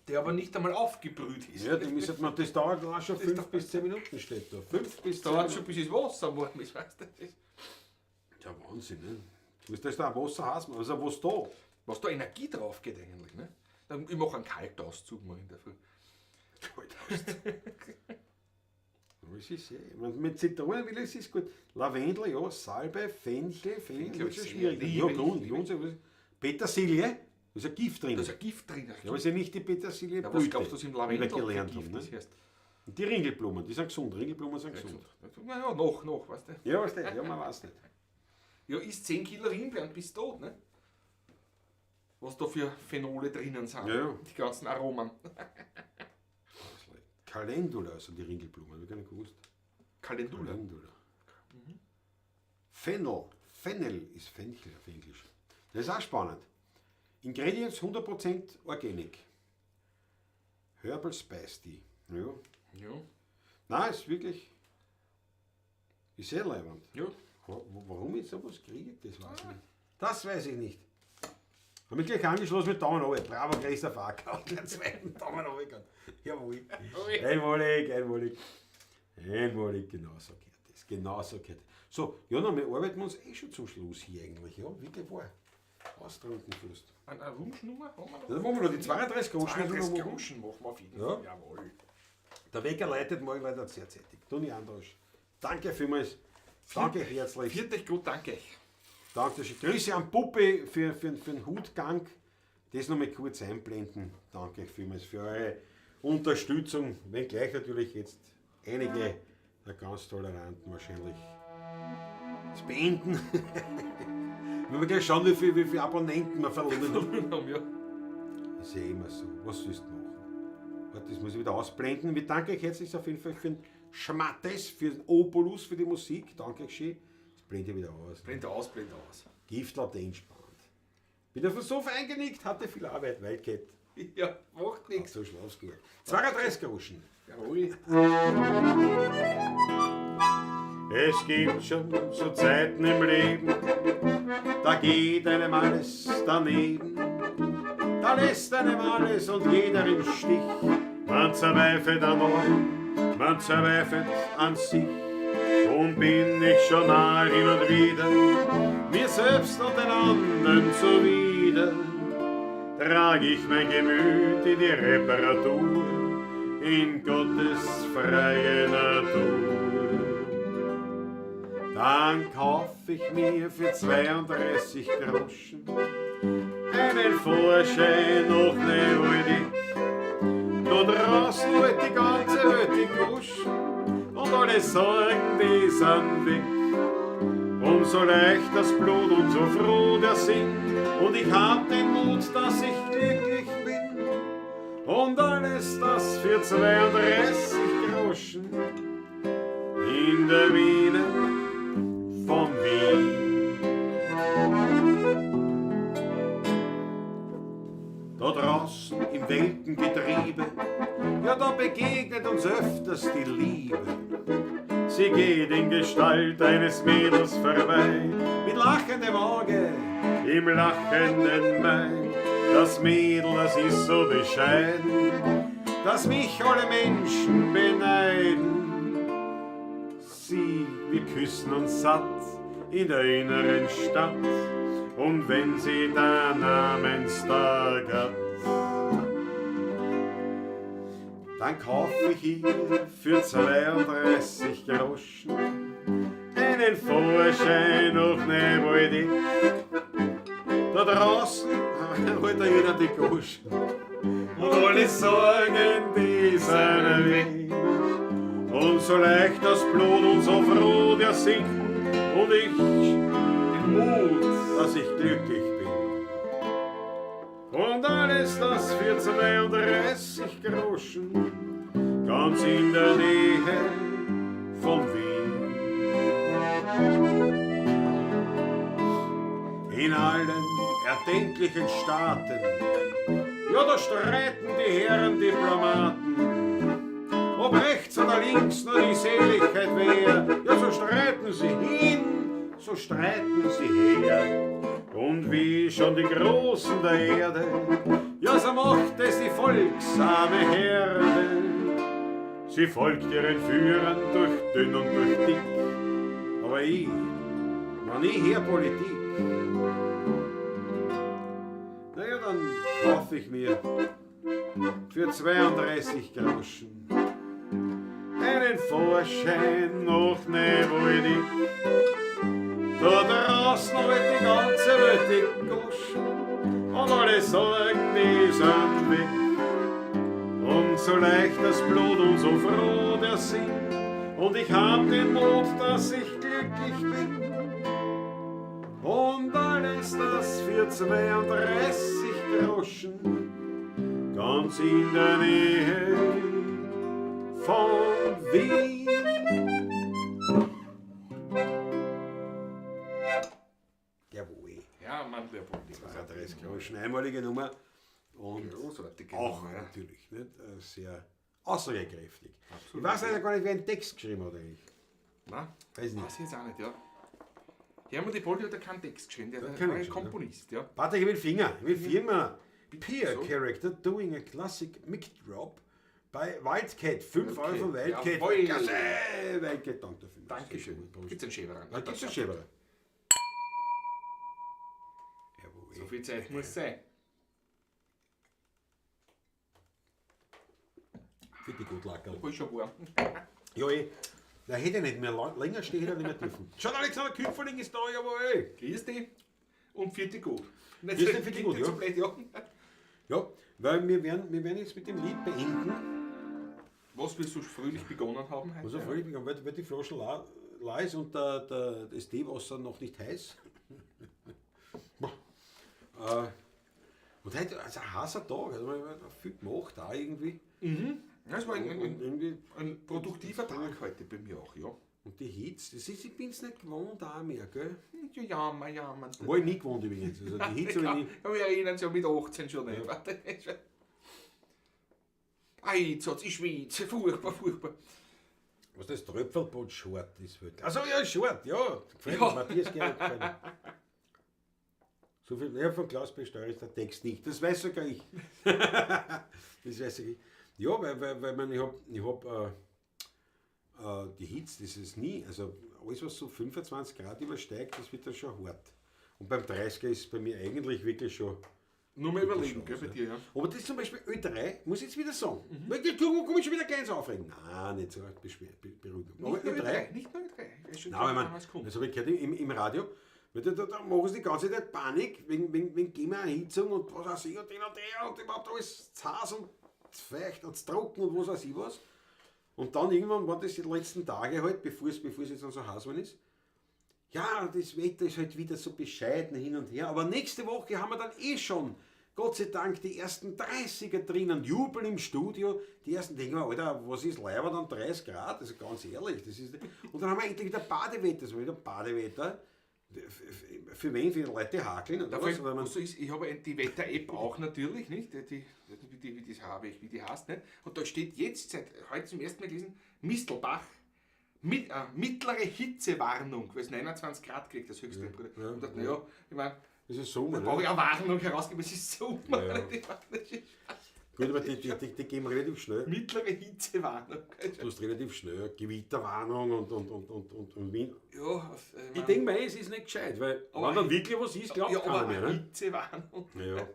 Der aber nicht einmal aufgebrüht ist. Ja, den müssen wir, das dauert dann auch schon 5 bis 10 Minuten, steht da. 5 bis 10 Dauert schon, Minuten. bis es Wasser warm ist, weißt du? Das ist, Ja, Wahnsinn, ne? Du musst da auch Wasser heiß machen. Also was da? was da Energie drauf geht eigentlich, ne? Ich mache einen Kaltauszug mal in der Früh. Das ist eh. Ich meine, mit Zitronenmilch ist es gut. Lavendel, ja, Salbe, Fenchel, Fenchel, Fenchel ist schon sehr schwierig. liebe Ja, Grund, ich, Grund, Petersilie, da ist ein Gift drin. Da ist ein Gift drin. Ja, aber ist ja nicht die Petersilie. Ja, was glaubst du, was im wie wir Lavendel gelernt für Gift haben, ne? ist? Erst? Und die Ringelblumen, die sind gesund. Ringelblumen sind gesund. Naja, noch, weißt du. Ja, weißt du, ja, man weiß nicht. Ja, isst 10 Kilo Himbeeren, bist tot, ne? Was da für Phenole drinnen sind. Ja, ja. Die ganzen Aromen. Calendula sind die Ringelblumen, hab ich gar nicht gewusst. Calendula. Calendula. Fennel. Fennel ist Fenchel auf Englisch. Das ist auch spannend. Ingredients 100% Organic. Herbal Spice Tea. Ja. Ja. Nein, ist wirklich. Ist sehr leibend. Ja. Warum ich sowas kriege, das weiß ich nicht. Das weiß ich nicht. Hab mich gleich angeschlossen mit Daumen runter. Bravo, Christoph Acker. Und den zweiten Daumen runter. Jawohl. Einmalig, einmalig. Einmalig, genau so gehört das. Genau so gehört das. So, ja, noch, wir arbeiten uns eh schon zum Schluss hier eigentlich. Ja, wirklich wahr. Austrunken Fürst. Eine Wunschnummer haben wir noch? Ja, dann machen wir noch die 32 Groschen. 32 Groschen machen wir auf jeden Ja. Fall. Jawohl. Der Wecker leitet morgen leider sehr zeitig. Toni Androsch, danke vielmals. Danke herzlich. Viert euch gut, danke euch. Danke schön. Grüße an Puppe für den Hutgang. Das nochmal kurz einblenden. Danke euch vielmals für eure Unterstützung. Wenngleich natürlich jetzt einige der ganz Toleranten wahrscheinlich es beenden. Wenn wir gleich schauen, wie viele Abonnenten wir verloren haben. Ja. Ist ja immer so. Was sollst du machen? Warte, das muss ich wieder ausblenden. Wir danken euch herzlich auf jeden Fall für den Schmattes, für den Opolus, für die Musik. Danke euch schön. Das blende ich wieder aus. Blend aus, blend aus. Giftlaub entspannt. Bin auf dem Sofa eingenickt, hatte viel Arbeit, Wildcat. Ja, macht nichts. So schlaf's gut. 32 Groschen. Jawohl. Es gibt schon so Zeiten im Leben, da geht einem alles daneben. Da lässt einem alles und jeder im Stich. Man zweifelt an allem, man zweifelt an sich. Drum bin ich schon mal hin und wieder mir selbst und den anderen zuwider. Trag ich mein Gemüt in die Reparatur, in Gottes freie Natur. Dann kauf ich mir für 32 Groschen einen Vorschein noch ne Uldig. Da draußen wird die ganze Welt die Guschen und alle Sorgen, die sind weg. Umso leicht das Blut und so froh der Sinn und ich hab den Mut, dass ich glücklich bin. Und alles das für 32 Groschen in der Mine von Wien. Da draußen im Weltengetriebe, ja da begegnet uns öfters die Liebe. Sie geht in Gestalt eines Mädels vorbei, mit lachendem Auge im lachenden Mai. Das Mädel, das ist so bescheiden, dass mich alle Menschen beneiden. Sie, wir küssen uns satt in der inneren Stadt. Und wenn sie da Namenstag hat, Dann kauf ich hier für 32 Groschen einen Fahrschein nach Neuwaldeck. Da draußen holt er jeder die Goschen und alle Sorgen, die sind weg. Und so leicht das Blut und so froh der Sinn und ich Den Mut. Dass ich glücklich bin. Und alles das für 32 Groschen, ganz in der Nähe von Wien. In allen erdenklichen Staaten, ja, da streiten die Herren Diplomaten, ob rechts oder links nur die Seligkeit wär, ja, so streiten sie hin, so streiten sie her. Und wie schon die Großen der Erde, ja, so macht es die folgsame Herde. Sie folgt ihren Führern durch dünn und durch dick. Aber ich, wenn ich her Politik, naja, dann kauf ich mir für 32 Groschen einen Fahrschein nach Neuwaldeck. Da draußen halt die ganze Welt die Goschen und alle Sorgen, die sind weg. Und so leicht das Blut und so froh der Sinn, und ich hab den Mut, dass ich glücklich bin. Und alles das für 32 Groschen, ganz in der Nähe von Wien. Jawohl. Ja, Mann, Leopold. 32 Groschen, einmalige Nummer. Und Großartige auch Nummer, ja. natürlich, nicht? Sehr aussagekräftig. Absolut. Ich weiß leider gar nicht, wer einen Text geschrieben hat eigentlich. Nein, Weiß nicht. weiß ich jetzt auch nicht, ja. Hermann Leopold hat ja keinen Text geschrieben, der Hat war keinen ein geschrieben, ja. Komponist, ja. Patrick, ich will Finger, ich will Firma. Peer So. Character doing a classic mic drop bei Wildcat. 5 Euro von Wildcat. Jawohl. Klasse! Wildcat, danke dafür. Dankeschön. Prost. Gibt's einen Schäberer? Da gibt's einen Schäberer. Jawohl. So viel Zeit muss sein. Finde ich gut, Lackerl. Ist schon warm. Ja, eh. Da hätte ich nicht mehr länger stehen, hätte ich nicht mehr dürfen. Schon Alexander Küpferling ist da, jawohl. Grüß dich und vierte gut. Grüß dich, vierte gut, Klingt ja. so blöd, ja. Ja, weil wir werden jetzt mit dem Lied beenden. Was wir so fröhlich begonnen haben heute. Was so fröhlich begonnen, weil die Flasche la ist und das Teewasser noch nicht heiß. Und heute, also ein heißer Tag, also man hat viel gemacht auch irgendwie. Mhm. Ja, es war Und irgendwie ein produktiver Tag heute bei mir auch, ja. Und die Hitze, das ist, ich bin's nicht gewohnt auch mehr, gell? Ja, ja, man, ja, man. War ich nie gewohnt übrigens. Also die Hitze hab ich nie. Ja, wir erinnern uns ja mit 18 schon nicht. Warte. Ei, jetzt hat's, ich schwitze, furchtbar, furchtbar. Was das Tröpfelboot Short ist wirklich. Also ja, Short, ja. Gefällt Ja. mir, Matthias Gerhard gefällt mir. So viel, ja, von Klaus Besteuer ist der Text nicht. Das weiß sogar ich. Das weiß sogar ich. Ja, weil man, ich hab die Hitze, das ist nie, also alles, was so 25 Grad übersteigt, das wird dann schon hart. Und beim 30er ist es bei mir eigentlich wirklich schon. Nur mal überlegen, schon, gell, bei ja. dir, ja. Aber das zum Beispiel Ö3, muss ich jetzt wieder sagen. Weil die komme ich schon wieder ganz aufregen. Nein, nicht so, beruhigen. Aber Nicht nur Ö3, Ö3, nicht nur Ö3. Ich weiß schon, Nein, aber ich was mein, kommt. das habe ich gehört im Radio. Weil da machen sie die ganze Zeit Panik wegen Klimaerhitzung und was weiß ich und den und der und überhaupt alles zu heiß und zu feucht und zu trocken und was weiß ich was. Und dann irgendwann waren das die letzten Tage halt, bevor es jetzt dann so heiß geworden ist. Ja, das Wetter ist halt wieder so bescheiden hin und her. Aber nächste Woche haben wir dann eh schon, Gott sei Dank, die ersten 30er drinnen, Jubel im Studio. Die ersten denken wir, Alter, was ist leiber dann 30 Grad? Also ganz ehrlich, das ist. Und dann haben wir endlich wieder Badewetter, das war wieder Badewetter. Für wen? Für die Leute, die hakeln oder Da was? was, Weil man, was so ist, ich habe die Wetter-App auch natürlich, nicht? Die das habe ich, wie die heißt, nicht? Und da steht jetzt, seit heute zum ersten Mal gelesen, Mistelbach, mittlere Hitzewarnung, weil es 29 Grad kriegt, das höchste. Ja, und dachte, naja, ich meine, das ist Sommer. da brauche Ne? ich eine Warnung herausgeben, es ist Sommer. Ja. Das ist Gut, aber die geben relativ schnell. mittlere Hitzewarnung. Du hast relativ schnell Gewitterwarnung und Wind. Ja, Ich denke mir, es ist nicht gescheit, weil Aber wenn dann wirklich was ist, glaubt ja, keiner aber mehr. Ne? Hitzewarnung. Ja.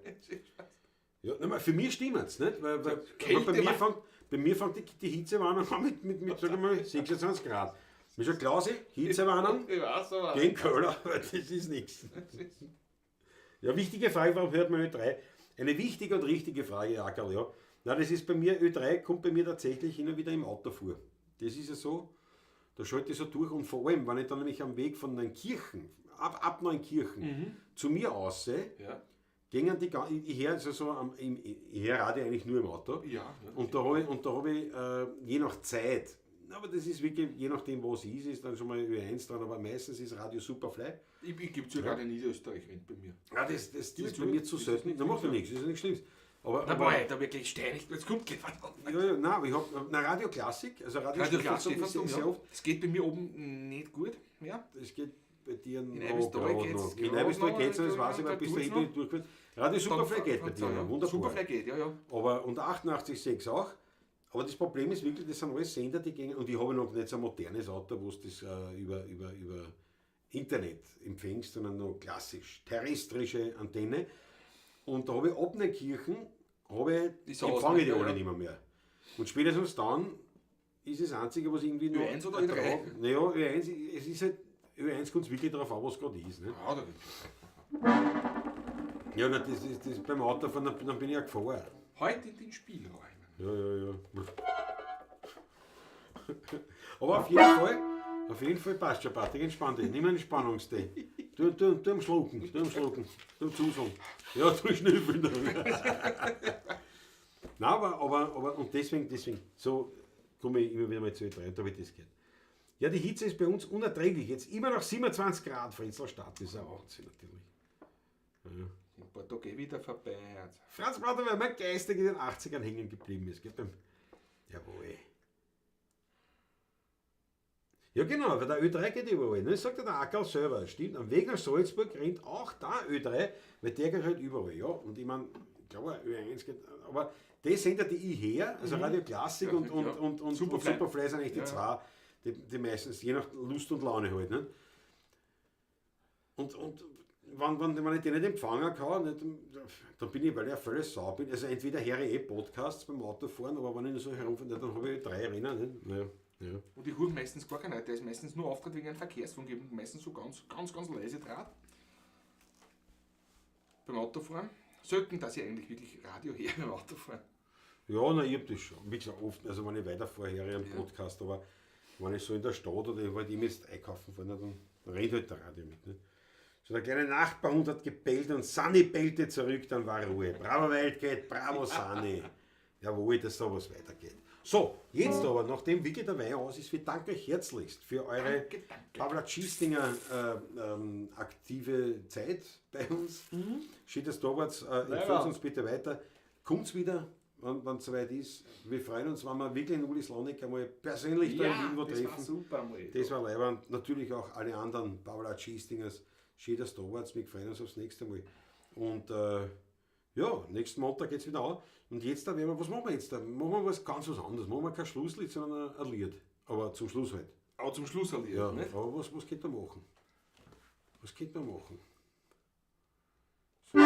Ja, nein, für mich stimmt's, nicht? Weil Kälte bei, mir war- fängt, Bei mir fängt die Hitzewarnung an mit sag ich mal, 26 Grad. Mir schon Klausi, Hitzewarnung, Ich weiß, aber. geh in den Keller, weil das ist nichts. Ja, wichtige Frage, warum hört man Ö3? Eine wichtige und richtige Frage, Jakob, ja. Na, das ist bei mir, Ö3 kommt bei mir tatsächlich hin und wieder im Auto vor. Das ist ja so, da schalte ich so durch und vor allem, wenn ich dann nämlich am Weg von Neunkirchen, ab Neunkirchen, zu mir aussehe, Ja. gingen die, ich höre also so am, im, ich höre Radio eigentlich nur im Auto. Ja, ja. Und da habe ich, und da hab ich je nach Zeit, aber das ist wirklich, je nachdem was ist, ist dann schon mal Ö1 dran, aber meistens ist Radio Superfly. Ich gebe zu, Radio Niederösterreich rennt bei mir. Ja, das Gib ist zu, bei mir zu das ist selten. nicht Da macht ja schlimm. nichts, das ist ja nichts Schlimmes. Aber, Na, aber, boah, da wirklich steinig. Jetzt kommt gleich was. ja, ja, nein, aber ich hab, na, Radio Klassik, also Radio, Radio Stephansdom Klassik, ist sehr, ja. sehr oft. Das geht bei mir oben nicht gut. Ja. Das geht bei dir In noch Eibistal gerade geht's noch. In gerade Eibistal noch, geht's noch, das da- weiß ich, weil da bis tut's dahin bin ich durchgefahren. Radio Superfly geht bei dir noch, wunderbar. Superfly geht, ja, ja. Aber und 88,6 auch. Aber das Problem ist wirklich, das sind alles Sender, die gehen. Und ich habe noch nicht so ein modernes Auto, wo du das über Internet empfängst, sondern noch klassisch terrestrische Antenne. Und da habe ich ab Neukirchen, habe ich, Ist aus, empfange ich die ne? alle Ja, ja. nicht mehr. Und spätestens dann ist das Einzige, was irgendwie noch. Ö1 oder Ö3? Ertrag- Naja, Ö1, es ist halt, Ö1 kommt wirklich darauf an, was gerade ist. Ne? Ja, da, Ja, na, das ist das beim Autofahren, dann bin ich ja gefahren. heute in den Spielräumen. Ja, ja, ja. Aber auf jeden Fall passt schon, Patrick, entspann dich. Nimm einen Entspannungstee. Du am Schlucken, du am Schlucken, du am Zusagen. Ja, du schnüffeln. Nein, aber und deswegen, so komme ich immer wieder mal zu Ö3 und da habe ich das gehört. Ja, die Hitze ist bei uns unerträglich. Jetzt immer noch 27 Grad, Frenzelstadt, das ist ein Wahnsinn natürlich. In ein paar Tagen eh wieder vorbei. Also. Franz Prater, weil mein geistig in den 80ern hängen geblieben ist. Gell, beim Jawohl. Ja genau, weil der Ö3 geht überall. Ne? Sagt ja der Ackerl selber. Stimmt, am Weg nach Salzburg rennt auch da Ö3, weil der geht halt überall. Ja, und ich meine, klar, Ö1 geht, aber die Sender, die ich her, also Radio Klassik Ja, und, ja. und Superfly. Superfly sind eigentlich die Ja. zwei, die meistens, je nach Lust und Laune halt. Ne? Und wenn ich den nicht empfangen kann, nicht, dann bin ich, weil ich ja völlig sau bin, also entweder höre ich eh Podcasts beim Autofahren, aber wenn ich nur so herumfahre, dann habe ich 3 Rennen. Nicht? Ja, ja. Und ich höre meistens gar keinen, der ist meistens nur Auftritt wegen einem Verkehrsfunk, eben meistens so ganz, ganz, ganz leise Draht. Beim Autofahren. Selten, dass ich eigentlich wirklich Radio höre beim Autofahren. Ja, na, ich hab das schon. Wie gesagt, oft, also wenn ich weiterfahre, höre ich einen Ja. Podcast, aber wenn ich so in der Stadt oder ich halt immer jetzt einkaufen fahre, dann rennt halt der Radio mit. Ne? So, der kleine Nachbarhund hat gebellt und Sunny bellte zurück, dann war Ruhe. Bravo Wildcat, bravo Sunny. Jawohl, dass da was weitergeht. So, jetzt aber, nachdem wirklich der Wein aus ist, wir danken euch herzlichst für eure Danke, danke. Pavla Tschistinger aktive Zeit bei uns. Schön, dass ihr da wart. Empfehlt uns bitte weiter. Kommt's wieder, wenn es soweit ist. Wir freuen uns, wenn wir wirklich in Uli Slonik einmal persönlich da in Wien wo das war treffen. super mal. Das war leibend. Natürlich auch alle anderen Pavla Tschiestingers. Schön, dass ihr da wart. Wir freuen uns aufs nächste Mal. Und ja, nächsten Montag geht's wieder an. Und jetzt da werden wir, was machen wir jetzt da? Machen wir was ganz was anderes. Machen wir kein Schlusslied, sondern ein Lied. Aber zum Schluss halt. Aber zum Schluss halt, Ja, nicht? aber was könnt ihr machen? Was könnt ihr machen? So.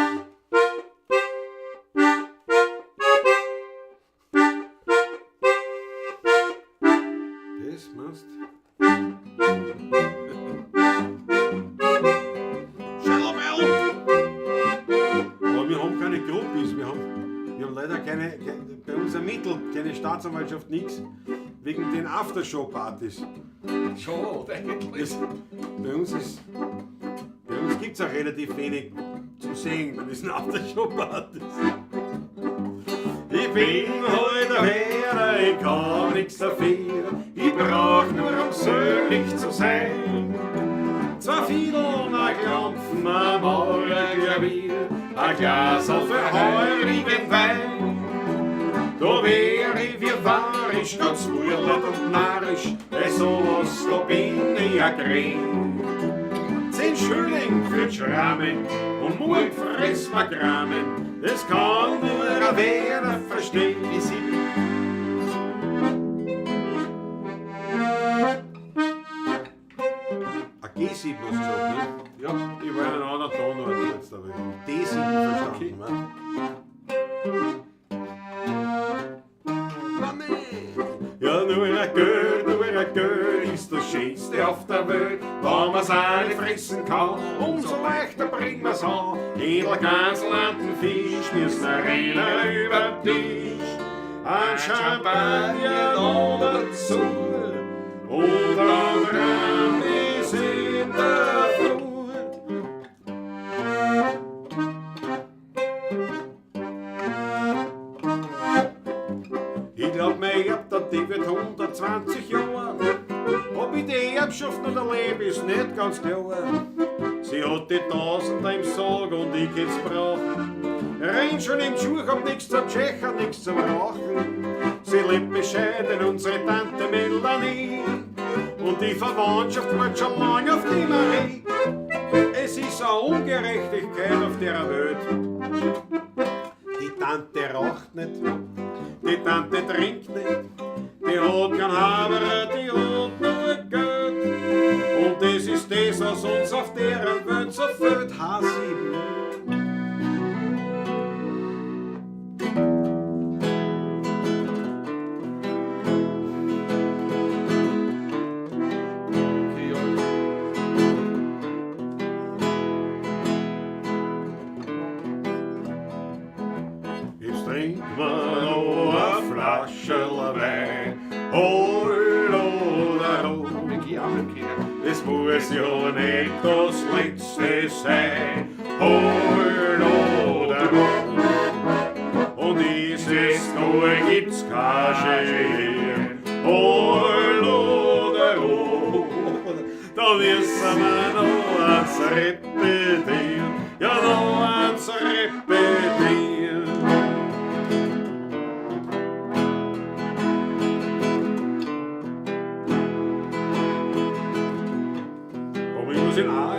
Das meinst du? Aber wir haben keine Groupies, wir haben leider keine, bei uns ermittelt, keine Staatsanwaltschaft, nix, wegen den Aftershow-Partys. Schon, eigentlich. Bei uns gibt's auch relativ wenig zu sehen bei diesen Aftershow-Partys. Ich bin heute Hörer, ich kann nix dafür, ich brauch nur um selig zu sein. Zwei Fiedeln, ein Klopfen, ein Morgenklavier, ein Glas auf heurigen Wein. Da wär ich wie varisch, ganz urlaub und narrisch, bei sowas, da bin ich ja grün. 10 Schilling für die Schramme und morgen fress ma Kramen, das kann nur ein Werner verstehen. Die 7. Ein G7 hast du gesagt, ne? Ja. Ich war in einem anderen Tonart jetzt, aber D7 verstanden, Okay. ne? Mami! der Welt, wenn man's auch nicht fressen kann, umso leichter bringt man's an. Edel Gansel an den Fisch, müssen rennen über den Tisch. Ein Champagner noch dazu und dann dran bis in der Früh. Ich glaub, mein Erb, der die wird 120 Jahre. Ob ich die Erbschaft noch erlebe, ist nicht ganz klar. Sie hat die Tausender im Sarg und ich kann's brauchen. Renn schon im Schuh, hab nix zum Tschecher, nix zum Rauchen. Sie lebt bescheiden, unsere Tante Melanie. Und die Verwandtschaft wartet schon lang auf die Marie. Es ist eine Ungerechtigkeit auf der Welt. Die Tante raucht nicht, die Tante trinkt nicht, die hat kein Haberer, die hat nur Geld. Und das ist das, was uns auf der Welt so fehlt, H7. Okay, ja. Jetzt trinkt man noch eine Flasche Wein. Hol, Wir gehen auch nicht kennen. Es muss ja nicht das letzte sein. Hol, Und dieses Tor gibt's kein Schirm. Hol, Da müssen wir noch eins repetieren. Ja, noch eins repetieren. Aber ich muss in A.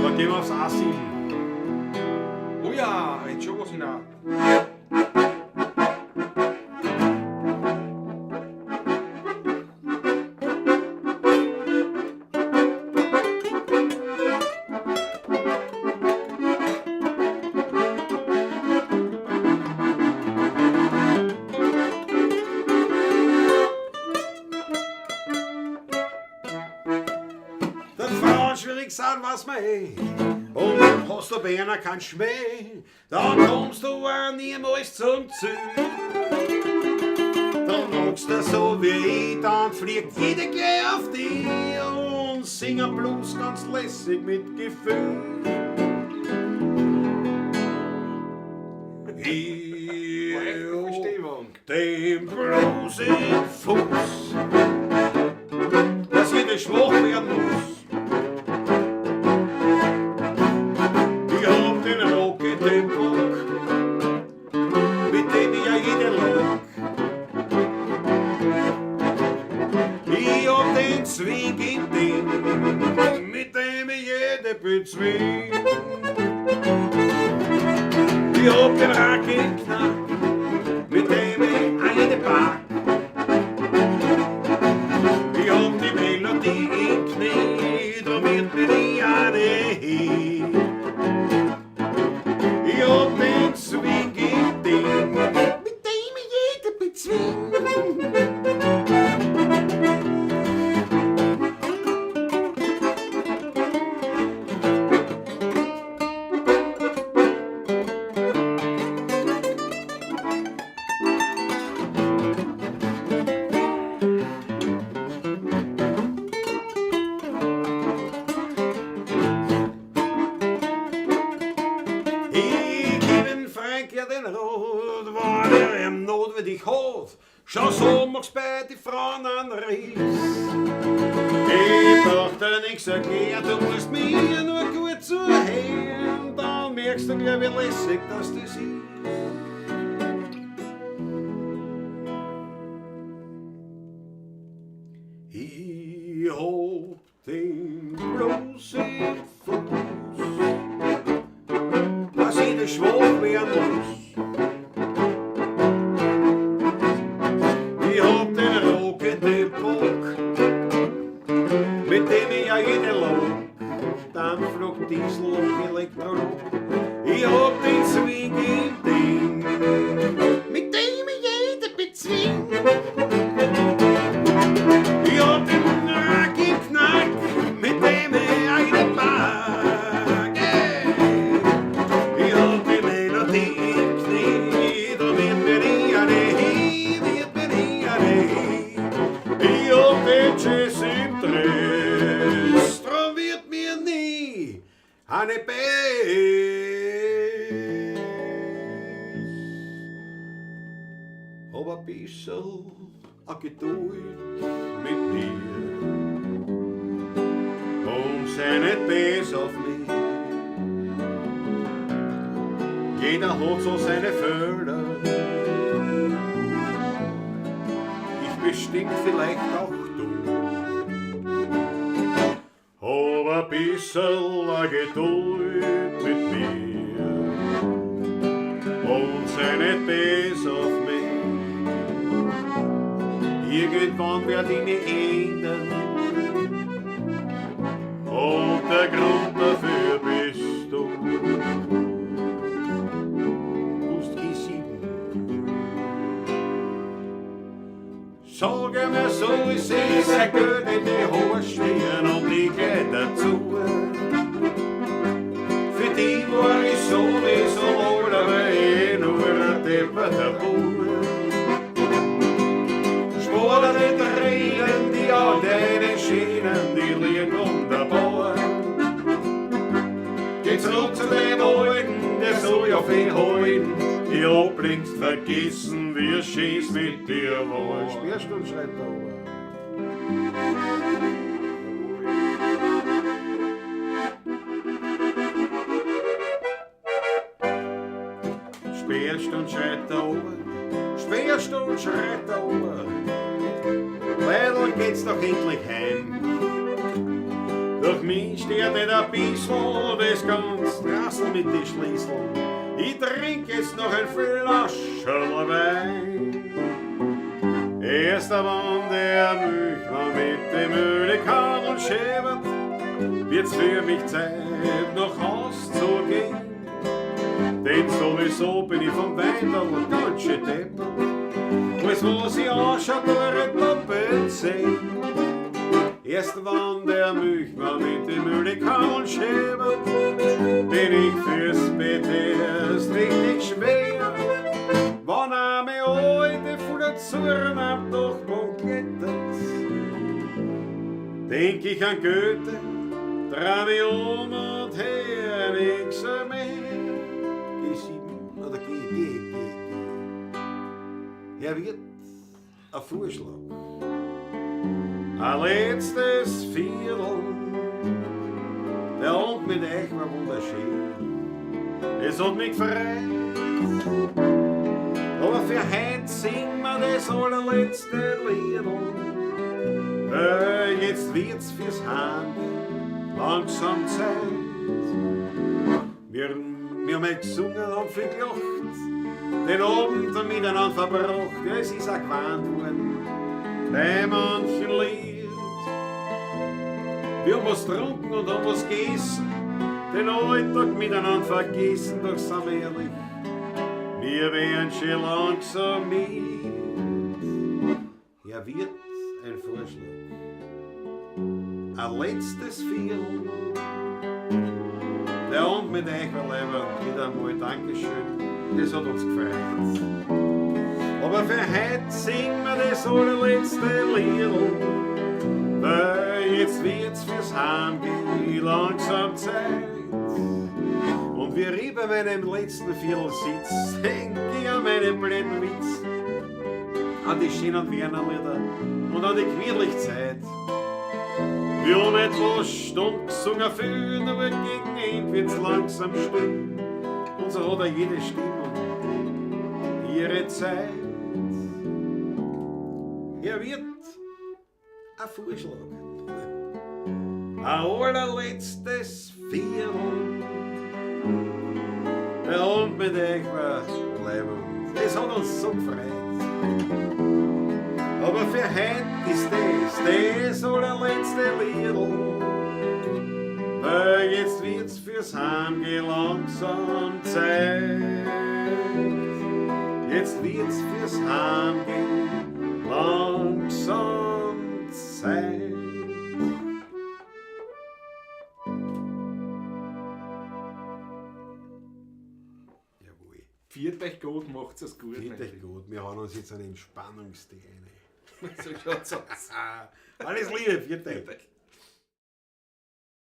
Dann gehen wir aufs A7. Oh ja, jetzt schon was in A. Der Frauen schwierig sind, was man eh. Und hast du bei einer keinen Schmäh, dann kommst du auch niemals zum Ziel. Dann magst du so wie ich, dann fliegt jeder gleich auf dich und singen Blues ganz lässig mit Gefühl. Ich Verstehung. den Blues im Fuß, dass jeder schwach werden muss. Ich hab den Rock in dem Bock, mit dem ich ja jede lock. Ich hab den Swing im Ding, mit dem ich jede bezwing. Ich hab den Rack im Knack, mit dem ich auch jede pack. Ich hab die Melodie im Knie, damit bin ich auch nicht. Ich hab den Swing im Ding, mit dem ich jede bezwing. Ich geb den Frank ja den Rot, weil er ihm notwendig hat. Schon so magst bei die Frauen einen Riss. Ich brauch dir nix erklären, du musst mir nur gut zuhören. Dann merkst du gleich, wie lässig dass das ist. Ich hab den Blues im Fuß, dass jeder schwach werden muss. Ich hab den Rock in dem Bock, mit dem ich ja jede lock. Dampflok, Diesel und Elektrolok. Ich hab den Swing im Ding, mit dem ich jede bezwing. Bissl a Geduld mit mir und sei nicht bös auf mich. Jeder hat so seine Fehler. Ich bestimmt vielleicht auch du. Hab ein bissl a Geduld mit mir und sei nicht bös auf mich. Irgendwann werd ich mich ändern und der Grund dafür bist du. Gust G7. Sag mir so, ich seh sein Geld in die Haare stehen und ich geh dazu. Für die war ich sowieso wohl, aber eh nur ein depperter Bub. Spar nicht reden, die alten Schienen, die liegen wunderbar. Geh zurück zu den Alten, der soll ja viel halten. Ich hab längst vergessen, wie schön's mit dir war. Sperrstunde schreit da oben. Sperrstunde schreit da oben. Sperrstunde schreit da oben. Leidl geht's doch endlich heim. Durch mich steht nicht ein bissl, das kannst rasseln mit den Schließeln. Ich trink jetzt noch ein Flascherl Wein. Erst wenn der Milchmann mit dem Öle und schäbert, wird's für mich Zeit, nach Haus zu gehen. Denn sowieso bin ich vom Weinberl ganz schön deppert. Alles, was ich anschaut, nur doppelt sehen. Erst wenn der Milchmann mit dem Öle und schäbert, bin ich fürs Bett erst richtig schwer. Wann auch meine alte von der Zurn am Dachboden klettert, denk ich an Goethe, dreh mich um und her nix mehr. G7 oder G, G, G, G. Herr Wirt, ein Vorschlag. Ein letztes Viertel, der Abend mit euch war wunderschön. Es hat mich gefreut, aber für heut singen wir das allerletzte Liedl. Weil jetzt wird's fürs Heimgehen langsam Zeit. Wir haben halt gesungen und viel gelacht, den Abend miteinander verbracht. Ja, es ist auch gewarnt worden bei manchen Lied. Wir haben was getrunken und haben was gegessen, den Alltag miteinander vergessen, doch sind wir ehrlich, wir wären schon langsam mit. Herr Wirt, ein Vorschlag, ein letztes Viertel, der Abend mit euch war leider wieder einmal Dankeschön, das hat uns gefreut. Aber für heute singen wir das allerletzte Liedl, weil jetzt wird's fürs Heimgehen langsam Zeit. Und wie ich bei meinem letzten Viertel sitz, denk ich an meine blöden Witz, an die schönen Wiener Lieder und an die gemütliche Zeit. Wir haben etwas stumm gesungen, viel, nur gegen Ende wird's langsam still. Und so hat auch jede Stimmung ihre Zeit. Er wird ein Vorschlag, ein allerletztes Viertel. Der Abend mit euch war bleibend, es hat uns so gefreut. Aber für heute ist das allerletzte Liedl, weil jetzt wird's fürs Heimgehen langsam Zeit. Jetzt wird's fürs Heimgehen langsam Zeit. Jawohl. Viert euch gut, macht's es gut. Viert euch gut, wir hauen uns jetzt einen Entspannungstee rein. So schaut's aus. Alles Liebe, viert euch. Viert euch.